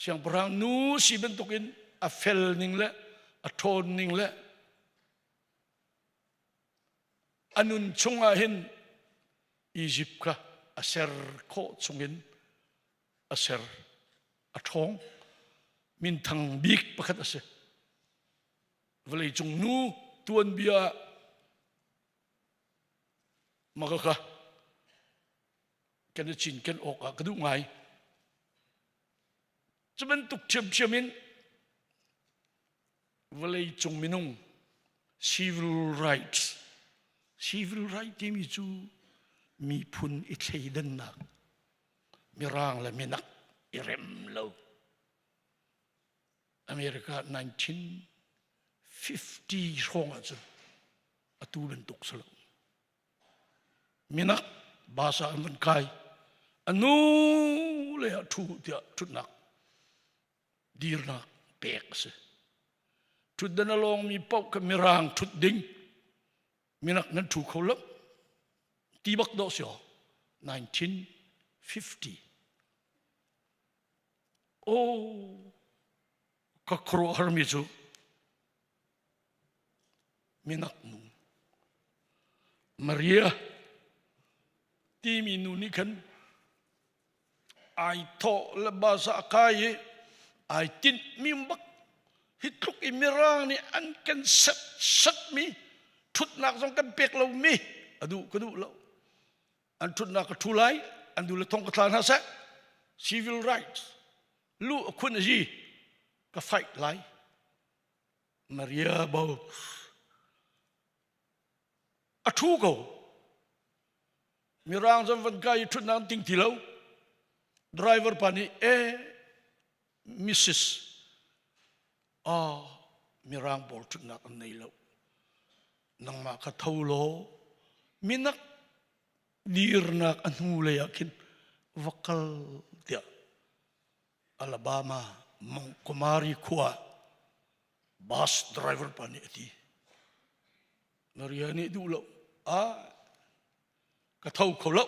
siangpahrang nu si bantukin a fel ning le a ṭhawn ning le a nun chungah hin Egypt kha a ser khawh chungin a ser a ṭhawng minthang bik pakhat a si vawleicung nu tuanbia maka kha kan i cinken awk ah ka duh ngai cu bantuk ṭhiamṭhiam in vawleicung minung civil rights civil right timi cu miphun i thleidannak mirang le minak i rem lo America 1950 hrawng ahcun atu bantuk si lo minak basa an van kai anu le ah ṭhu tiah ṭhutnak dirnak pek a si ṭhutdan a lawngmi paoh kha mirang ṭhut ding minak nan ṭhu kho lo ti bak dawh si 1950 Oh, ka khuaruahharmi cu minak nu Maria timi nu nih khan ai thawh le basa a kai i ai tinhmi bak hi tluk i mirang nih an kan set setmi ṭhutnak zong kan pek lomi a duh ka duh lo an ṭhutnak ka ṭhu lai an duh le thong ka thla hna seh civil rights lu a khun a yi ka fight lai Maria Bo a ṭhu ko mirang zong van kai i ṭhutnak an ting ti lo driver pa nih e Mrs. Ah mirang pawl ṭhutnak an nei lo. Nangmah kha tho law minak dirnak a hnu lei ah khin va kal tiah Alabama Montgomery khua bus driver pa nih a ti. Maria nih duh lo. A ka tho kho lo,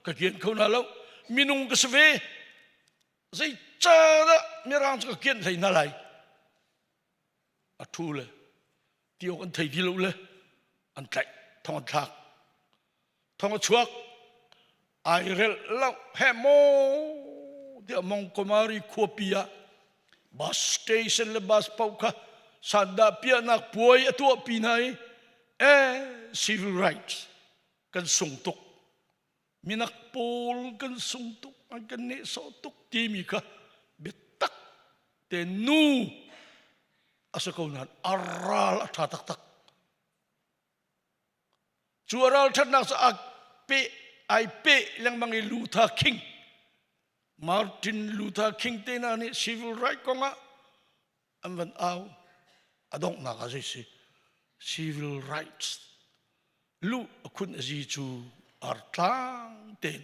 ka kian kho na lo. Minung ka si ve. Zeicadah mirang cu ka kianh hlei hna lai? A ṭhu le ti awk an thei ti lo le an tlaih thong an thlak. Thong a chuak ai relh lo he maw tiah Montgomery khuapi ah bus station le bus paoh kha sandah piahnak puai a tuahpi hna i eh civil rights kan sung tuk minak pawl kan sung tuk an kan nehsawh tuk timi kha biatak te nu a si ko nain a ral a ṭha taktak Cu a ralṭhatnak cu a peh ai peh lengmang i Luther King Martin Luther King te hna nih civil right kongah an van au a donghnak ah zei si civil rights lu a khun a zi cu artlang tein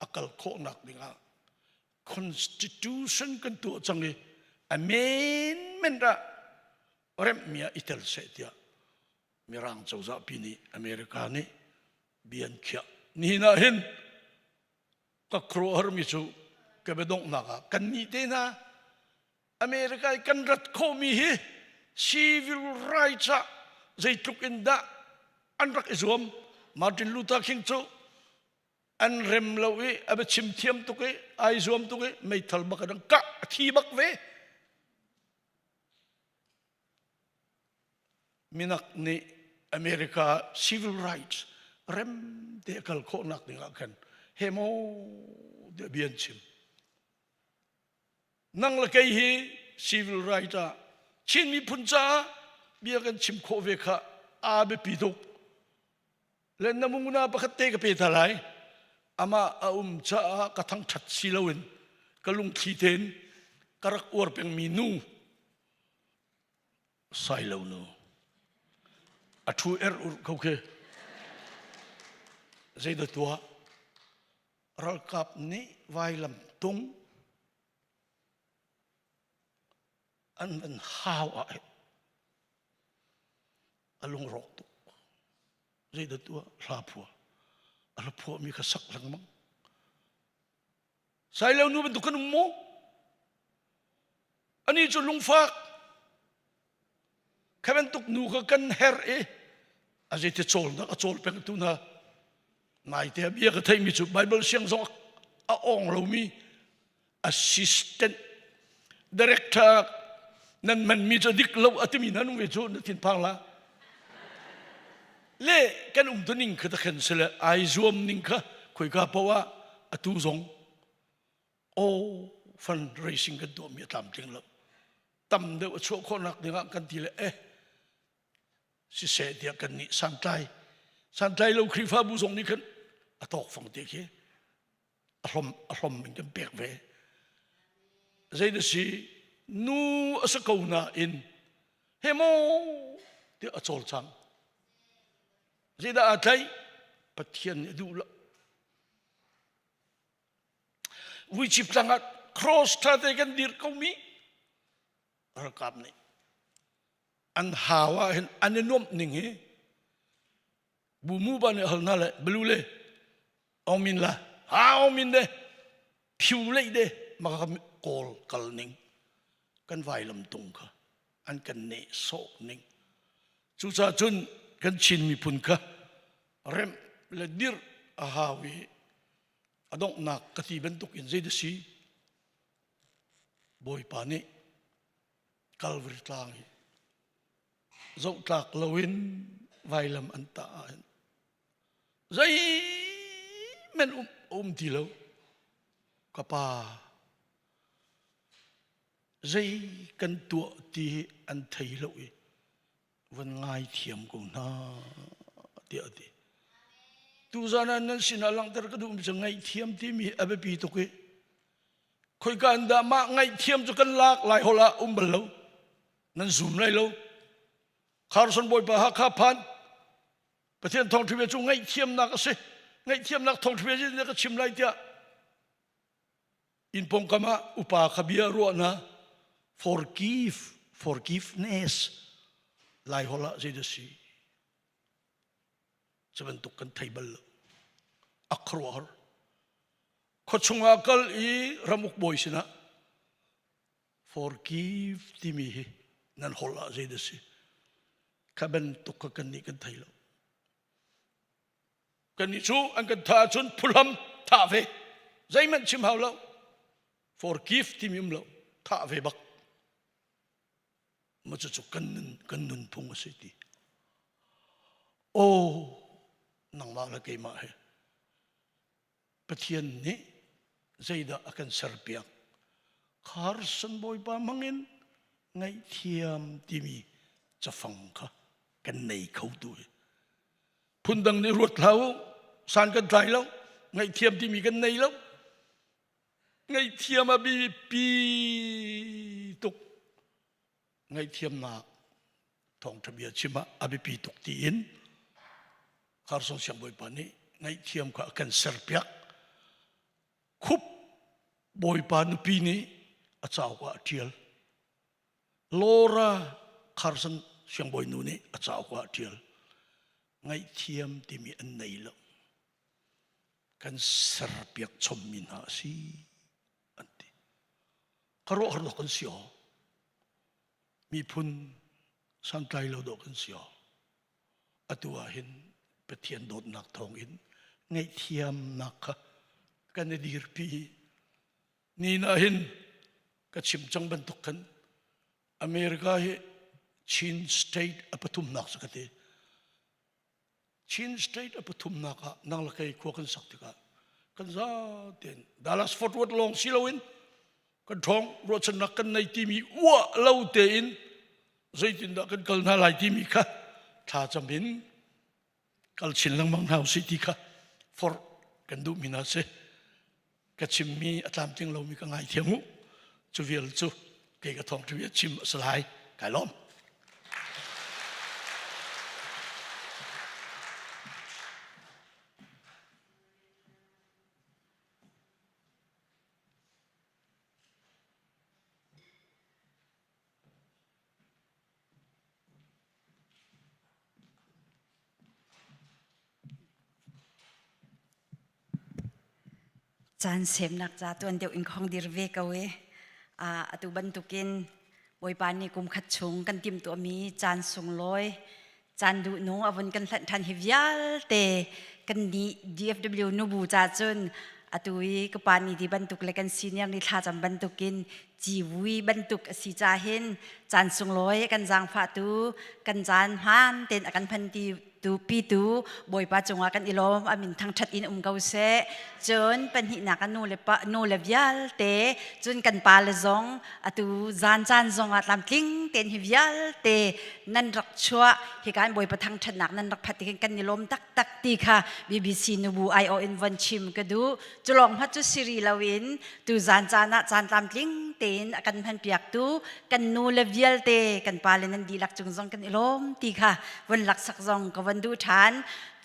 a kal khawhnak dingah constitution kan tuah cang i amendment ah remhmi ah i tel seh tiah Mirang cozah pi nih America nih bia an khiah. Nihin ah hin ka khuaruahharmi cu ka biadonghnak ah kan nih te hna America i kan rat khawhmi hi civil rights ah zeitluk in dah an rak i zuam. Martin Luther King cu an rem lo i a biachim thiam tuk i ai zuam tuk i meithal bak an kah a thi bak ve. Minak nih America civil rights rem te a kal khawhnak ding ah khan he maw tiah bia an chim. Nang le kei hi civil right ah Chin miphun caah bia kan chim khawh ve kha aa biapi tuk. Le namunguna pakhat te ka pe ta lai. Amah a um caah ka thangṭhat si loin ka lungthli tein ka rak uar pengmi nu Sailo nu a ṭhu er ur ko khi zeidah tuah ralkap nih vailam tung an van hau ah a lungrawk tuk zeidah tuah hla phuah a hla phuahmi kha sak lengmang Sailo nu bantuk kan um maw? Ani cu lungfak. Kha bantuk nu kha kan her i a zeiti cawlnak a cawl peng tu hna. Naite bia ka theimi cu Bible siang zong a awng lomi assistant director nan manmi cu dik lo a timi hna nung ve cu na thinphang la. Le kan um ning kha ta khan sile ai zuam ning kha khoika poah atu zong o fundraising kan tuahmi a tlamtling lo tam deuh a chuah khawhnak dingah kan ti le eh siseh tiah kan nih santlai santlai lo Khrihfabu zong nih khan a tawk fang te khi a hlom a hlom in kan pek ve zei na si nu a si ko nain he maw tiah a cawlcang zeidah aa tlaih Pathian nih a duh lo vuichip tlang ah cross tha te kan dir ko mi ralkap nih an hau ah hin an i nuamh ning hi bu mu ba nih hal hna le blu le ong min la ha ong min de phiu lei de maka kawl kal ning kan vailam tung kha an kan neh sawh ning cucaah cun kan Chin miphun kha remh le dirh a hau i a donghnak ka ti bantuk in zei si Bawipa nih Calvary tlang i zohtlak loin vailam an tah ahhin zeihmanh um, um ti lo ka pa zei kan tuah ti an thei lo i van ngai thiam ko hna tiah a ti tuzan ah nan sinah langhter ka duhmi cu ngaihthiam timi a biapi tuk i khoika in dah mah ngaihthiam cu kan lak lai hol ah um bal lo nan zum lai lo Carson bawipa Hakha phan. Pathian thawngṭha bia cu ngaihthiamnak a si. Ngaihthiamnak thawngṭha bia zeitindah ka chim lai tiah inn pawngkam ah upa kha bia ruah na forgive forgiveness lai holh ah zeidah si cu bantuk kan thei bal lo a khuaruahhar khuachung ah kal i ramuk bawi sinah forgive timi hi nan holh ah zeidah si kha bantuk kha kan nih kan thei lo kannih cu an kan thah ahcun phuhlam thah ve zeihmanh chim hau lo forgive timi um lo thah ve bak ma cucu kan nun kan nunphung a si ti oh nangmah le keimah he Pathian nih zeidah a kan serpiak Carson Bawipa hmangin ngaihthiam timi cafang kha kan nei kho tu hi phundang nih ruat hlah u san kan tlai lo ngaihthiam timi kan nei lo ngaihthiam a biapi tuk ngaihthiamnak thawngṭha bia chim ah a biapi tuk tiin Carson siangbawipa nih ngaihthiam kha a kan serpiak khup bawipa nupi nih a cauk ah a ṭial Laura Carson siangbawinu nih a cauk ah a ṭial ngaihthiam timi an nei lo kan serpiak chommi hna a si an ti khuaruahhar dawh kan si aw miphun santlai lo dawh kan si aw atu ah hin Pathian dawtnak thawngin ngaihthiamnak kha kan i dirpi ni na hin ka chim cang bantuk khan America hi Chin state a pathumnak cu ka ti Chin state a pathumnak ah nang le kei khua kan sak tikah kan za tein Dallas Fort Worth lawng si loin kan ṭhawng ruahchannak kan nei timi uah lo tein zeitindah kan kal hna lai timi kha thla cam in kal chin lengmang hna usih ti kha forh kan duhmi hna si ka chimmi a tlamtling lomi ka ngaithiam u cu vial cu kei ka thawngṭha bia chim a si lai kai lawm Caan semnak ca tuan deuh in khong dir ve ko i atu bantukin Bawipa nih kum khat chung kan timhtuahmi caan sunglawi caan duhnung a vun kan hlanh ṭhan hi vialte kan nih DFW nubu ca cun atu i ka pa nih ti bantuk le kan senior nih thlacam bantukin civui bantuk a si ca hin caan sunglawi kan zaangfahtu kan caan hmaan tein a kan phan ti tu pitu Bawipa cungah kan i lawm amin thangṭhat in um ko seh cun pahnihnak ah nu le pa nu le vialte cun kan pa le zong atu zan caan zongah tlamtling tein hi vialte nan rak chuah hika in Bawipa thangṭhatnak nan rak phat ti kan i lawm taktak ti kha BBC nubu aiawh in von chim ka duh cu lawng hmat cu siri loin tu zan caan ah caan tlamtling tein a kan hmanpiaktu kan nu le vialte kan pa le nan dihlak cung zong kan i lawm ti kha von laksak zong ka von duh ṭhan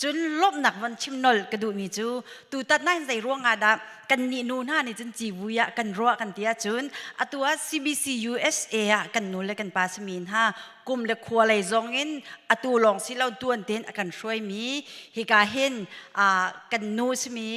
cun lawmhnak von chim nolh ka duhmi cu tutan ah zei ruang ah dah kan nih nu hna nih cun civui ah kan ruah kan ti ahcun atu ah CBC USA ah kan nu le kan pa simi hna kum le khua lei zong in atu lawng si lo tuan tein a kan hruaimi hika hin kan nu simi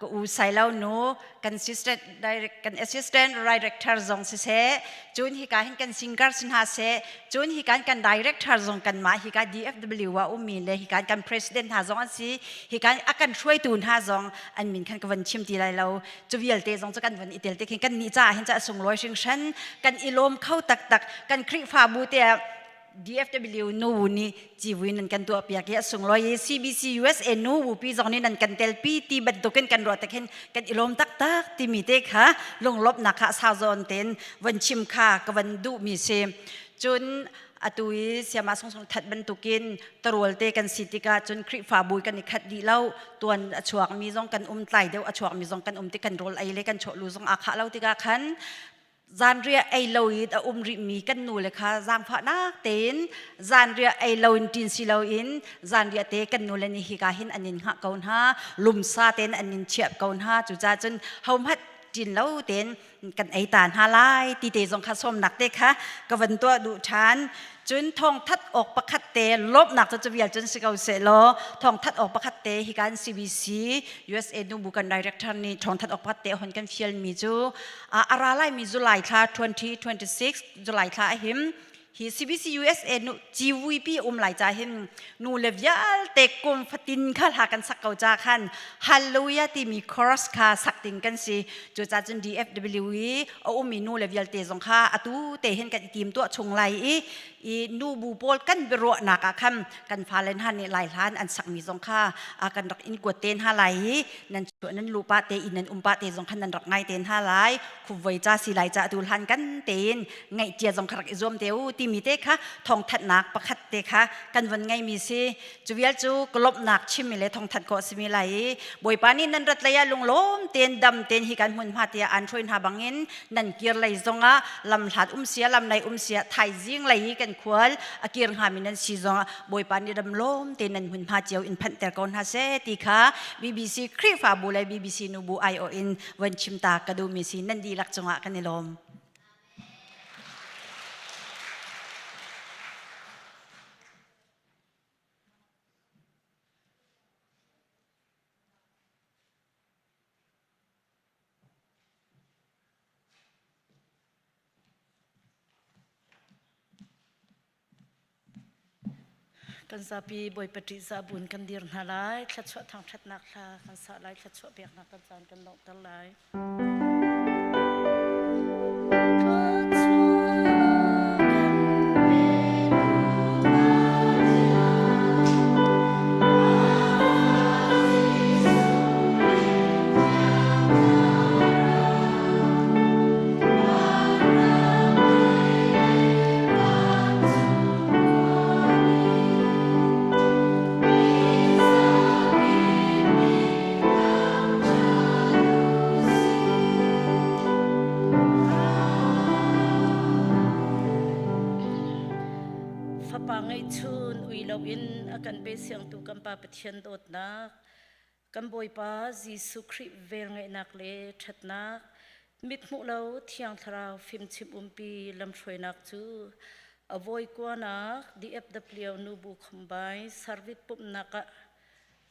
ka u Sailo nu kan assistant direct kan assistant director zong siseh cun hika hin kan singer si hna seh cun hika hin kan director zong kan mah hika DFW ah ummi le hika kan president hna zong an si hika a kan hruaitu hna zong an min khan ka van chim ti lai lo cu vialte zong cu kan van i tel te khin kan nih caah hin ca sunglawi hringhran kan i lawm kho taktak kan Khrihfabu te ah DFW nu nih civui nan kan tuah piak i a sunglawi i CBC USA nu bupi zong nih nan kan telpi ti bantukin kan ruah tak hin kan i lawm taktak timi te kha lunglawmhnak kha sau zawn tein von chim kha ka van duhmi si cun atu i siama sungsung that bantukin tarual te kan si tikah cun Khrihfabu kan i khat dih lo tuan a chuakmi zong kan um tlai deuh a chuakmi zong kan um ti kan rawl ei le kan chawhlu zong aa khah lo tikah khan. Zanriah ei lo in a um rihmi kan nu le kha zaangfahnak tein zanriah ei lo in ṭin si loin zanriah te kan nu le nih hika hin an in hngah ko hna, lumsa tein an in chiah ko hna. Cucaah cun hohmanh ṭin lo tein kan ei ta hna lai ti te zong kha sawmnak te kha ka van tuah duh ṭhan. Cun thawngthat awk pakhat te lawmhnak cu cu vial cun si ko seh law thawngthat awk pakhat te hi kan CBC USA nubu kan director nih thawngthat awk pakhat te hon kan fialmi cu a ra laimi July thla 2026 July thla ahim hi CBC USA nu GVP um lai ca hin nu le vialte kum fatin kha hla kan sak ko ca khan Hallelujah timi chorus kha sak ding kan si. Cucaah cun DFW i a ummi nu le vialte zong kha atu te hin kan i tim tuah chung lai i i nu bu pawl kan biaruahnak ah khan kan fale hna nih lai hlan an sakmi zong kha kan rak in kuat te hna lai i nan chuah nan luh pah te i nan um pah te zong khan nan rak ngai te hna lai khupvoi ca si lai ca tu hlan kan tein ngaihcia zong kha rak i zuam te u timi te kha thawngthanhnak pakhat te kha kan von ngeimi si. Cu vial cu ka lawmhnak chimmi le thawngthanh khawh a simi lai i Bawipa nih nan rat lei ah lunglawm tein dam tein hi kan hmunhma tiah aan hruai hna bangin nan kir lei zongah lamhlat um sia lam lei um sia thaizing lei i kan khual a kir hngami nan si zongah Bawipa nih dam lawm tein nan hmunhma cio in phanhter ko hna seh ti kha BBC Khrihfabu le BBC Nubu aiawh in von chim ta ka duhmi si nan dihlak cungah kan i lawm. Kan zapi Bawipa ṭihzah buin kan dir hna lai. Thluachuah thangṭhatnak hla kan sa lai. Thluachuah peknak kan caan kan donghter lai. Fapa ngeihchun ui loin a kan pe siangtu kan Pa Pathian dawtnak, kan Bawipa Jesuh Khrih velngeihnak le ṭhatnak, mithmuh lo Thiang Thlarau fimchimh umpi lamhruainak cu a vawikuanak DFW Nubu Khombai Service pumhnak ah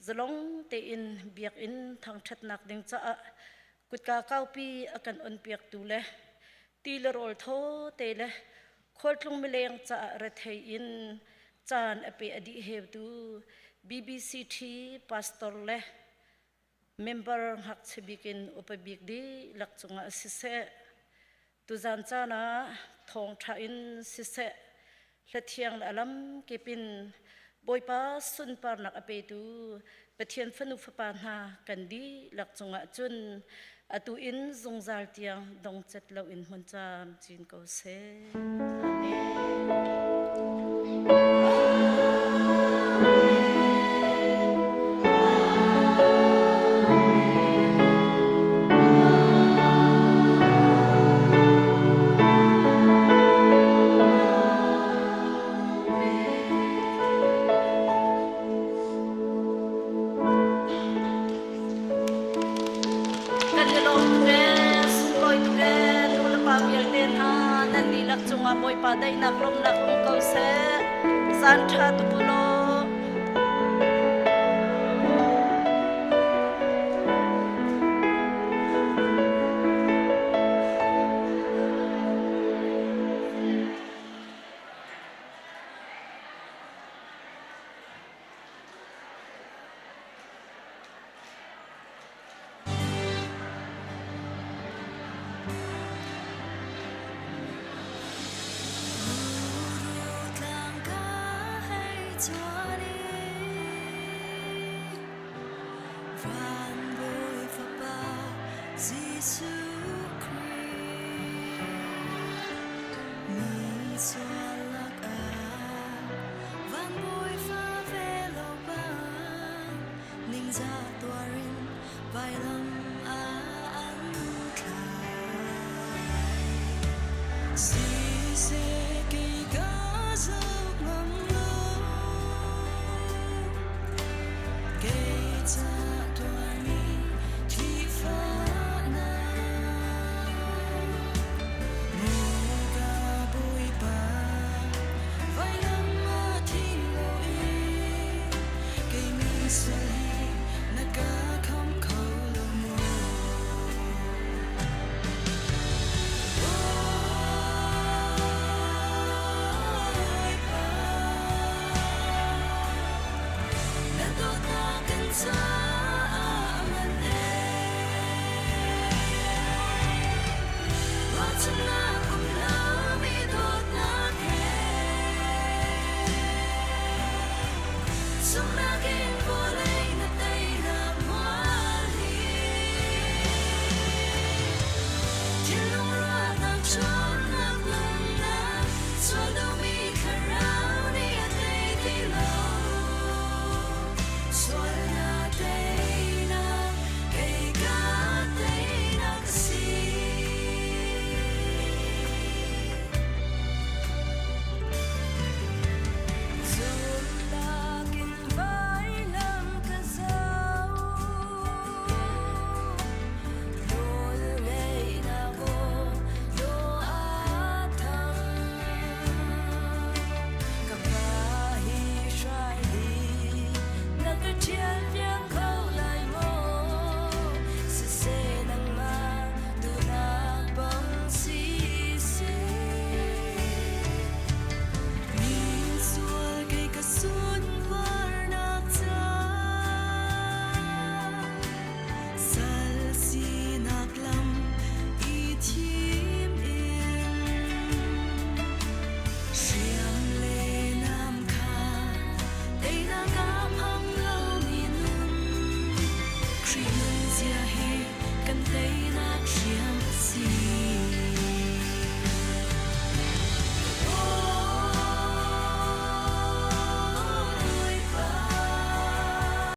Zalong tein biakinn thangṭhatnak ding caah kutka kaupi a kan onpiaktu le ti le rawl thaw te le khualtlung mileng caah rethei in caan a pe a dih heutu BBCT pastor le member ngakchia bik in upa bik dihlak cungah siseh tuzan caan ah thawngṭha in siseh hlathiang le a lam kip in Bawipa sunparnak a petu Pathian fanu fapa hna kan dihlak cungah cun atu in zungzal tiang dongcet loin hmun camcin ko seh. Amen. Kan i lawm tuk ee, sunglawi tuk ee, nu le pa vialte hna nan dihlak cungah Bawipa daihnak lawmhnak um ko seh. Caan ṭha tuk u law. Jesuh Khrih mi sual lakah van bawifa ve lo bang ningzah tuarin vailam ah an thlai. Siseh kei ka zoh ngam lo Kei ca tuarmi thihfahnak Maw ka Bawipa vailam ah thi loin kei mi sual hi na ka khamh kho lo maw? Bawipa na dawtnak kan caah man ee.